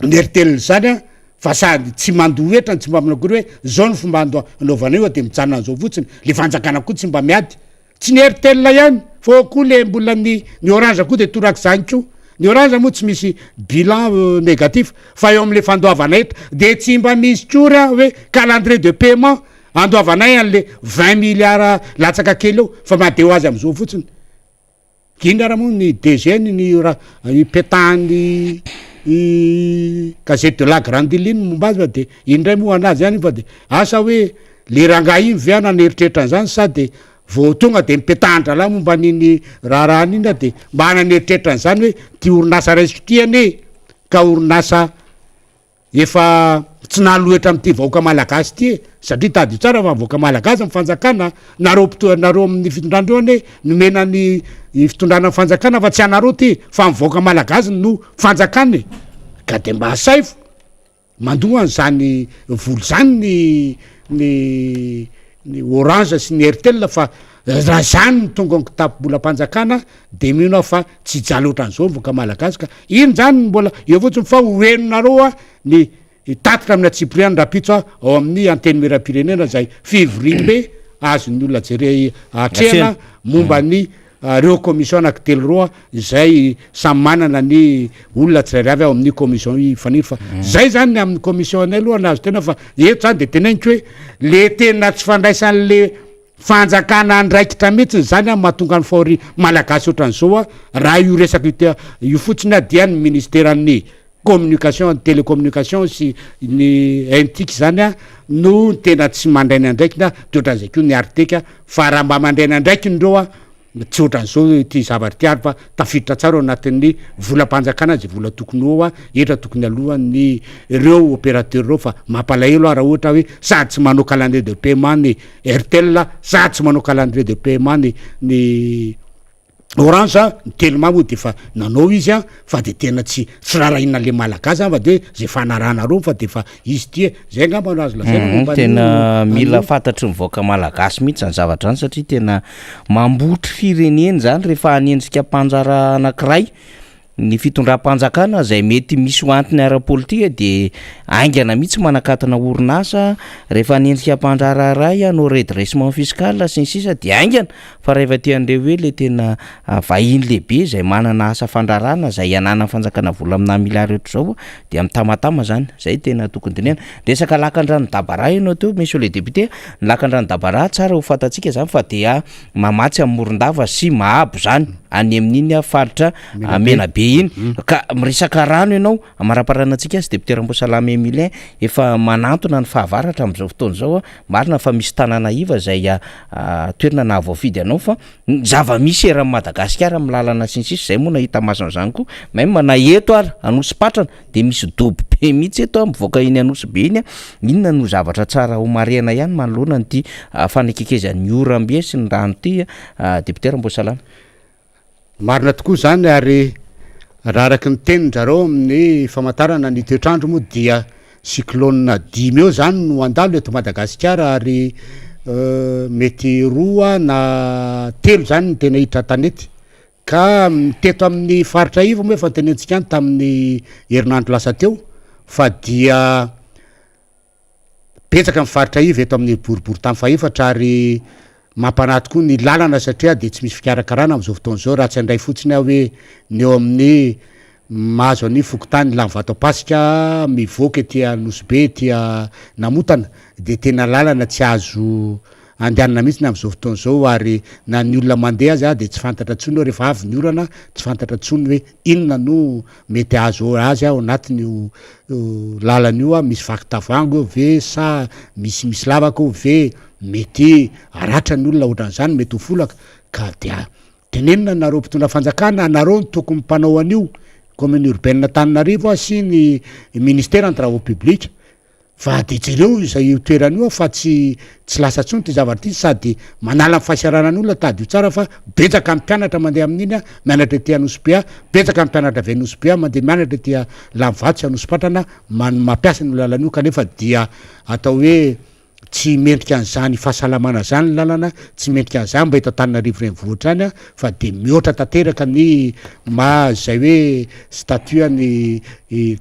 ny Airtel zany a fa sady tsy mandoa hetra no tsy mba manao akory hoe zao ny fomba ando- anaovana io a de mijanona an'zao fotsiny, le fanjakana koa tsy mba miady, tsy ny Airtel ihany fa ao koa le mbola ny ny Orange koa de torak'izany koa, ny Orange moa tsy misy bilan négatif fa eo am'le fandoavana hetra de tsy mba misy kory a hoe calendrier de paiement andoavanay an'le 20 milliards latsaka kely eo fa mandeha ho azy am'zao fotsiny. Inona ara moa ny DG ny ny raha ipetahan'ny i gazette de la grande ile iny momba azy fa de iny ndray moa anazy ihany io fa de asa hoe le rangahy iny ve ana nieritreritra an'izany sa de vao tonga de nipetahan-drahalahy momba an'iny raharaha iny de mba naneritreritra an'izany hoe ty orinasa raisiko ty anie ka orinasa Efa tsy nahaloetra amin'ity vahoaka malagasy ity e, satria tadidio tsara fa vahoaka malagasy ny fanjakana, nareo mpito- nareo amin'ny fitondrana reo anie nomena ny fitondrana ny fanjakana fa tsy anareo ty fa ny vahoaka malagasy no fanjakana e, ka de mba asaivo mandoa an'izany vola zany ny ny ny orange sy ny airtel fa raha zany no tonga ny kitapom-bolam-panjakana de mino aho fa tsy hijaly ohatran'izao ny vahoaka malagasy ka iny zany no mbola eo fotsiny fa ho henonareo a ny tatitra amin'ny antsipiriany rahampitso a ao amin'ny antenimierampirenena zay fivoriambe azon'ny olona jere atrehana momba ny reo commission anankitelo roa izay samy manana ny olona tsirairay avy ao amin'ny commission ifaniry fa zay zany ny amin'ny commission anay aloha ny azo tena fa eto zany de teneniko hoe le tena tsy fandraisan'le Fanjakana andraikitra mihitsy zany an mahatonga ny fahoriana malagasy otran'izao an, raha io resaka io te io fotsiny an dia ny ministeran'ny communication ny telecommunication sy ny intic zany an no tena tsy mandray ny andraikiny an de otran'izay koa ny artec fa raha mba mandray ny andraikiny reo an Tsy ohatran'izao ity zavatra ity ary fa tafiditra tsara ao anatin'ny volam-panjakana izay vola tokony ho ao, hetra tokony aloan'ny ireo opérateur ireo fa mampalahelo aho raha ohatra hoe sady tsy manao calendrier de paiement ny Airtel sady tsy manao calendrier de paiement ny ny Orange, ny Telma moa de efa nanao izy an fa de tena tsy tsy rarahina le malagasy zany fa de zay fanarahanareo fa de efa izy ity e, zay angamba no azo lazaina momba an'io. Tena mila fantatry ny vahoaka malagasy mihitsy zany zavatra zany satria tena Mambotry firenena izany rehefa hanenjika mpanjara anankiray ny fitondram-panjakana izay mety misy ho antony ara-politika dia haingana mihitsy manakatona orinasa, rehefa hanenjika mpandraharaha iray hanao redressement fiscal sy ny sisa dia haingana fa rehefa te handre hoe le tena vahiny lehibe izay manana asa fandraharahana izay ananan'ny fanjakana vola amina milliard ohatr'izao dia mitamatama zany, zay tena tokony dinihana. Resaka lakandrano Dabara ianao teo monsieur le député, ny lakandrano Dabara tsara ho fantatsika zany fa dia mamatsy an'i Morondava sy Mahabo zany any amin'iny faritra Menabe. iny. Ka miresaka rano ianao, amaraparana antsika azy Député Ramboasalama Emilien, efa manantona ny fahavaratra amin'izao fotoana izao, marina fa misy tanàna iva izay toerana nahavoafidy anao fa ny zava-misy eran'i Madagasikara amin'ny lalana sy ny sisa, izay moa nahita maso an'izany koa, même na eto ary Anosipatrana de misy dobo be mihitsy eto mivoaka iny Anosibe iny, inona no zavatra tsara ho marihana ihany manoloana an'ity fanekekezan'ny oram-be sy ny rano ity Député Ramboasalama? Marina tokoa izany ary raha araka ny tenin-drareo amin'ny famantarana ny toetr'andro moa dia cyclone dimy eo izany no handalo eto Madagasikara ary mety roa na telo izany ny tena hiditra an-tanety ka ny teto amin'ny faritra iva moa efa notenentsika ihany tamin'ny herinandro lasa teo fa dia Betsaka ny faritra iva eto amin'ny boriborintany fahefatra ary mampanahy tokoa ny lalana satria dia tsy misy fikarakarana amin'izao fotoana izao raha tsy handray fotsiny aho hoe ny eo amin'ny mahazo an'ny fokontany Lanivato Ampasika mivoaka ety Anosibe ety Namotana dia tena lalana tsy azo andehanana mihitsy ny amin'izao fotoana izao ary na ny olona mandeha aza dia tsy fantatra intsony hoe rehefa avy ny orana tsy fantatra intsony hoe inona no mety hahazo azy ao anatin'io lalana io, misy vaky tavoahangy eo ve sa misy misy lavaka eo ve, mety haratra ny olona ohatran'izany, mety ho folaka, ka dia tenenina nareo mpitondra fanjakana, nareo no tokony mpanao an'io, commune urbaine Antananarivo sy ny ministère ny travaux publics, Fa de jereo izay io toerana io fa tsy tsy lasa tsony ty zavatra ty sady manala ny fahasahiranan'ny olona tadidio tsara fa betsaka ny mpianatra mandeha amin'iny a mianatra ety Anosibe a betsaka ny mpianatra avy Anosibe a mandeha mianatra ety Lanivato sy Anosipatrana man- mampiasa an'io lalana io kanefa dia atao hoe tsy mendrika an'izany fahasalamana zany ny lalana tsy mendrika an'izany mba eto Antananarivo renivohitra any a fa de mihoatra tanteraka ny maha zay hoe statut an'i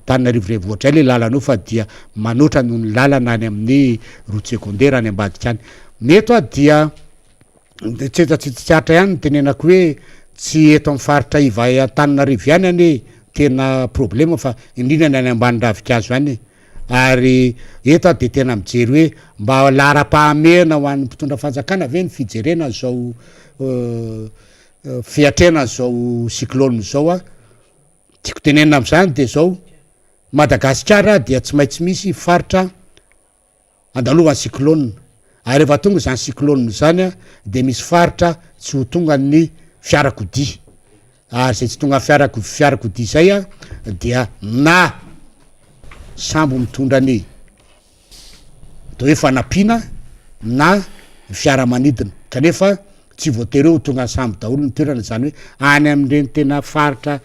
Tananarivo renivohitra zay le lalana io fa dia manoatra noho ny lalana any amin'ny route secondaire any ambadika any. Ny eto aho dia tsy tsy aritra ihany ny tenenako hoe tsy eto amin'ny faritra iva Antananarivo ihany anie tena problema fa indrindra ny any ambany ravinkazo any e. Ary eto aho dia tena mijery hoe mba laharam-pahamehana ho an'ny mpitondra fanjakana ve ny fijerena an'izao fiatrehana an'izao cyclone izao a. Tiako tenenina amin'izany dia izao, Madagasikara dia tsy maintsy misy faritra andalovan'ny cyclone, ary rehefa tonga izany cyclone izany dia misy faritra tsy ho tongan'ny fiarakodia. Ary izay tsy tonga fiarako fiarakodia izay a dia na sambo mitondra ny atao hoe fanampiana na fiaramanidina kanefa tsy voatery hoe ho tonga sambo daholo ny toerana izany hoe any amin'ireny tena faritra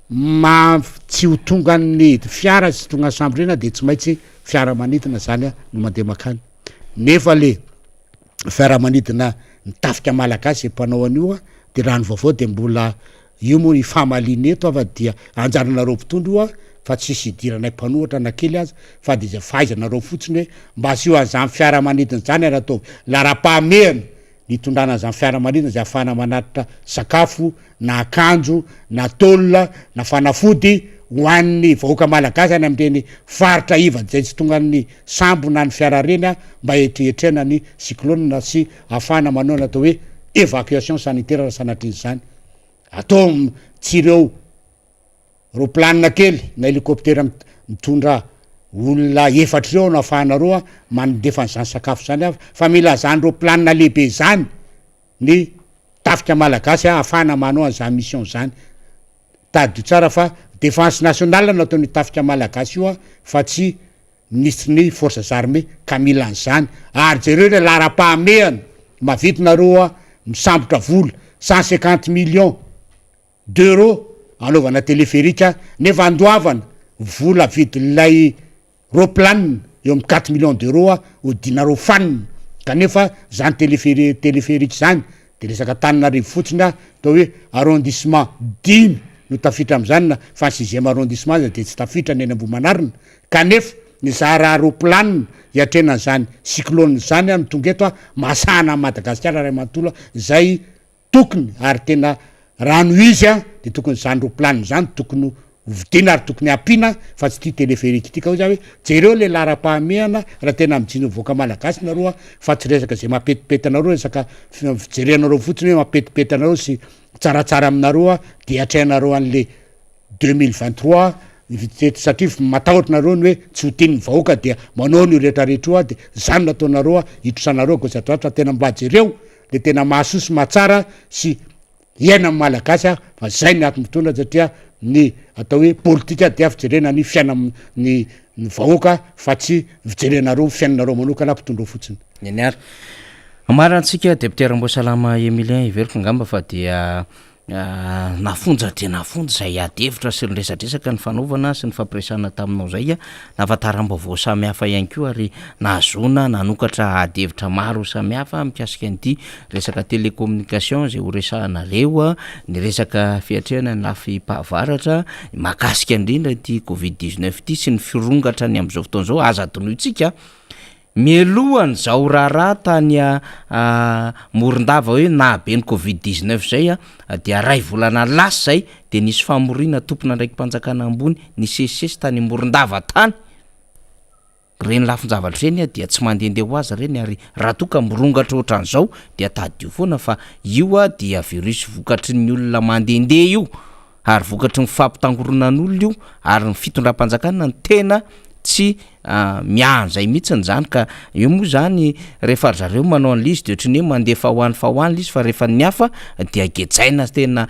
ma- tsy ho tongan'ny fiara sy tonga sambo ireny de tsy maintsy fiaramanidina zany a no mandeha makany nefa le fiaramanidina ny tafika malagasy izay mpanao an'io a de raha ny vaovao de mbola io moa ifamaliana eto afa dia anjaranareo mpitondra io a fa tsisy idiranay mpanohatra na kely aza fa de izay fahaizanareo fotsiny hoe mba asio an'izany fiaramanidina zany ary ataovy laharam-pahamehana ny hitondrana an'izany fiaramanidina izay ahafahana manatitra sakafo na akanjo na tôle na fanafody ho an'ny vahoaka malagasy any amin'ireny faritra iva izay tsy tongan'ny sambo na ny fiara ireny mba hiatriatrehana ny cyclone sy ahafahana manao ny atao hoe évacuation sanitaire raha sanatria izany atao tsy ireo roplanina kely na hélicoptère mitondra olona efatra ireo no ahafahanareo mandefa an'izany sakafo izany fa mila zany roplanina lehibe izany ny tafika malagasy ahafahana manao an'izany mission zany. Tadidio tsara fa defense nationale no ataon'io tafika malagasy io fa tsy minisitry ny forces armées ka mila an'izany. Ary jereo ilay laharam-pahamehana, mahavita nareo misambotra vola 150 millions d'euros anaovana téléphérique nefa andoavana vola vidin'ilay Roplanina eo amin'ny quatre millions d'euros hodinareo fanina kanefa zany téléphérique téléphérique zany de resaka Antananarivo fotsiny a atao hoe arrondissement dimy no tafiditra am'zany na fa ny sixième arrondissement aza de tsy tafiditra ny any Ambohimanarina kanefa ny zara roplanina hiatrehana an'zany cyclone zany a no tonga eto a mahasahana an'i Madagasikara ray manontolo a zay Tokony ary tena raha no izy an de tokony zany roplanina zany tokony ho vidiana ary tokony ampiana fa tsy ty téléphérique ty ka hoy za hoe jereo le laharam-pahamehana raha tena mijinjo vahoaka malagasy nareo an fa tsy resaka zay mampetipety anareo resaka fijerenareo fotsiny hoe mampetipety anareo sy tsaratsara aminareo an de atrehanareo anle. 2023 satria matahotra nareo ny hoe tsy ho tian'ny vahoaka dia manao an'io rehetra rehetra io dia zany no ataonareo hitrosanareo gauche à droite fa tena mba jereo le tena mahasoa sy mahatsara sy iainan'ny malagasy fa zay ny antony mitondra satria ny atao hoe politika dia fijerena ny fiainan'ny ny vahoaka fa tsy fijerenareo fiainanareo manokana mpitondra eo fotsiny. Eny ary. Amarantsika Député Ramboasalama Emilien heveriko angamba fa dia Nafonja dia nafonja izay ady hevitra sy ny resadresaka nifanaovana sy nifampiresahana taminao izay, nahafantaram-baovao samihafa ihany koa ary nahazoana nanokatra ady hevitra maro samihafa mikasika an'ity resaka télécommunication izay horesahanareo, ny resaka fiatrehana ny lafim-pahavaratra, mahakasika indrindra ity covid 19 ity sy ny firongatrany amin'izao fotoana izao, aza adinointsika Mialohan'izao raharaha tany Morondava hoe nahabe ny covid 19 izay dia ray volana lasa izay dia nisy famoriana tompon'andraiki-panjakana ambony nisesisesy tany Morondava tany. Ireny lafin-javatra ireny dia tsy mandehandeha ho azy ireny ary raha toa ka mirongatra ohatran'izao dia tadidio foana fa io dia virus vokatry ny olona mandehandeha io ary vokatry ny fampitangoronan'olona io ary ny fitondram-panjakana no tena tsy miahy an'izay mihitsiny zany ka eo moa zany rehefa ry zareo manao an'le izy de ohatran'ny hoe mandefa ho any fa ho any le izy fa rehefa ny hafa dia gejaina tena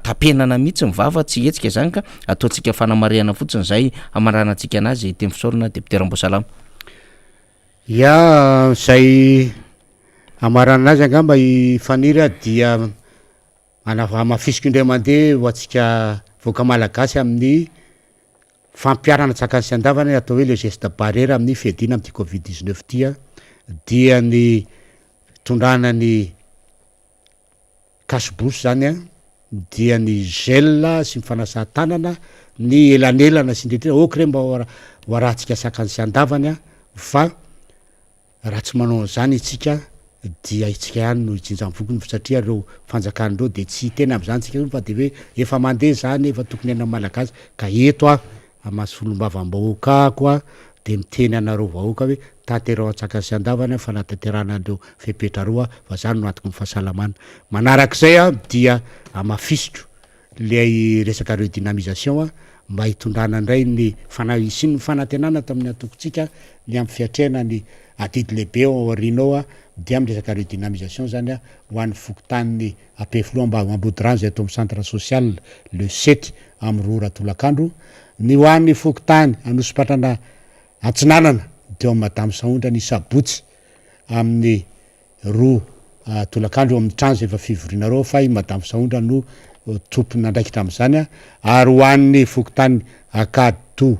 tapenana mihitsy ny vava tsy hihetsika zany ka ataontsika fanamarihana fotsiny zay hamaranantsika anazy teny fisaorana député Ramboasalama. Ya, zay hamaranana azy angamba i Faniry dia Hamafisiko indray mandeha ho antsika vahoaka malagasy amin'ny fampiharana an-tsakany sy an-davany atao hoe le geste barrière amin'ny fiadiana amin'ity covid 19 ity dia ny fitondrana ny cache bouche zany an, dia ny gel sy ny fanasan-tanana, ny elanelana sy ny rehetra ok re mba ho arahantsika sakany sy an-davany fa Raha tsy manao an'izany isika dia isika ihany no hijinja ny vokiny satria ireo fanjakana ireo dia tsy hiteny amin'izany isika fa dia hoe efa mandeha izany efa tokony iainan'ny Malagasy ka eto aho amin'ny maha solombavambahoaka ako aho dia miteny anareo vahoaka hoe tanterao antsakany sy andavany ny fanatanterahana an'ireo fepetra ireo fa izany no antoky ny fahasalamana. Manarak'izay aho dia hamafisiko ilay resaka redynamisation mba hitondrana indray ny fana hisian'ny fanantenana tamin'ny antokontsika ny amin'ny fiatrehana ny adidy lehibe ao aoriana ao dia amin'ny resaka redynamisation izany ho an'ny fokontanin'i Ampefiloha mba Ambodirano izay atao amin'ny centre social le sept amin'ny roa ora tolakandro, ny ho an'ny fokontany Anosipatrana Atsinanana dia ao amin'ny Madame Sahondra ny sabotsy amin'ny roa tolakandro eo amin'ny trano izay efa fivorianareo fa i Madame Sahondra no tompon'andraikitra amin'izany ary ho an'ny fokontany Ankadito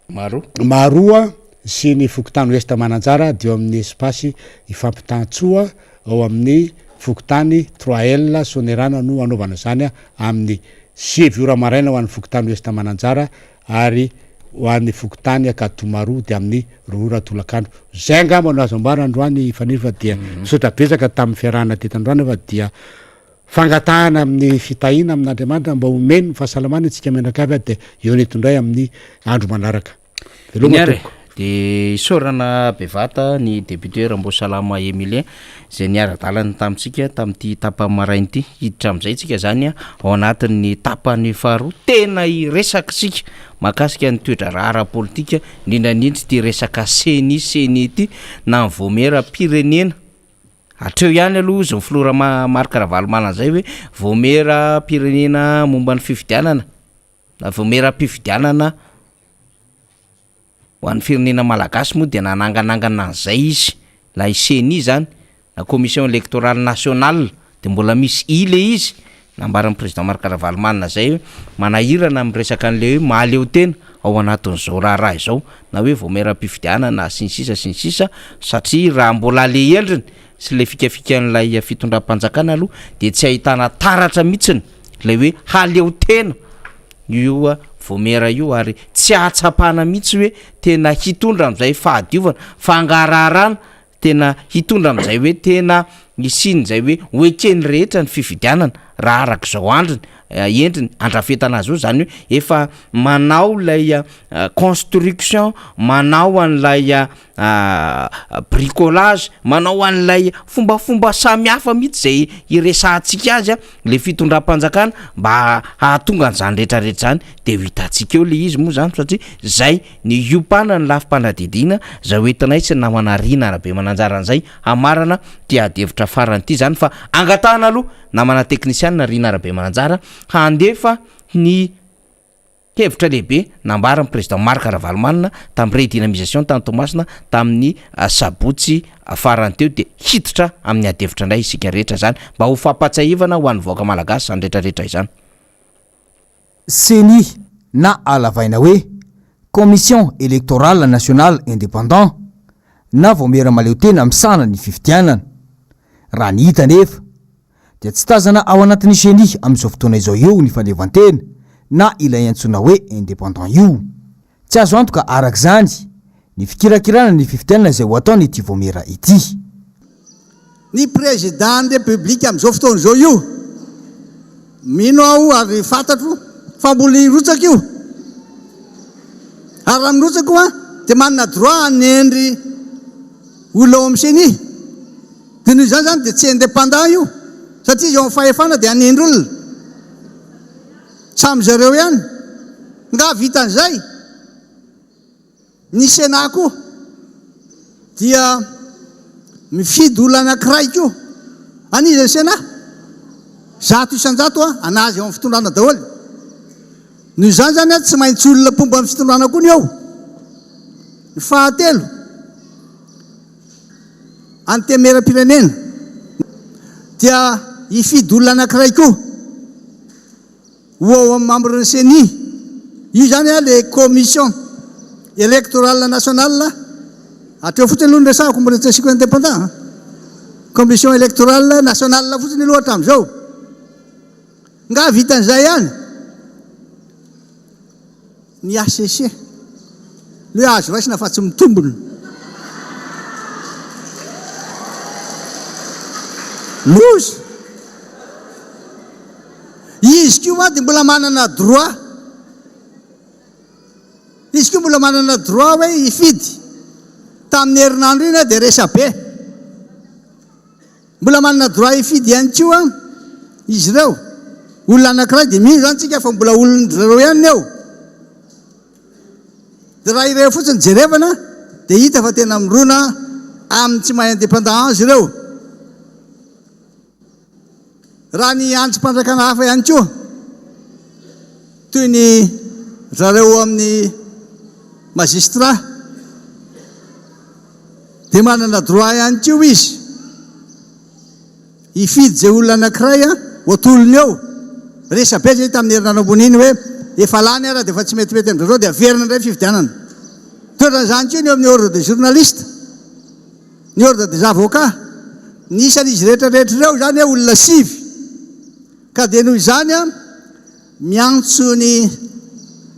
Maroa sy ny fokontany Ouest Mananjara dia eo amin'ny espace Ifampitantsoa ao amin'ny fokontany trois L Soanierana no hanaovana izany amin'ny sivy ora maraina ho an'ny fokontany Ouest Mananjara ary ho an'ny fokontany Ankaditomaroa dia amin'ny roa ora tolakandro. Izay angamba no azo ambara androany Faniry fa dia misaotra betsaka tamin'ny fiarahana teto androany fa dia fangatahana amin'ny fitahiana amin'Andriamanitra mba homeny ny fahasalamana isika mianakavy dia eo eto indray amin'ny andro manaraka. Veloma Eny ary e, tompoko. dia isaorana bevata ny député Ramboasalama Emilien izay niara-dalana tamintsika tamin'ity tapany maraina ity. Hiditra amin'izay tsika izany ao anatin'ny tapany faharoa. Tena hiresaka isika mahakasika ny toe-draharaha ara-politika, indrindra indrindra ity resaka ceni ceni ity na ny vaomieram-pirenena. Hatreo ihany aloha izao filoha Rama- Marc Ravalomanana izay hoe vaomieram-pirenena momba ny fifidianana na vaomieram-pifidianana Ho an'ny firenena malagasy moa dia nananganangana an'izay izy, ilay ceni izany, na commission electorale nationale, dia mbola misy i le izy, nambaran'ny président Marc Ravalomanana izay hoe manahirana amin'ny resaka an'ilay hoe mahaleo tena ao anatin'izao raharaha izao, na hoe vaomieram-pifidianana sy ny sisa sy ny sisa, satria raha mbola le endriny sy ilay fikafikan'ilay fitondram-panjakana aloha dia tsy ahitana taratra mihitsiny ilay hoe haleo tena. io vaomiera io ary tsy ahatsapana mihitsy hoe tena hitondra amin'izay fahadiovana, fangaraharana, tena hitondra amin'izay hoe tena hisian'izay hoe ho eken'ny rehetra ny fifidianana raha araka izao andriny endriny andrafetana azy io, izany hoe efa manao ilay construction, manao an'ilay. bricolage, manao an'ilay fombafomba samihafa mihitsy izay iresahantsika azy a, le fitondram-panjakana mba hahatonga an'izany rehetrarehetra zany de ho hitantsika eo le izy moa zany satria zay ny hiompana ny lafim-panadihadiana zay ho entinay sy ny namana Rina Rabemananjara an'izay hamarana ty ady hevitra farany ty zany fa angatahana aloha namana teknisianina Rina Rabemananjara handefa ny Hevitra lehibe nambaran'ny Président Marc Ravalomanana tamin'ny redynamisation tany Toamasina tamin'ny sabotsy farany teo dia hiditra amin'ny adihevitra indray isika rehetra izany mba ho fampatsiahivana ho an'ny vahoaka malagasy izany rehetra rehetra izany. Ceni na halavaina hoe Commission Electorale Nationale Indépendant na Vaomiera Mahaleotena misahana ny fifidianana. Raha ny hita anefa dia tsy tazana ao anatin'ny ceni amin'izao fotoana izao eo ny fahaleovantena na ilay antsoina hoe indépendant io. Tsy azo antoka araka izany ny fikirakirana ny fifidianana izay ho ataon'ity vaomiera ity. Ny Président-n'ny République amin'izao fotoana izao io, mino aho ary fantatro fa mbola hirotsaka io. Ary raha mirotsaka io dia manana droit hanendry olona ao amin'ny ceni. Dia noho izany izany dia tsy indépendant io satria izy eo amin'ny fahefana dia hanendry olona. Samy zareo ihany. Nga vitan'izay? Ny Sénat koa dia mifidy olona anankiray koa. An'iza ny Sénat? 100% an'azy eo amin'ny fitondrana daholo. Noho izany izany tsy maintsy olona mpomba ny fitondrana koa ny eo. Ny fahatelo, Antenimierampirenena dia hifidy olona anankiray koa ho ao amin'ny membre ny ceni. Io izany ilay commission électorale nationale, hatreo fotsiny aloha no resahako, mbola tsy asiako indépendant an. Commission électorale nationale fotsiny aloha hatramin'izao. Nga vitan'izay ihany? Ny HCC, ny hoe azo raisina fa tsy mitombina. Loza! Izy koa ma dia mbola manana droit, izy koa mbola manana droit hoe hifidy. Tamin'ny herinandro iny dia resabe. Mbola manana droit hifidy ihany koa izy ireo. Olona anankiray dia mino izany tsika fa mbola olon-dry zareo ihany ny eo. Dia raha ireo fotsiny jerevana dia hita fa tena mirona amin'ny tsy maha indépendant azy ireo. Raha ny andrim-panjakana hafa ihany koa toy ny zareo amin'ny magistrat Dia manana droit ihany koa izy hifidy izay olona anankiray ho atolony eo. Resabe izay tamin'ny herinandro ambony iny hoe efa lany ara dia efa tsy metimety amin-dry zareo dia averina indray ny fifidianana. Toetran'izany koa ny eo amin'ny ordre des journalistes, ny ordre des avocats. Ny isan'izy rehetra rehetra ireo izany olona sivy. Ka dia noho izany Miantso ny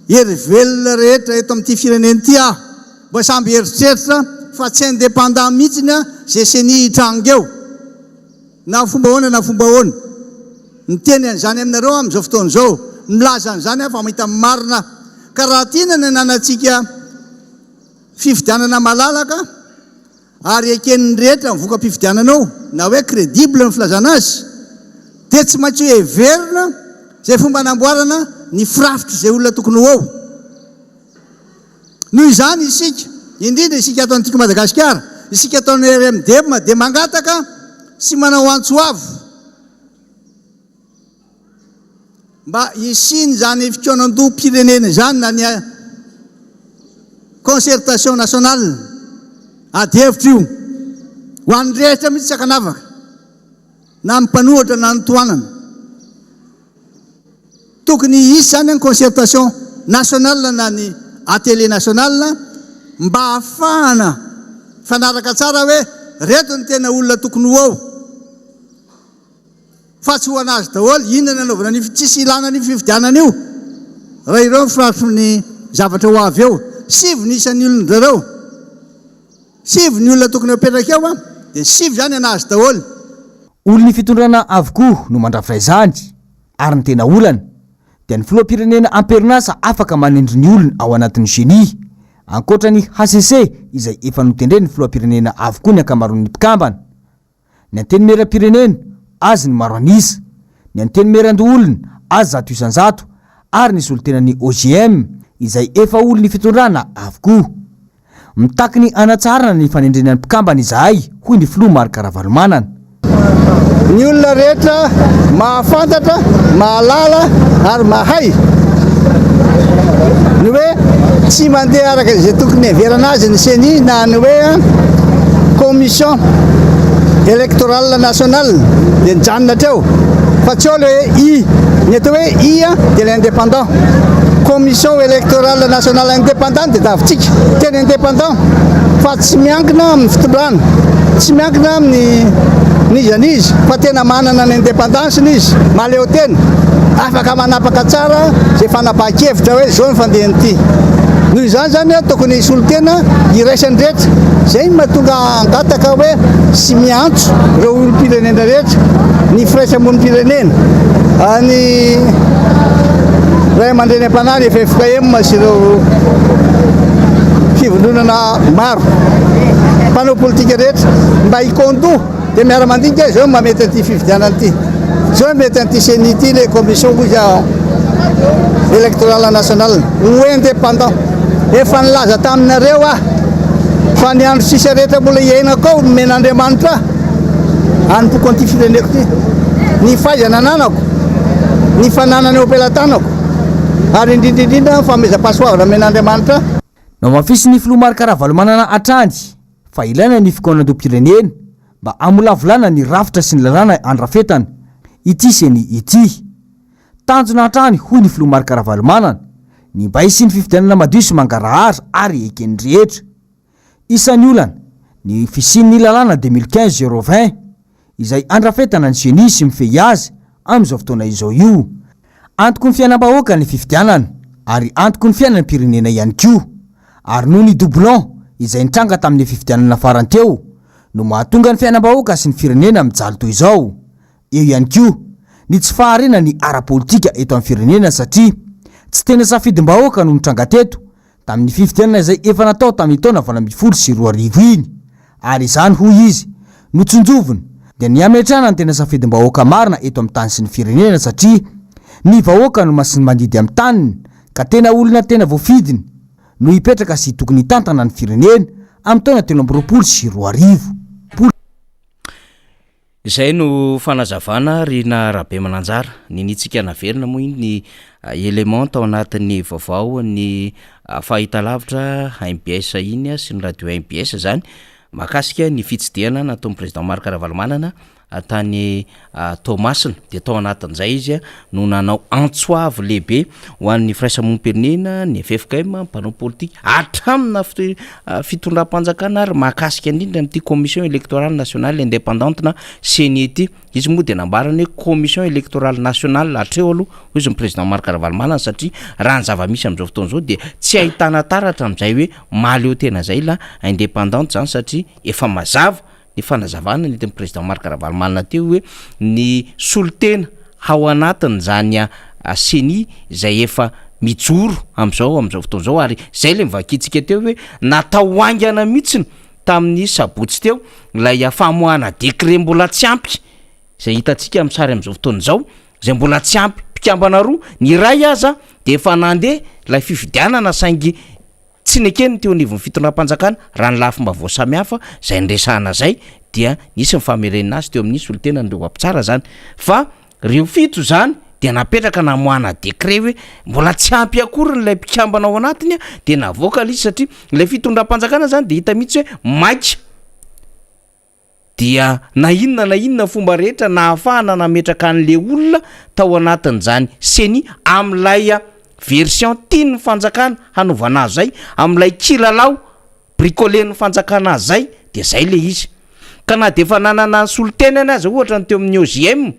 hery velona rehetra eto amin'ity firenena ity aho mba samby hieritreritra fa tsy indépendant mihitsiny ze ceni hitranga eo na fomba ahoana na fomba ahoana. Miteny an'izany aminareo aho amin'izao fotoana izao, milaza an'izany aho fa mahita ny marina aho. Ka raha tiana ny hananantsika fifidianana malalaka, ary eken'ny rehetra ny voka-pifidianana eo, na hoe crédible ny filazana azy, dia tsy maintsy ho heverina izay fomba hanamboarana ny firafitr'izay olona tokony ho eo. Noho izany isika, indrindra isika ato Antiko Madagasikara, isika ato amin'ny RMDM dia mangataka sy manao antso avo, Mba hisian'izany fikaonandoham-pirenena izany na ny concertation nationale, ady hevitra io, ho an'ny rehetra mihitsy tsy ankanavaka, na ny mpanohatra na ny tohanana. Tokony hisy izany ny concertation nationale na ny atelier national mba hahafahana mifanaraka tsara hoe reto ny tena olona tokony ho ao. Fa tsy ho an'azy daholo, inona ny anaovana an'io, tsisy ilana an'io fifidianana io raha ireo ny firatry ny zavatra ho avy eo. Sivy ny isan'ny olon-dry zareo, sivy ny olona tokony hapetraka eo an, dia sivy izany an'azy daholo. Olon'ny fitondrana avokoa no mandrafitra izany ary ny tena olana dia ny filoham-pirenena am-perinasa afaka manendry ny olony ao anatin'ny ceni. Ankoatra ny hcc izay efa notendren'ny filoham-pirenena avokoa ny ankamaroan'ny mpikambana. Ny Antenimierampirenena, azy ny maro an'isa. Ny Antenimierandoholona, azy 100%, ary ny solontenan'ny OJM, izay efa olon'ny fitondrana avokoa. Mitaky ny hanatsaharana ny fanendrena ny mpikambana izahay, hoy ny filoha Marc Ravalomanana. Ny olona rehetra mahafantatra, mahalala ary mahay ny hoe tsy mandeha araka izay tokony heverana azy ny ceni na ny hoe commission électorale nationale dia nijanona hatreo fa tsy ao ilay hoe i. Ny atao hoe i dia ilay indépendant. Commission électorale nationale indépendante dia davintsika. Tena indépendant fa tsy miankina amin'ny fitondrana, tsy miankina amin'ny n'iza n'iza fa tena manana ny indépendance-ny izy, mahaleo tena, afaka manapaka tsara izay fanapahan-kevitra hoe izao ny fandehan'ity. Noho izany izany tokony hisolo tena iraisan'ny rehetra. Izay no mahatonga hangataka hoe sy miantso ireo olom-pirenena rehetra, ny firaisamonim-pirenena, ny ray aman-dreny am-panahy, ny ffkm sy ireo fivondronana maro, mpanao politika rehetra mba hikaon-doha dia miara-mandinika hoe izao no mahamety an'ity fifidianana ity, izao no mety an'ity ceni ity, ilay commission hoy aho électorale nationale ho indépendant. Efa nilaza taminareo aho fa ny andro sisa rehetra mbola hiainako ao nomen'Andriamanitra ahy hanompoako an'ity fireneko ity. Ny fahaizana ananako, ny fananana eo am-pelatanako ary indrindra indrindra ny fanomezam-pahasoavana nomen'Andriamanitra ahy. Nohamafisin'ny filoha Marc Ravalomanana hatrany fa ilaina ny fikaonandoham-pirenena mba hamolavolana ny rafitra sy ny lalàna andrafetana ity ceni ity. Tanjona hatrany, hoy ny filoha Marc Ravalomanana, ny mba hisian'ny fifidianana madio sy mangarahara ary eken'ny rehetra. Isan'ny olana, ny fisian'ny lalàna 2015 020, izay andrafetana ny ceni sy mifehy azy amin'izao fotoana izao io. Antoky ny fiainam-bahoaka ny fifidianana ary antoky ny fiainam-pirenena ihany koa. Ary noho ny doublon izay nitranga tamin'ny fifidianana farany teo no mahatonga ny fiainam-bahoaka sy ny firenena mijaly toy izao. Eo ihany koa ny tsy faharenany ara-politika eto amin'ny firenena satria tsy tena safidim-bahoaka no nitranga teto tamin'ny fifidianana izay efa natao tamin'ny taona 2018 iny ary izany hoy izy no tsinjoviny dia ny hametrahana ny tena safidim-bahoaka marina eto amin'ny tany sy ny firenena satria ny vahoaka no masin-mandidy amin'ny taniny ka tena olona tena voafidiny no hipetraka sy tokony hitantana ny firenena amin'ny taona 2023. Izay no fanazavana Rina Rabemananjara. Niniantsika naverina moa iny ny élément tao anatin'ny vaovao ny fahitalavitra mbs iny sy ny radio mbs izany mahakasika ny fitsidihana nataon'ny président Marc Ravalomanana tany Toamasina. Dia tao anatin'izay izy no nanao antso avo lehibe ho an'ny firaisamonim-pirenena, ny ffkm, mpanao politika, hatramina fitondram-panjakana ary mahakasika indrindra amin'ity commission électorale nationale indépendante na ceni ity. Izy moa dia nambarany hoe commission électorale nationale hatreo aloha, hoy izy ny président Marc Ravalomanana satria raha ny zava-misy amin'izao fotoana izao dia tsy ahitana taratra amin'izay hoe mahaleo tena izay la indépendante izany satria efa mazava ny fanazavana nentin'ny président Marc Ravalomanana teo hoe ny solontena ao anatin'izany ceni izay efa mijoro amin'izao amin'izao fotoana izao ary izay ilay novakintsika teo hoe natao haingana mihitsiny tamin'ny sabotsy teo ilay famoahana décret mbola tsy ampy izay hitantsika amin'ny sary amin'izao fotoana izao izay mbola tsy ampy mpikambana roa ny iray aza dia efa nandeha ilay fifidianana saingy Tsy nekeny ny teo anivon'ny fitondram-panjakana raha ny lafim-baovao samihafa izay niresahana izay dia nisy ny famerenana azy teo amin'ny solontenan'ireo mpitsara izany fa ireo fito izany dia napetraka namoahana décret hoe mbola tsy ampy akory ilay mpikambana ao anatiny dia navoaka ilay izy satria ilay fitondram-panjakana izany dia hita mihitsy hoe maika Dia na inona na inona fomba rehetra nahafahana nametraka an'le olona tao anatin'izany ceni amin'ilay version tian'ny fanjakana hanaovana azy zay, amin'ilay kilalao bricolen'ny fanjakana azy zay dia zay le izy. Ka na dia efa nanana ny solontenany aza ohatra ny teo amin'ny OJM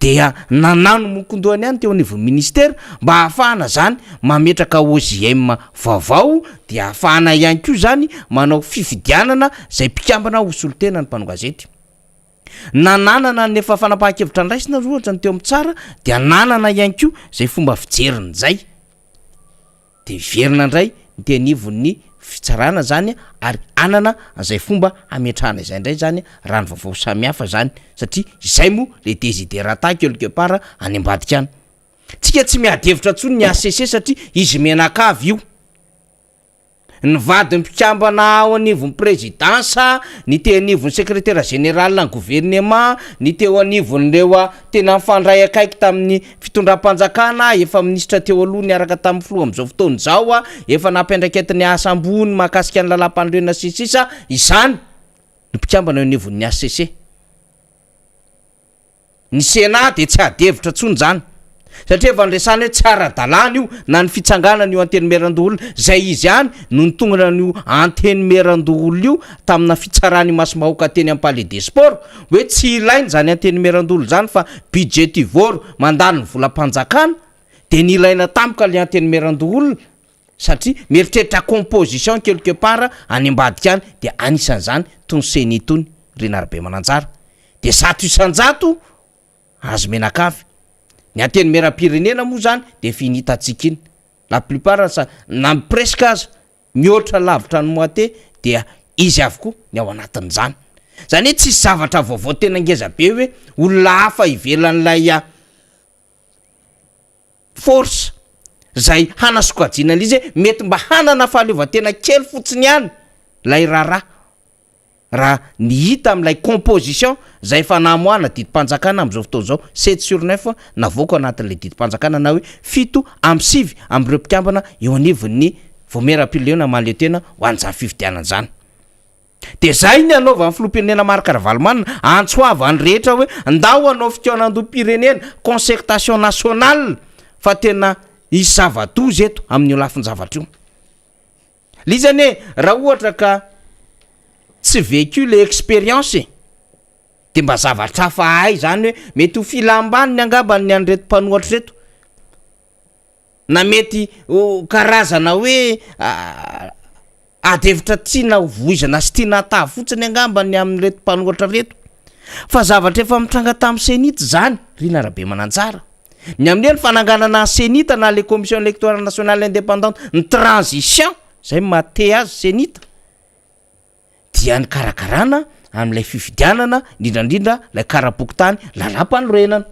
dia nanano mokondohany ihany teo anivon'ny ministera mba hahafahana zany mametraka OJM vaovao dia hahafahana ihany koa zany manao fifidianana zay mpikambana ho solontena ny mpanao gazety. Na nanana ny efa fanapahan-kevitra nraisina aza ohatra ny teo amin'ny tsara dia nanana ihany koa zay fomba fijeriny zay. Dia miverina indray ny teo anivon'ny fitsarana zany ary hanana an'izay fomba hametrahana izay indray zany raha ny vaovao samihafa zany satria izay moa le desiderata quelque part any ambadika any. Tsika tsy miady hevitra intsony ny HCC satria izy mianakavy io. Ny vadin'ny mpikambana ao anivon'ny prezidansa, ny teo anivon'ny sekretera zeneralina ny governemant, ny teo anivon'ireo tena nifandray akaiky tamin'ny fitondram-panjakana, efa minisitra teo aloha niaraka tamin'ny filoha amin'izao fotoana izao, efa nampiandraiketin'ny asa ambony mahakasika ny lalàmpanorenana sy ny sisa, izany ny mpikambana eo anivon'ny HCC. Ny Sénat dia tsy ady hevitra intsony izany satria efa niresahana hoe tsy ara-dalàna io na ny fitsanganana io Antenimierandoholona izay izy ihany no nitongona an'io Antenimierandoholona io tamina fitsarana imasom-bahoaka teny amin'ny Palais des Sports hoe tsy ilaina izany Antenimierandoholona izany fa budgetivore mandany ny volam-panjakana dia nilaina tampoka ilay Antenimierandoholona satria mieritreritra composition quelque part any ambadika any dia anisan'izany tony Ceni itony ry Narabemananjara dia 100% azo menakavy. Ny antenimierampirenena moa zany dia efa iny hitantsika iny, la plupart aza na ny presque aza mihoatra lavitra ny moite dia izy avokoa ny ao anatin'izany. Zany hoe tsisy zavatra vaovao tena ngeza be hoe olona hafa ivelan'ilay force zay hanasokajiana an'izy hoe mety mba hanana fahaleovantena kely fotsiny ihany lay raharaha. Raha ny hita amin'ilay composition izay efa namoahana didim-panjakana amin'izao fotoana izao, sept sur neuf navoaka ao anatin'ilay didim-panjakana na hoe 7 amin'ny amin'ireo mpikambana eo anivon'ny Vaomieram-pirenena mahaleo tena ho an'izany fifidianana izany. Dia izay ny hanaovan'ny filoham-pirenena Marc Ravalomanana antso avo an'ny rehetra hoe ndao hanao fikaonandoham-pirenena, concertation nationale, fa tena hisy zava-doza eto amin'io lafin-javatra io. Le izy anie raha ohatra ka tsy vécu le expérience e, de mba zavatra hafa hay zany hoe mety ho filam-baniny angambany ny an'ireto mpanohatra reto, na mety ho karazana hoe ady hevitra tiana ho voizana sy tiana hatavy fotsiny angamba ny amin'ireto mpanohatra reto, fa zavatra efa mitranga tamin'ny CENI-T zany ry Narabemananjara. Ny amin'ny hoe ny fananganana ny CENI-T na le commission électorale nationale indépendante ny transition zay no maha te azy CENI-T dia ny karakarana amin'ilay fifidianana indrindra indrindra ilay kara-pokontany lalàmpanorenana.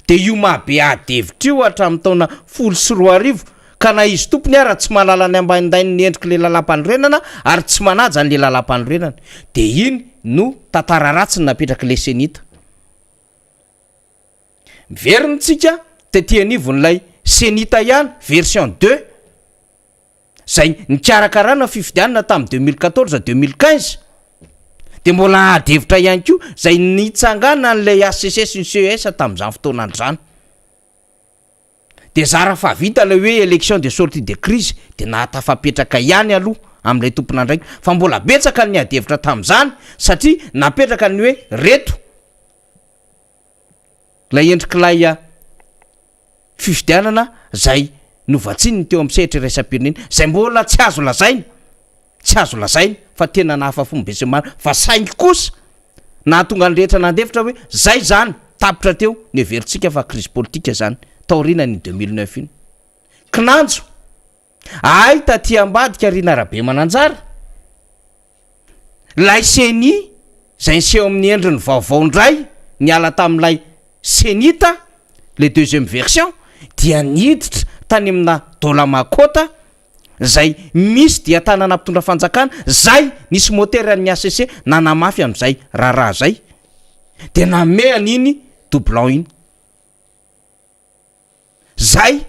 De io maha be ady hevitra io hatramin'ny taona 2010 ka na izy tompony ara tsy mahalala ny ambaindain'ny endrik'ilay lalàmpanorenana ary tsy manaja an'ilay lalàmpanorenana. De iny no tantara ratsy napetrak'ilay CENI-T. Miverina tsika tety anivon'ilay CENI-T ihany version deux zay nikarakarana fifidianana tamin'ny 2014 2015 de mbola ady hevitra ihany koa zay nitsangana an'ilay HCC sy ny CES tamin'izany fotoana andro zany de zara fa vita ilay hoe élection de sortie de crise de nahatafapetraka ihany aloha amin'ilay tompon'andraikitra fa mbola betsaka ny ady hevitra tamin'izany satria napetraka ny hoe reto lay endrik'ilay fifidianana zay novatsiny teo amin'ny sehatra iraisam-pirenena zay mbola tsy azo lazaina, tsy azo lazaina fa tena nahafa-po ny besinimaro fa saingy kosa nahatonga ny rehetra nandefitra hoe zay zany tapitra teo ny heverintsika fa crise politique zany taorian'ny 2009 iny. Kinanjo ay taty ambadika ry Narabemananjara lay CENI zay niseho amin'ny endriny vaovao indray niala tamin'ilay CENI-T le deuxième version dia niditra tany amina Dolamakota zay misy dia tanana mpitondra fanjakana zay nisy moteran'ny HCC nanamafy amin'izay raharaha zay de nanome an'iny doublon iny. Zay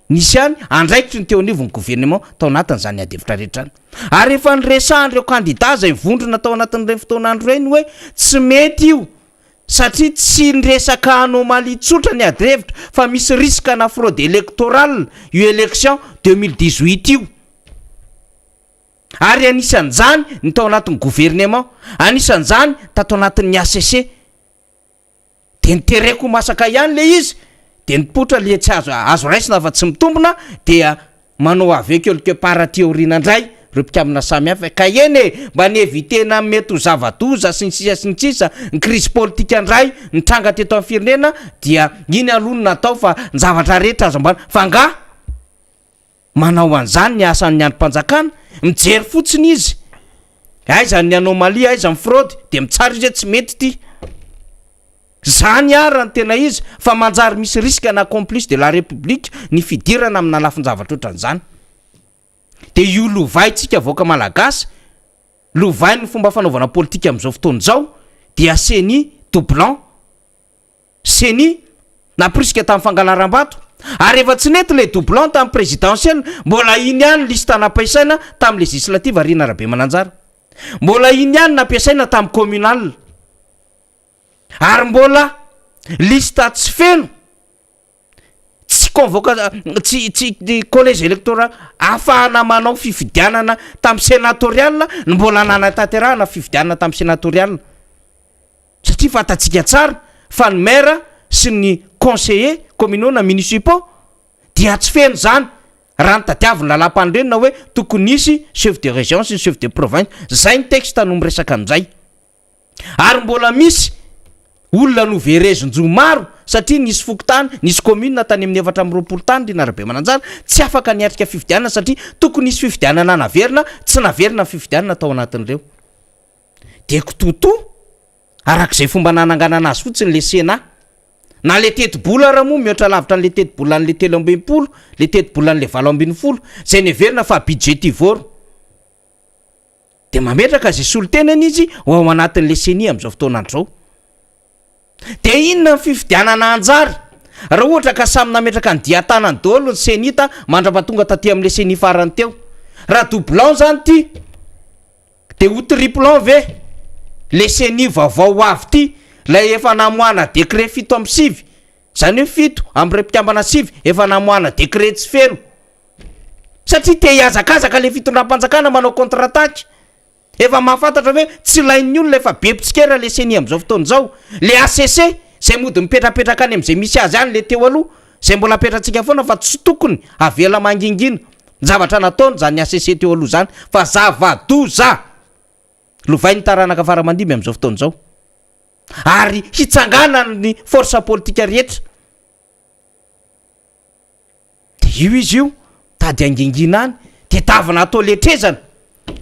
nisy ihany andraikitry ny teo anivon'ny gouvernement tao anatin'izany ady hevitra rehetra any. Ary efa niresahan'ireo kandida izay vondrona tao anatin'ireny fotoan'andro ireny hoe tsy mety io satria tsy niresaka anomalie tsotra ny ady hevitra fa misy risque na fraude électorale io élection 2018 io. Ary anisan'izany ny tao anatin'ny gouvernement, anisan'izany tato anatin'ny HCC. De nitereko ho masaka ihany le izy de nipoitra le tsy azo azo raisina fa tsy mitombina dia manao aveu quelque part aty aoriana indray reo mpikambana samihafa ka eny e mba ny evitena mety ho zava-doza sy ny sisa sy ny sisa ny crise politique indray nitranga teto amin'ny firenena dia iny aloha no natao fa ny zavatra rehetra azo ambara fa nga. manao an'izany ny asan'ny andrim-panjakana, mijery fotsiny izy, aiza ny anomalie, aiza ny fraude, dia mitsara izy hoe tsy mety ity. Zany ara ny tena izy fa manjary misy risque na complice de la république ny fidirana amina lafin-javatra ohatran'izany. Dia io lovaintsika vahoaka malagasy, lovain'ny fomba fanaovana politika amin'izao fotoana izao dia ceni doublant, ceni namporisika tamin'ny fangalaram-bato ary efa tsy nety ilay doublant tamin'ny présidentielle, mbola iny ihany liste nampiasaina tamin'ny législative Rina Rabemananjara, mbola iny ihany nampiasaina tamin'ny communal. Ary mbola liste tsy feno, tsy convoca- tsy tsy collège électoral ahafahana manao fifidianana tamin'ny sénatorial no mbola nanatanterahana fifidianana tamin'ny sénatorial. Satria fantatsika tsara fa ny maire sy ny conseillers communaux na municipaux dia tsy feno izany raha ny tadiavin'ny lalàmpanorenana hoe tokony hisy chef de région sy ny chef de province. Zay ny texte no miresaka an'izay. Ary mbola misy olona noverezin-jo maro satria nisy fokontany, nisy commune tany amin'ny 24 tany ry Narabemananjara tsy afaka niatrika fifidianana satria tokony hisy fifidianana naverina, tsy naverina ny fifidianana tao anatin'ireo. Dia kitoatoa arak'izay fomba nananganana azy fotsiny le Sénat. Na le tetibola ara moa mihoatra lavitra an'le tetibolan'le 63, le tetibolan'le 18, izay neverina fa budgetivore. Dia mametraka izay solontenany izy ho ao anatin'ilay ceni amin'izao fotoana andro izao. Dia inona ny fifidianana hanjary raha ohatra ka samy nametraka ny dian-tanany daholo ny cenit mandra-pahatonga taty amin'ilay ceni farany teo? Raha doublon izany ity dia ho triplon ve ilay ceni vaovao ho avy ity, ilay efa namoahana décret 7 amby 9, izany hoe fito amin'ireo mpikambana sivy efa namoahana décret tsy feno. Satria te hihazakazaka le fitondram-panjakana manao contre attaque. Efa mahafantatra hoe tsy ilain'ny olona efa be mpitsikera le ceni amin'izao fotoana izao. Le HCC zay mody mipetrapetraka any amin'izay misy azy any le teo aloha, zay mbola apetratsika foana fa tsy tokony avela mangingina ny zavatra nataony zany HCC teo aloha zany fa zava-doza lovain'ny taranaka fara aman-dimby amin'izao fotoana izao. Ary hitsanganan'ny force politika rehetra. De io izy io, tady hangingina any, tedavina atao letrezana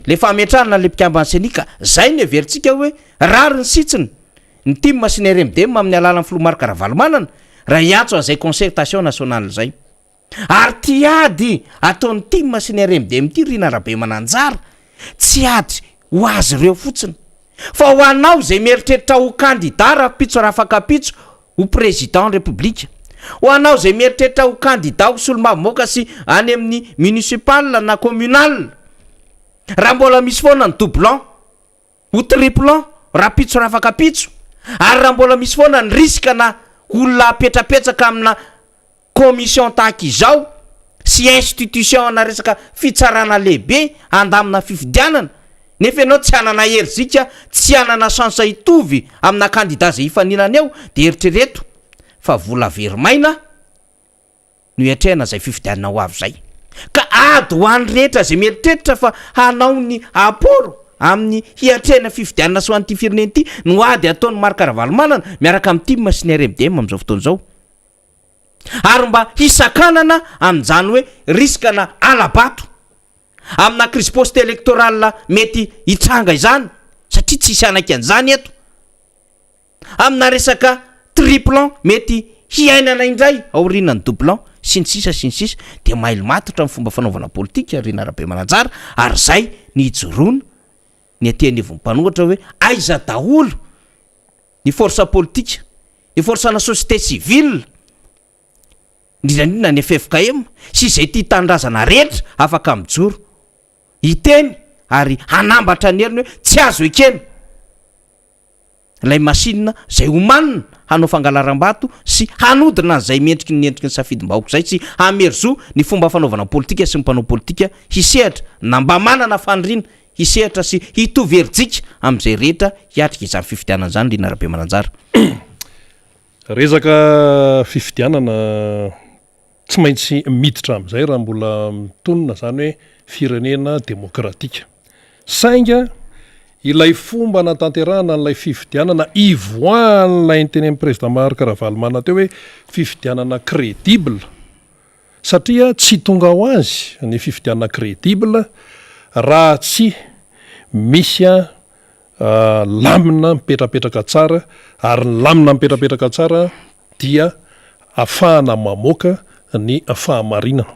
le fametrahana le mpikamban'ny ceni ka zay no heverintsika hoe rariny sitsiny ny tim sy ny rmdm amin'ny alalan'ny filoha Marc Ravalomanana raha hiantso an'izay concertation nationale zay. Ary ty ady ataon'ny tim sy ny rmdm ty Rina Rabemananjara tsy ady ho azy ireo fotsiny fa ho anao izay mieritreritra ho kandida rahampitso rahafakampitso ho président république. Ho anao izay mieritreritra ho candidat ho solombavambahoaka sy any amin'ny municipal na communal, raha mbola misy foana ny doublon, ho triplon rahampitso rahafakampitso, ary raha mbola misy foana ny risque na olona apetrapetraka amina commission tahaka izao sy institution ana resaka fitsarana lehibe handamina fifidianana nefa ianao tsy hanana herijika, tsy hanana chance hitovy amina candidat izay hifaninana eo dia eritrereto fa vola very maina no hiatrehana izay fifidianana ho avy izay. Ka ady ho an'ny rehetra izay mieritreritra fa hanao ny apport amin'ny hiatrehana fifidianana sy ho an'ity firenena ity no ady ataon'i Marc Ravalomanana miaraka amin'ny tim sy ny RMDM amin'izao fotoana izao. Ary mba hisakanana amin'izany hoe risque na hala-bato amina crise post électorale mety hitranga izany satria tsy hisy hanaiky an'izany eto, amina resaka triplon mety hiainana indray aorianan'ny doublon sy ny sisa sy ny sisa dia mailo matotra ny fomba fanaovana politika ry Narabemananjara ary izay ny hijoroana ny aty anivon'ny mpanohitra hoe aiza daholo ny force politika, ny force ana société civile, indrindra indrindra ny ffkm sy izay tia tanindrazana rehetra afaka mijoro, hiteny ary hanambatra ny heriny hoe tsy azo ekena ilay machine izay omanina hanao fangalaram-bato sy hanodina an'izay mendriky ny endriky ny safidim-bahoaka izay sy hamery zo ny fomba fanaovana politika sy ny mpanao politika hisehatra na mba manana faniriana hisehatra sy hitovy herijika amin'izay rehetra hiatrika izany fifidianana izany Rina Rabemananjara. Resaka fifidianana tsy maintsy miditra amin'izay raha mbola mitonona izany hoe firenena demokratika. Sainga ilay fomba natanterahana an'ilay fifidianana ivoahan'ilay nitenenin'ny Président Marc Ravalomanana teo hoe fifidianana crédible. Satria tsy tonga ho azy ny fifidianana crédible raha tsy misy lamina mipetrapetraka tsara ary ny lamina mipetrapetraka tsara dia afahana mamoaka ny fahamarinana.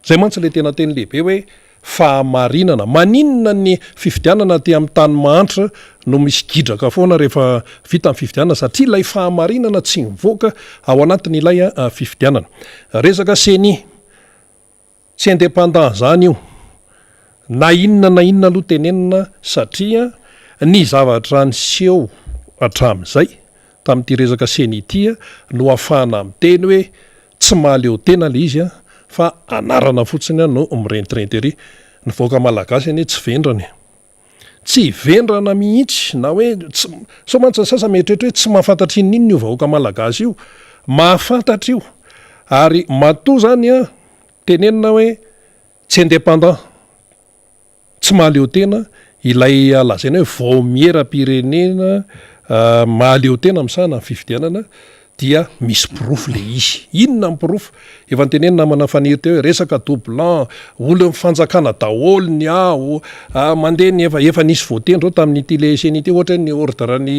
Zay mantsy le tena teny lehibe hoe fahamarinana. Maninona ny fifidianana aty amin'ny tany mahantra no misy gidraka foana rehefa vita ny fifidianana? Satria ilay fahamarinana tsy mivoaka ao anatin'ilay fifidianana. Resaka ceni, tsy indépendant zany io na inona na inona aloha tenenina satria ny zavatra niseho hatramin'izay tamin'ity resaka ceni ity no ahafahana miteny hoe tsy mahaleo tena le izy fa anarana fotsiny no mirentirenty ery. Ny vahoaka malagasy anie tsy vendrana e. Tsy vendrana mihitsy na hoe tsy, sao mantsy ny sasany mieritreritra hoe tsy mahafantatra inon'inona io vahoaka malagasy io. Mahafantatra io. Ary matoa zany an, tenenina hoe tsy indépendant. Tsy mahaleo tena ilay lazaina hoe vaomieram-pirenena mahaleo tena misahana ny fifidianana dia misy porofo le izy. Inona ny porofo? Efa notenenin'ny namana Faniry teo hoe resaka doublant, olon'ny fanjakana daholo ny ao, mandeha ny efa efa nisy voatendry ao tamin'ity le ceni ity ohatra hoe ny ordre ny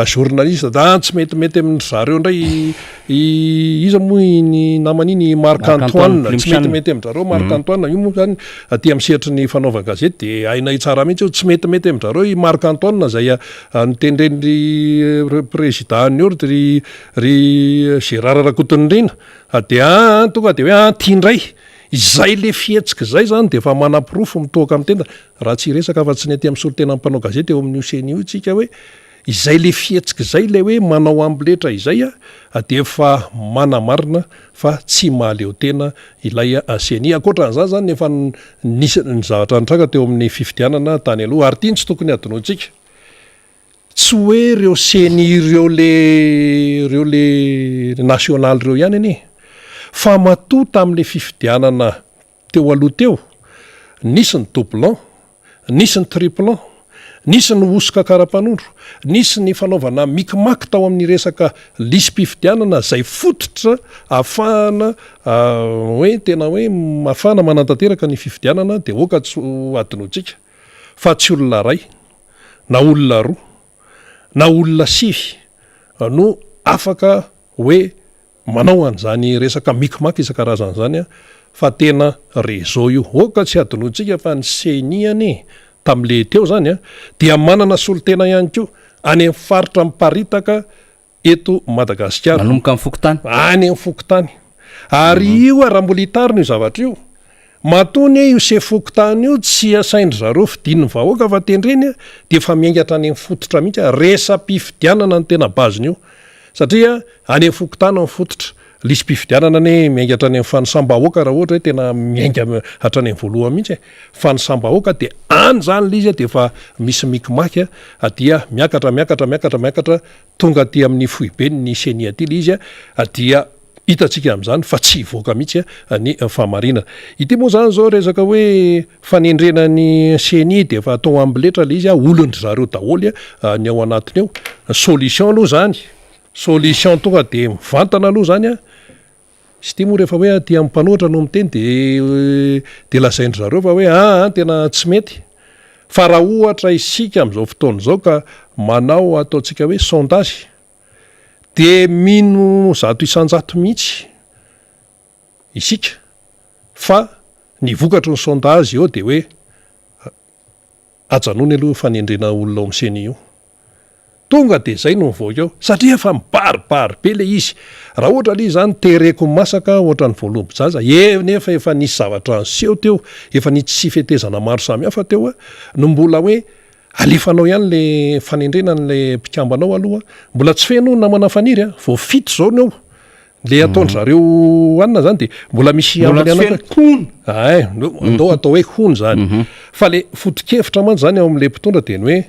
journaliste da tsy metimety amin-dry zareo indray I iza moa iny namana iny i Marc Antoine, tsy metimety amin-dRareo Marc Antoine, io moa zany aty amin'ny sehatry ny fanaovan-gazety dia hainay tsara mihitsy io, tsy metimety amin-dRareo i Marc Antoine izay notendren'ny prezida ny ordre ry ry Gérard Rakotonirina dia aa tonga dia hoe aa ty indray, izay le fihetsika izay zany dia efa manaporofo mitohaka amin'ny tenda, raha tsy hiresaka afa-tsy ny aty amin'ny solontenan'ny mpanao gazety eo amin'io ceni io tsika hoe Izay le fihetsika izay ilay hoe manao amboletra izay dia efa manamarina fa tsy mahaleo tena ilay ceni. Ankoatran'izany izany efa nisy ny zavatra nitranga teo amin'ny fifidianana tany aloha ary ity no tsy tokony hadinointsika. Tsy hoe ireo ceni ireo le ireo le nasionaly ireo ihany anie fa matoa tamin'ilay fifidianana Teo aloha teo, nisy ny doublon, nisy ny triplon, nisy ny hosoka kara-panondro, nisy ny fanaovana micmac tao amin'ny resaka lisi-pifidianana izay fototra ahafahana hoe tena hoe ahafahana manatanteraka ny fifidianana dia aoka tsy ho adinointsika fa tsy olona iray na olona roa na olona sivy no afaka hoe manao an'izany resaka micmac isan-karazany izany an, fa tena réseau io. Aoka tsy hadinointsika fa ny ceni anie tamin'le teo izany an, dia manana solontena ihany koa any amin'ny faritra miparitaka eto Madagasikara. Manomboka amin'ny fokontany. Any amin'ny fokontany. Ary io raha mbola hitarina io zavatra io, matoa anie io sefo fokontany io tsy asain-dry zareo fidin'ny vahoaka fa tendreny dia efa miainga hatrany amin'ny fototra mihitsy, resa-pifidianana no tena base-n'io. Satria any amin'ny fokontany ny fototra. Lisi-pifidianana anie miainga hatrany amin'ny fanisam-bahoaka raha ohatra hoe tena miainga hatrany amin'ny voalohany mihitsy e. Fanisam-bahoaka dia any izany ilay izy dia efa misy mikimaky dia miakatra miakatra miakatra miakatra tonga aty amin'ny foiben'ny ceni aty ilay izy dia hitantsika amin'izany fa tsy hivoaka mihitsy ny fahamarinana. Ity moa izany izao resaka hoe fanendrena ny ceni dia efa atao amboletra ilay izy, olon-dry zareo daholo ny ao anatiny ao. Solution aloha izany, solution tonga dia mivantana aloha izany an, izy ity moa rehefa hoe aty amin'ny mpanohitra no miteny dia dia lazain-dry zareo fa hoe aa tena tsy mety. Fa raha ohatra isika amin'izao fotoana izao ka manao ataontsika hoe sondage dia mino 100% mihitsy isika fa ny vokatry ny sondage eo dia hoe ajanony aloha io fanendrena olona ao amin'ny ceni io. Tonga dia izay no mivoaka eo satria efa mibaribary be ilay izy. Raha ohatra ilay izy izany tereko masaka ohatran'ny voalobo-jaza, eo nefa efa nisy zavatra niseho teo, efa nisy tsy fetezana maro samihafa teo no mbola hoe alefanao ihany le fanendrena an'ilay mpikambana ao aloha, mbola tsy feno namana Faniry a, vao fito izao ny ao, le ataon-dry zareo anona zany de mbola misy Mbola ambiny tsy anankiray. feno hono. Ay, ndao atao hoe hono zany. Fa le foto-kevitra mantsy zany ao amin'le mpitondra de ny hoe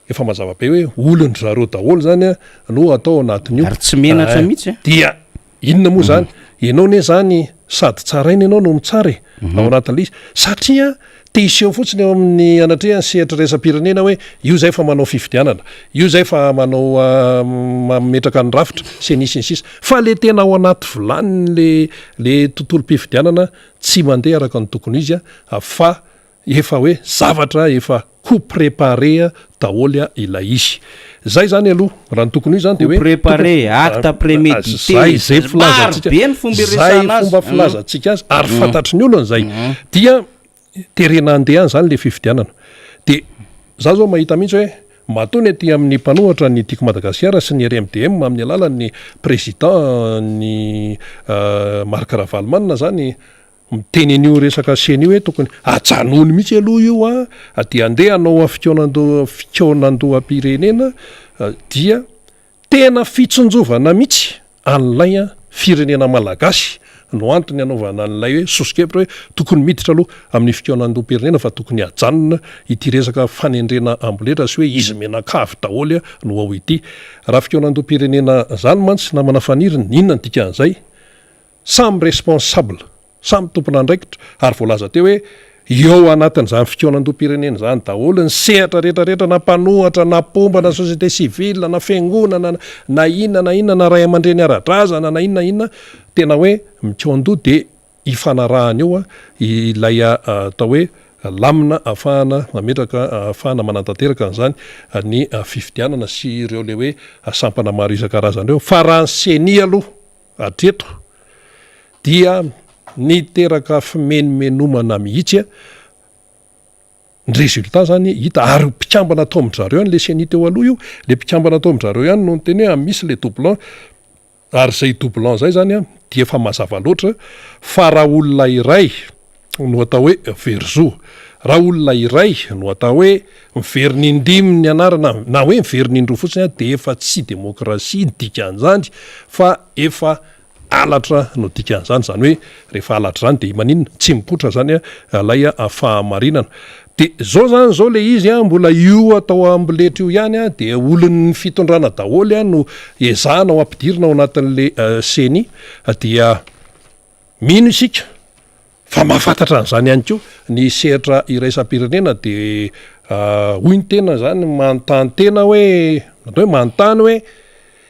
efa mazava be hoe olon-dry zareo daholo zany no atao anatin'io. Ary tsy menatra mihitsy a. Dia inona moa zany? Ianao anie zany sady tsaraina ianao no mitsara e, ao anatin'ilay izy. Satria te hiseho fotsiny eo amin'ny anatrehan'ny sehatra iraisam-pirenena hoe io zay fa manao fifidianana, io zay fa manao mametraka ny rafitra, ceni sy ny sisa. Fa le tena ao anaty vilany le le tontolom-pifidianana tsy mandeha araka ny tokony ho izy fa Efa hoe zavatra efa coup préparé daholo ilay izy. Zay zany aloha, raha ny tokony ho izy zany dia hoe Coup préparé, acte prémédité, zay zay filazantsika, maro be ny fomba zay iresahana azy. fomba filazantsika azy ary fantatry ny olona zay. Dia terena handeha any zany le fifidianana. Dia za zao mahita mihitsy hoe matoa ny aty amin'ny mpanohatra ny Tiako Madagasikara sy ny RMDM amin'ny alalan'ny président ny Marc Ravalomanana zany Miteny an'io resaka ceni io hoe tokony ajanony mihitsy aloha io an, dia andeha hanao fikaonandoha fikaonandoham-pirenena dia tena fitsinjovana mihitsy an'ilay firenena malagasy no antony anaovana an'ilay hoe soso-kevitra hoe tokony miditra aloha amin'ny fikaonandoham-pirenena fa tokony ajanona ity resaka fanendrena amboletra sy hoe izy mianakavy daholo no ao ity. Raha fikaonandoham-pirenena zany mantsy namana Faniry inona ny dikan'izay? Samy responsable, samy tompon'andraikitra ary voalaza teo hoe eo anatin'izany fikaonandoham-pirenena izany daholo ny sehatra rehetra rehetra na mpanohatra na mpomba na société civile na fiangonana na inona na inona na ray aman-dreny ara-drazana na inona na inona tena hoe mikaon-doha dia ifanarahana eo ilay atao hoe lamina ahafahana mametraka ahafahana manatanteraka an'izany ny fifidianana sy ireo le hoe sampana maro isan-karazany ireo fa raha ny ceni aloha Hatreto dia niteraka fimenomenomana mihitsy ny résultat zany hita ary mpikambana tao amin-dry zareo ihany le ceni teo aloha io, le mpikambana tao amin-dry zareo ihany no niteny hoe misy le doublon ary zay doublon zay zany dia efa mazava loatra fa raha olona iray no atao hoe very zo. Raha olona iray no atao hoe miverina indimy ny anarana na hoe miverina indroa fotsiny ary dia efa tsy demokrasia ny dikan'izany fa efa halatra no dikan'izany. Izany hoe rehefa halatra izany dia maninona? Tsy mipoitra izany ilay fahamarinana. Dia izao izany izao ilay izy an, mbola io atao amboletra io ihany an, dia olon'ny fitondrana daholo no ezahana ho ampidirina ao anatin'ilay ceni dia Mino isika fa mahafantatra an'izany ihany koa ny sehatra iraisam-pirenena dia hoy ny tena izany manontany tena hoe, atao hoe manontany hoe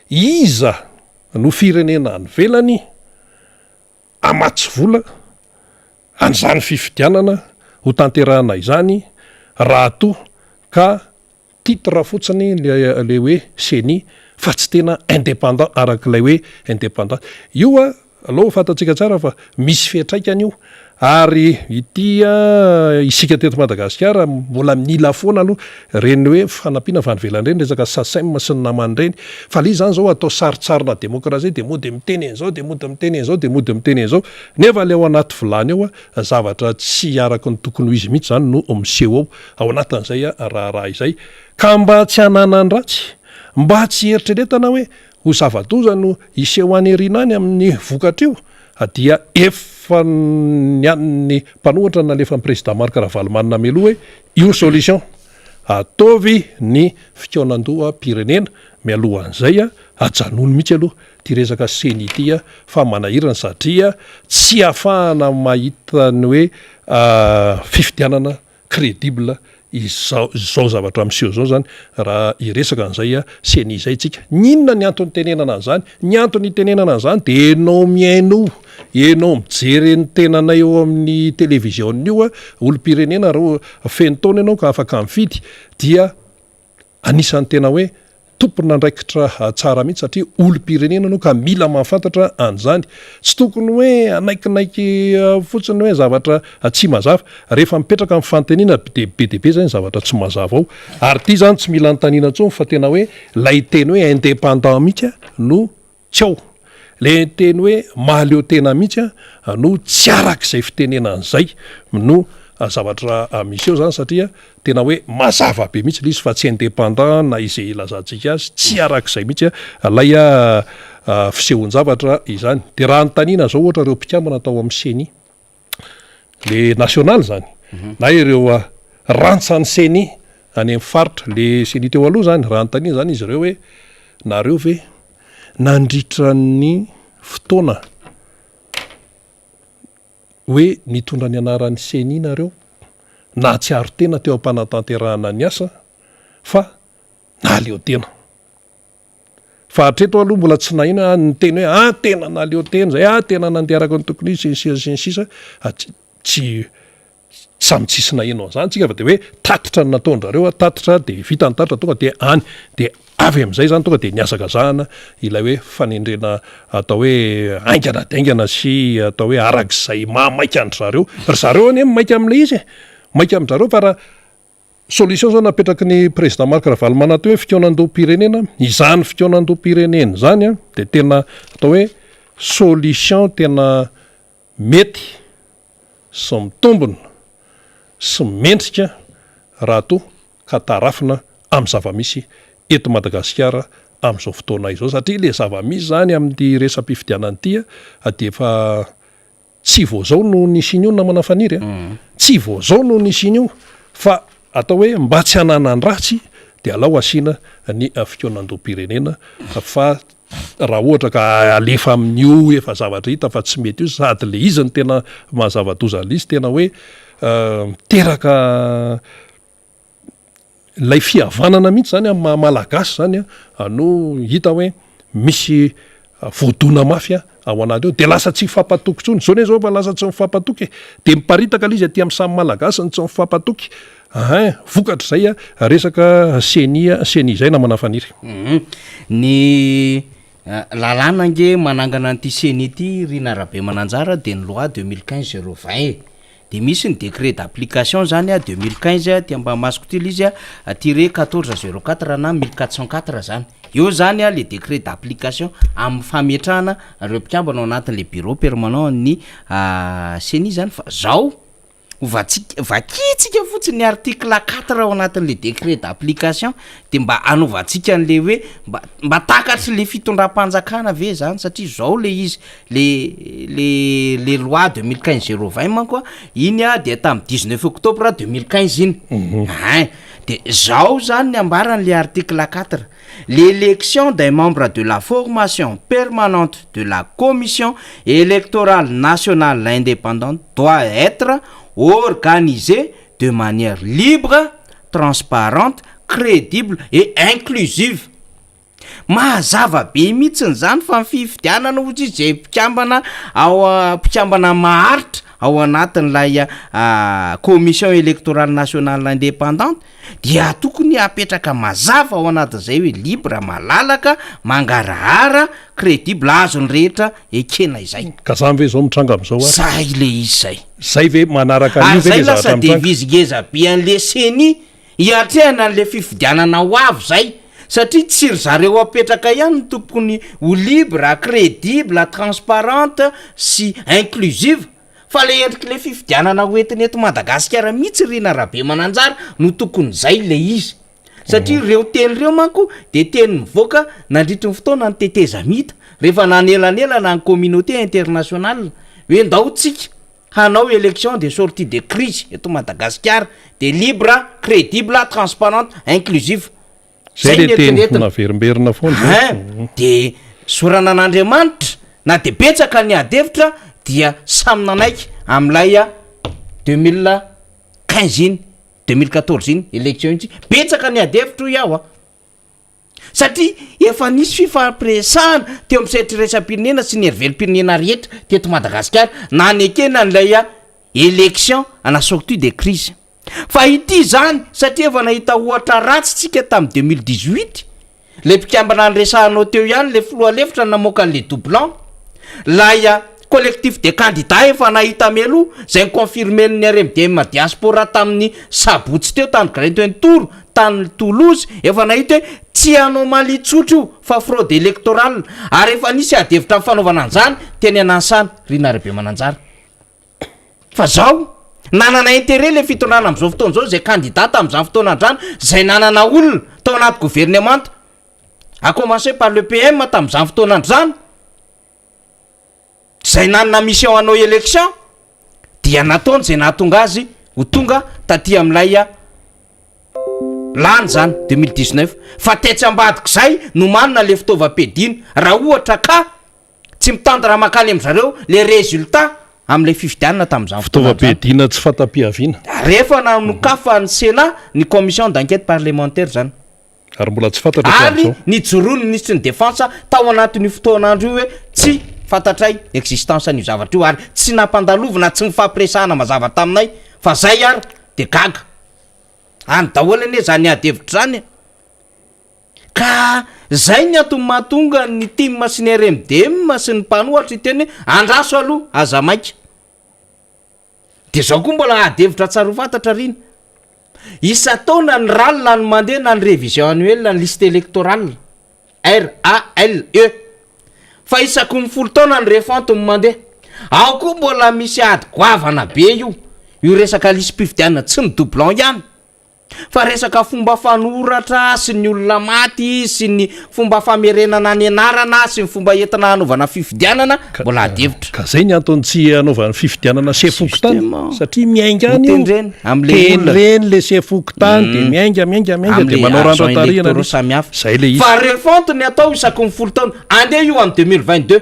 iza no firenena any ivelany hamatsy vola an'izany fifidianana ho tanterahana izany raha toa ka Titre fotsiny le hoe ceni fa tsy tena indépendant arak'ilay hoe indépendant. Io a, aleo ho fantatsika tsara fa misy fiantraikany io ary ity a isika teto Madagasikara mbola mila foana aloha ireny hoe fanampiana avy any ivelany ireny, resaka SACEM sy ny namany ireny. Fa le izy zany zao atao sarintsarina demokrasia dia mody miteny an'izao dia mody miteny an'izao dia mody miteny an'izao nefa le ao anaty vilany ao a zavatra tsy araky ny tokony ho izy mihitsy zany no miseho ao. ao anatin'izay raharaha izay, ka mba tsy hananan-dratsy, mba tsy hieritreretana hoe ho zava-doza no hiseho any aoriana any amin'ny vokatr'io, dia efa ny an'ny mpanohitra nalefan'ny Prezida Marc Ravalomanana mialoha hoe io ny solution, ataovy ny fikaonandoham-pirenena mialohan'izay, ajanony mihitsy aloha ity resaka ceni ity fa manahirana satria tsy ahafahana mahita ny hoe fifidianana credible izao izao zavatra miseho izao zany raha hiresaka an'izay ceni izay tsika. Ny inona ny antony itenenana an'izany? Ny antony itenenana an'izany de enao mihaino io, enao mijery ny tenanay eo amin'ny television io a, olom-pirenena raha feno taona ianao ka afaka mifidy dia Anisan'ny tena hoe tompon'andraikitra tsara mihitsy satria olom-pirenena ianao ka mila mahafantatra an'izany. Tsy tokony hoe hanaikinaiky fotsiny hoe zavatra tsy mazava. Rehefa mipetraka ny fanontaniana dia be dia be izay ny zavatra tsy mazava ao. Ary ity izany tsy mila anontaniana intsony fa tena hoe ilay teny hoe indépendant mihitsy no Tsy ao. Ilay teny hoe mahaleo tena mihitsy no tsy araka izay fitenenana izay no zavatra misy eo izany satria tena hoe mazava be mihitsy ilay izy fa tsy indépendant na izay ilazantsika azy, tsy araka izay mihitsy ilay fisehoan-javatra izany. Dia raha anontaniana izao ohatra ireo mpikambana tao amin'ny ceni, le national zany na ireo rantsan'ny ceni any amin'ny faritra, le ceni teo aloha zany, raha anontaniana zany izy ireo hoe nareo ve nandritra ny fotoana. Hoe nitondra ny anaran'ny ceni nareo, nahatsiaro tena teo am-panatanterahana ny asa fa nahaleo tena. Fa hatreto aloha mbola tsy naheno hoe niteny hoe ah tena nahaleo tena zay, ah tena nandeha araka ny tokony izy sy ny sisa sy ny sisa, tsy samy tsisy naheno an'izany tsika fa dia hoe tatitra no nataon-drareo a, tatitra dia vita ny tatitra tonga dia any, dia avy amin'izay izany tonga dia nihazakazahana ilay hoe fanendrena atao hoe haingana dia haingana sy atao hoe arak'izay maha maika an-dry zareo, ry zareo anie maika amin'ilay izy e, maika amin-dry zareo fa raha solution izao napetraky ny président Marc Ravalomanana teo hoe fikaonandoham-pirenena, izany fikaonandoham-pirenena izany a dia tena atao hoe solution tena mety sy mitombina sy mendrika raha toa ka tarafina amin'ny zava-misy eto Madagasikara amin'izao fotoana izao satria ilay zava-misy izany amin'ity resa-pifidianana ity dia efa tsy vao izao no nisian'io namana Faniry a, tsy vao izao no nisian'io fa atao hoe mba tsy hananan-dratsy dia alao asiana ny fikaonandoham-pirenena fa raha ohatra ka alefa amin'io efa zavatra hita fa tsy mety io sady le izy no tena maha zava-doza an'ilay izy tena hoe miteraka ilay fihavanana mihitsy zany amin'ny maha malagasy zany a no hita hoe misy voadona mafy ao anaty ao de lasa tsy mifampatoky intsony, zao ne zao fa lasa tsy mifampatoky e, de miparitaka le izy aty amin'ny samy malagasy ny tsy mifampatoky, ahin, vokatr'izay resaka ceni ceni zay namana Faniry. Ny lalàna ange manangana an'ity ceni ity Rina Rabemananjara de ny loi 2015 020 e. De misy ny décret d'application zany a 2015 aty ambany masoko ty le izy a tiret 14 04 na 1404 zany, eo zany a le décret d'application amin'ny fametrahana ireo mpikambana ao anatin'le bureau permanent an'ny ceni zany fa zao hovatsika vakintsika fotsiny ny article quatre ao anatin'le décret d'application de mba hanaovantsika an'le hoe mba mba takatry le fitondram-panjakana ve zany satria zao le izy Le le le loi 2015 020 manko a, iny a dia tamin'ny 19 octobre 2015 iny, ein, de zao zany ny ambaran'le article quatre, l'élection d'un membre de la formation permanente de la commission électorale nationale indépendante doit être organisée de manière libre, transparente, crédible et inclusive. Mazava be mihitsiny zany fa ny fifidianana hozy izy zay mpikambana ao mpikambana maharitra ao anatin'ilay commission électorale nationale indépendante dia tokony apetraka mazava ao anatin'izay hoe libre, malalaka, mangarahara, crédible, azon'ny rehetra ekena izay. Ka zany ve zao mitranga am'zao ary? Zay le izy zay. Zay ve manaraka an'io Ary ve zay le lasa zavatra mitranga? devise ngeza be an'le ceni Hiatrehana an'ilay fifidianana ho avy izay satria tsy ry zareo apetraka ihany no tokony ho libre, crédible, transparente sy inclusive fa le endrik'ilay fifidianana ho entina eto Madagasikara mihitsy Rina Rabemananjara no tokony izay ilay izy satria ireo teny ireo manko de teny nivoaka nandritry ny fotoana ny tetezamita rehefa nanelanelana ny communauté internationale hoe ndao tsika hanao élection de sortie de crise eto Madagasikara de libre, crédible, transparente, inclusive. Zay le teny naverimberina foana zay. Hein, de sorana an'Andriamanitra na de betsaka ny ady hevitra dia samy nanaiky amin'ilay 2015 iny, 2014 iny élection iny, betsaka ny ady hevitra hoy aho a. Satria efa nisy fifampiresahana teo amin'ny sehatra iraisam-pirenena sy ny herivelom-pirenena rehetra teto Madagasikara nanekena an'ilay élection à la sortie de crise. Fa ity izany satria efa nahita ohatra ratsy tsika tamin'ny 2018, ilay mpikambana niresahanao teo ihany, ilay filoha lefitra namoaka an'ilay doublon, ilay collectif des candidats efa nahita mialoha izay ni-confirmer-n'ny RMDM diaspora tamin'ny sabotsy teo tany Grand Tour tany Toulouse efa nahita hoe tsy anomalie tsotra io fa fraude électorale ary efa nisy ady hevitra amin'ny fanaovana an'izany teny Anansana Rina Rabemananjara fa zao nanana intérêt le fitondrana amin'izao fotoana izao izay candidat tamin'izany fotoana izany izay nanana olona tao anaty gouvernemanta à commencer par le PM tamin'izany fotoana izany Zay nanana mission hanao election dia nataony zay nahatonga azy ho tonga taty amin'ilay lany zany 2019 fa tetsy ambadik'izay nomanina le fitaovam-piadiana raha ohatra ka tsy mitandra mankany amin-dry zareo le résultat. amin'ilay fifidianana tamin'izany fotoana izany. Fitaovam-piadiana tsy fanta-piaviana. Rehefa nanokafan'ny Sénat ny commission d'enquête parlementaire izany. Ary mbola tsy fantatra hatramin'izao. Ary nijoroan'ny minisitry ny Défense tao anatin'io fotoan'andro io hoe tsy fantatray existence an'io zavatra io ary tsy nampandalovina, tsy nifampiresahana mazava taminay fa zay ary dia gaga. Any daholo anie zany ady hevitra zany e. Ka zay ny antony mahatonga ny tim sy ny RMDM sy ny mpanohatra hiteny hoe andraso aloha, aza maika. De zao koa mbola ady hevitra tsara ho fantatra ry ina. Isan-taona ny RAL no mandeha na ny révision annuelle ny liste électorale, RALE. Fa isaky ny folo taona ny refonte no mandeha. Ao koa mbola misy ady goavana be io, io resaka lisi-pifidianana tsy ny doublon ihany. Fa resaka fomba fanoratra sy ny olona maty sy ny fomba famerenana ny anarana sy ny fomba entina hanaovana fifidianana mbola ady hevitra. Ka zay ny antony tsy hanaovany fifidianana sefo fokontany Justement. satria miainga any io. Hotendreny amle olona. Tendreny le sefo fokontany de miainga miainga miainga de Amle manao agents randran-tarihana électoraux le samihafa. Zay le izy. Fa refonte ny atao isaky ny folo taona. Andeha io amin'ny 2022.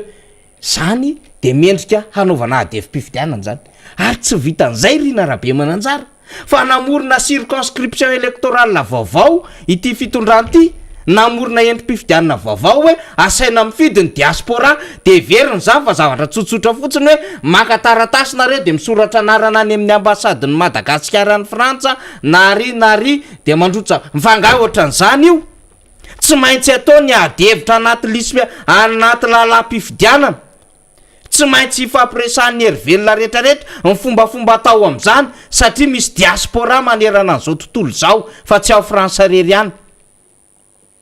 Zany de mendrika hanaovana ady hevi-pifidianana zany. Ary tsy vitan'izay ry Rabemananjara fa namorona circonscription électorale vaovao ity fitondrana ity, namorona endri-pifidianana vaovao hoe asaina mifidy ny diaspora, de heverina izany fa zavatra tsotsotra fotsiny hoe maka taratasy nareo de misoratra anarana any amin'ny ambasadin'i Madagasikara any Frantsa na ary na ary de mandrotsa, fa angaha ohatran'izany io? Tsy maintsy atao ny ady hevitra anaty lisy anaty lalam-pifidianana. Tsy maintsy ifampiresahan'ny hery velona rehetrarehetra ny fombafomba atao amin'izany satria misy diaspora manerana an'izao tontolo izao fa tsy ao France irery ihany.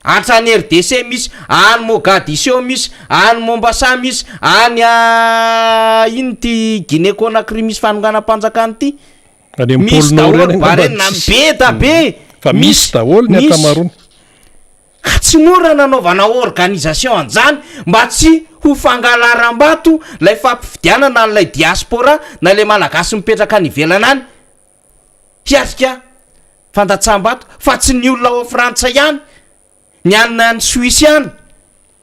Hatrany RDC misy, any Mogadiscio misy, any Mombasa misy, any ino ity Guinée Conakry misy fanonganam-panjakana ity. Any amin'ny Misy Pôle Nord daholo any angamba Bahrain, tsisy. be da be. Fa misy daholo ny misy. ankamaroany. Ka tsy mora nanaovana organisation an'izany mba tsy ho fangalaram-bato ilay fampifidianana an'ilay diaspora na ilay malagasy mipetraka any ivelany any hiatrika fandatsaham-bato fa tsy ny olona ao Frantsa ihany, ny any any Suisse ihany.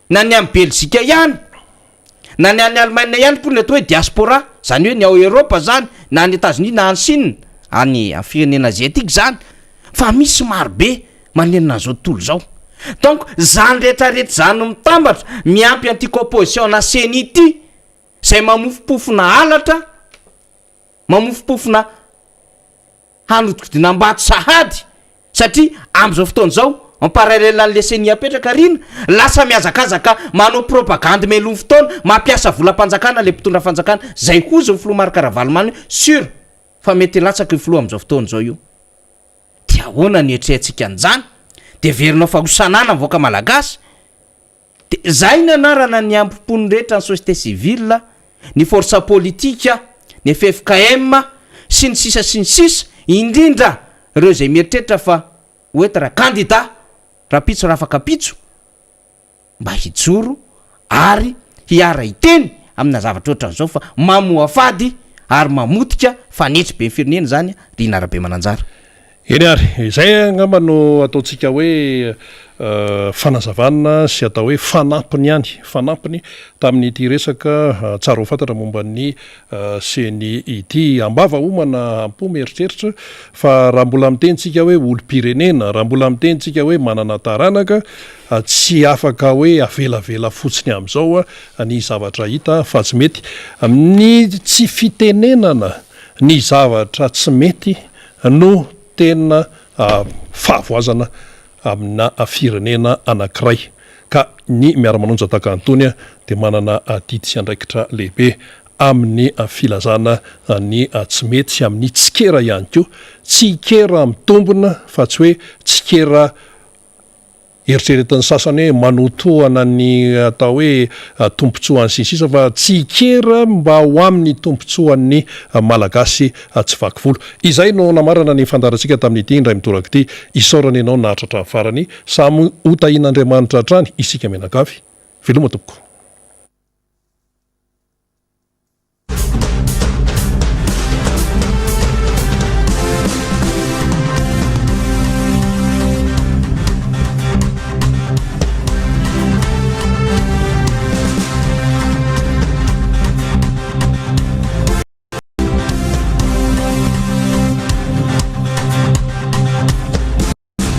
Na ny any Belzika ihany, na ny any Alemaina ihany koa ny atao hoe diaspora, zany hoe ny ao Eropa zany, na any Etazonia na any Chine, any amin'ny firenena aziatika zany, fa misy maro be manerana an'izao tontolo izao. Donc zany rehetra rehetra zany mitambatra, miampy an'ity composition ana ceni ity, zay mamofompofona halatra, mamofompofona hanodikodinam-bato sahady satria amin'izao fotoana izao en parallèle an'le ceni apetraka aoriana, lasa mihazakazaka manao propagandy mialoha ny fotoana, mampiasa volam-panjakana le mpitondra fanjakana, zay hozy ny filoha Marc Ravalomanana io, sur fa mety hilatsaka io filoha amin'izao fotoana izao io. Dia ahoana ny hiatrehantsika an'izany? Dia heverinao fa ho sanana ny vahoaka malagasy? Dia zay ny anarana ny ambom-pon'ny rehetra ny société civile, ny force politique, ny ffkm, sy ny sisa sy ny sisa, indrindra ireo izay mieritreritra fa ho être candidat rahampitso rafakampitso mba hijoro ary hiara hiteny amina zavatra ohatran'izao fa mamoafady ary mamotika fanetry be ny firenena izany Rina Rabemananjara. Eny ary, izay angamba no ataontsika hoe fanazavana sy atao hoe fanampiny ihany, fanampiny tamin'ity resaka tsara ho fantatra momba ny ceni ity. Am-bava homana, am-po mieritreritra fa raha mbola miteny tsika hoe olom-pirenena, raha mbola miteny tsika hoe manana taranaka, tsy afaka hoe avelavela fotsiny amin'izao ny zavatra hita fa tsy mety. Ny tsy fitenenana ny zavatra tsy mety no tena fahavoazana amina firenena anankiray ka ny miara-manonja tahaka an'itony dia manana adidy sy andraikitra lehibe amin'ny filazana ny tsy mety sy amin'ny tsikera ihany koa, tsikera mitombina fa tsy hoe tsikera Eritreretin'ny sasany hoe manotohana ny atao hoe tombontsoany sy ny sisa fa tsy hikera mba ho amin'ny tombontsoan'ny Malagasy tsy vaky volo. Izay no namarana ny fandaharantsika tamin'ity indray mitoraka ity. Isaorana ianao nahatratra ny farany. Samy ho tahian'Andriamanitra hatrany isika mianakavy. Veloma tompoko.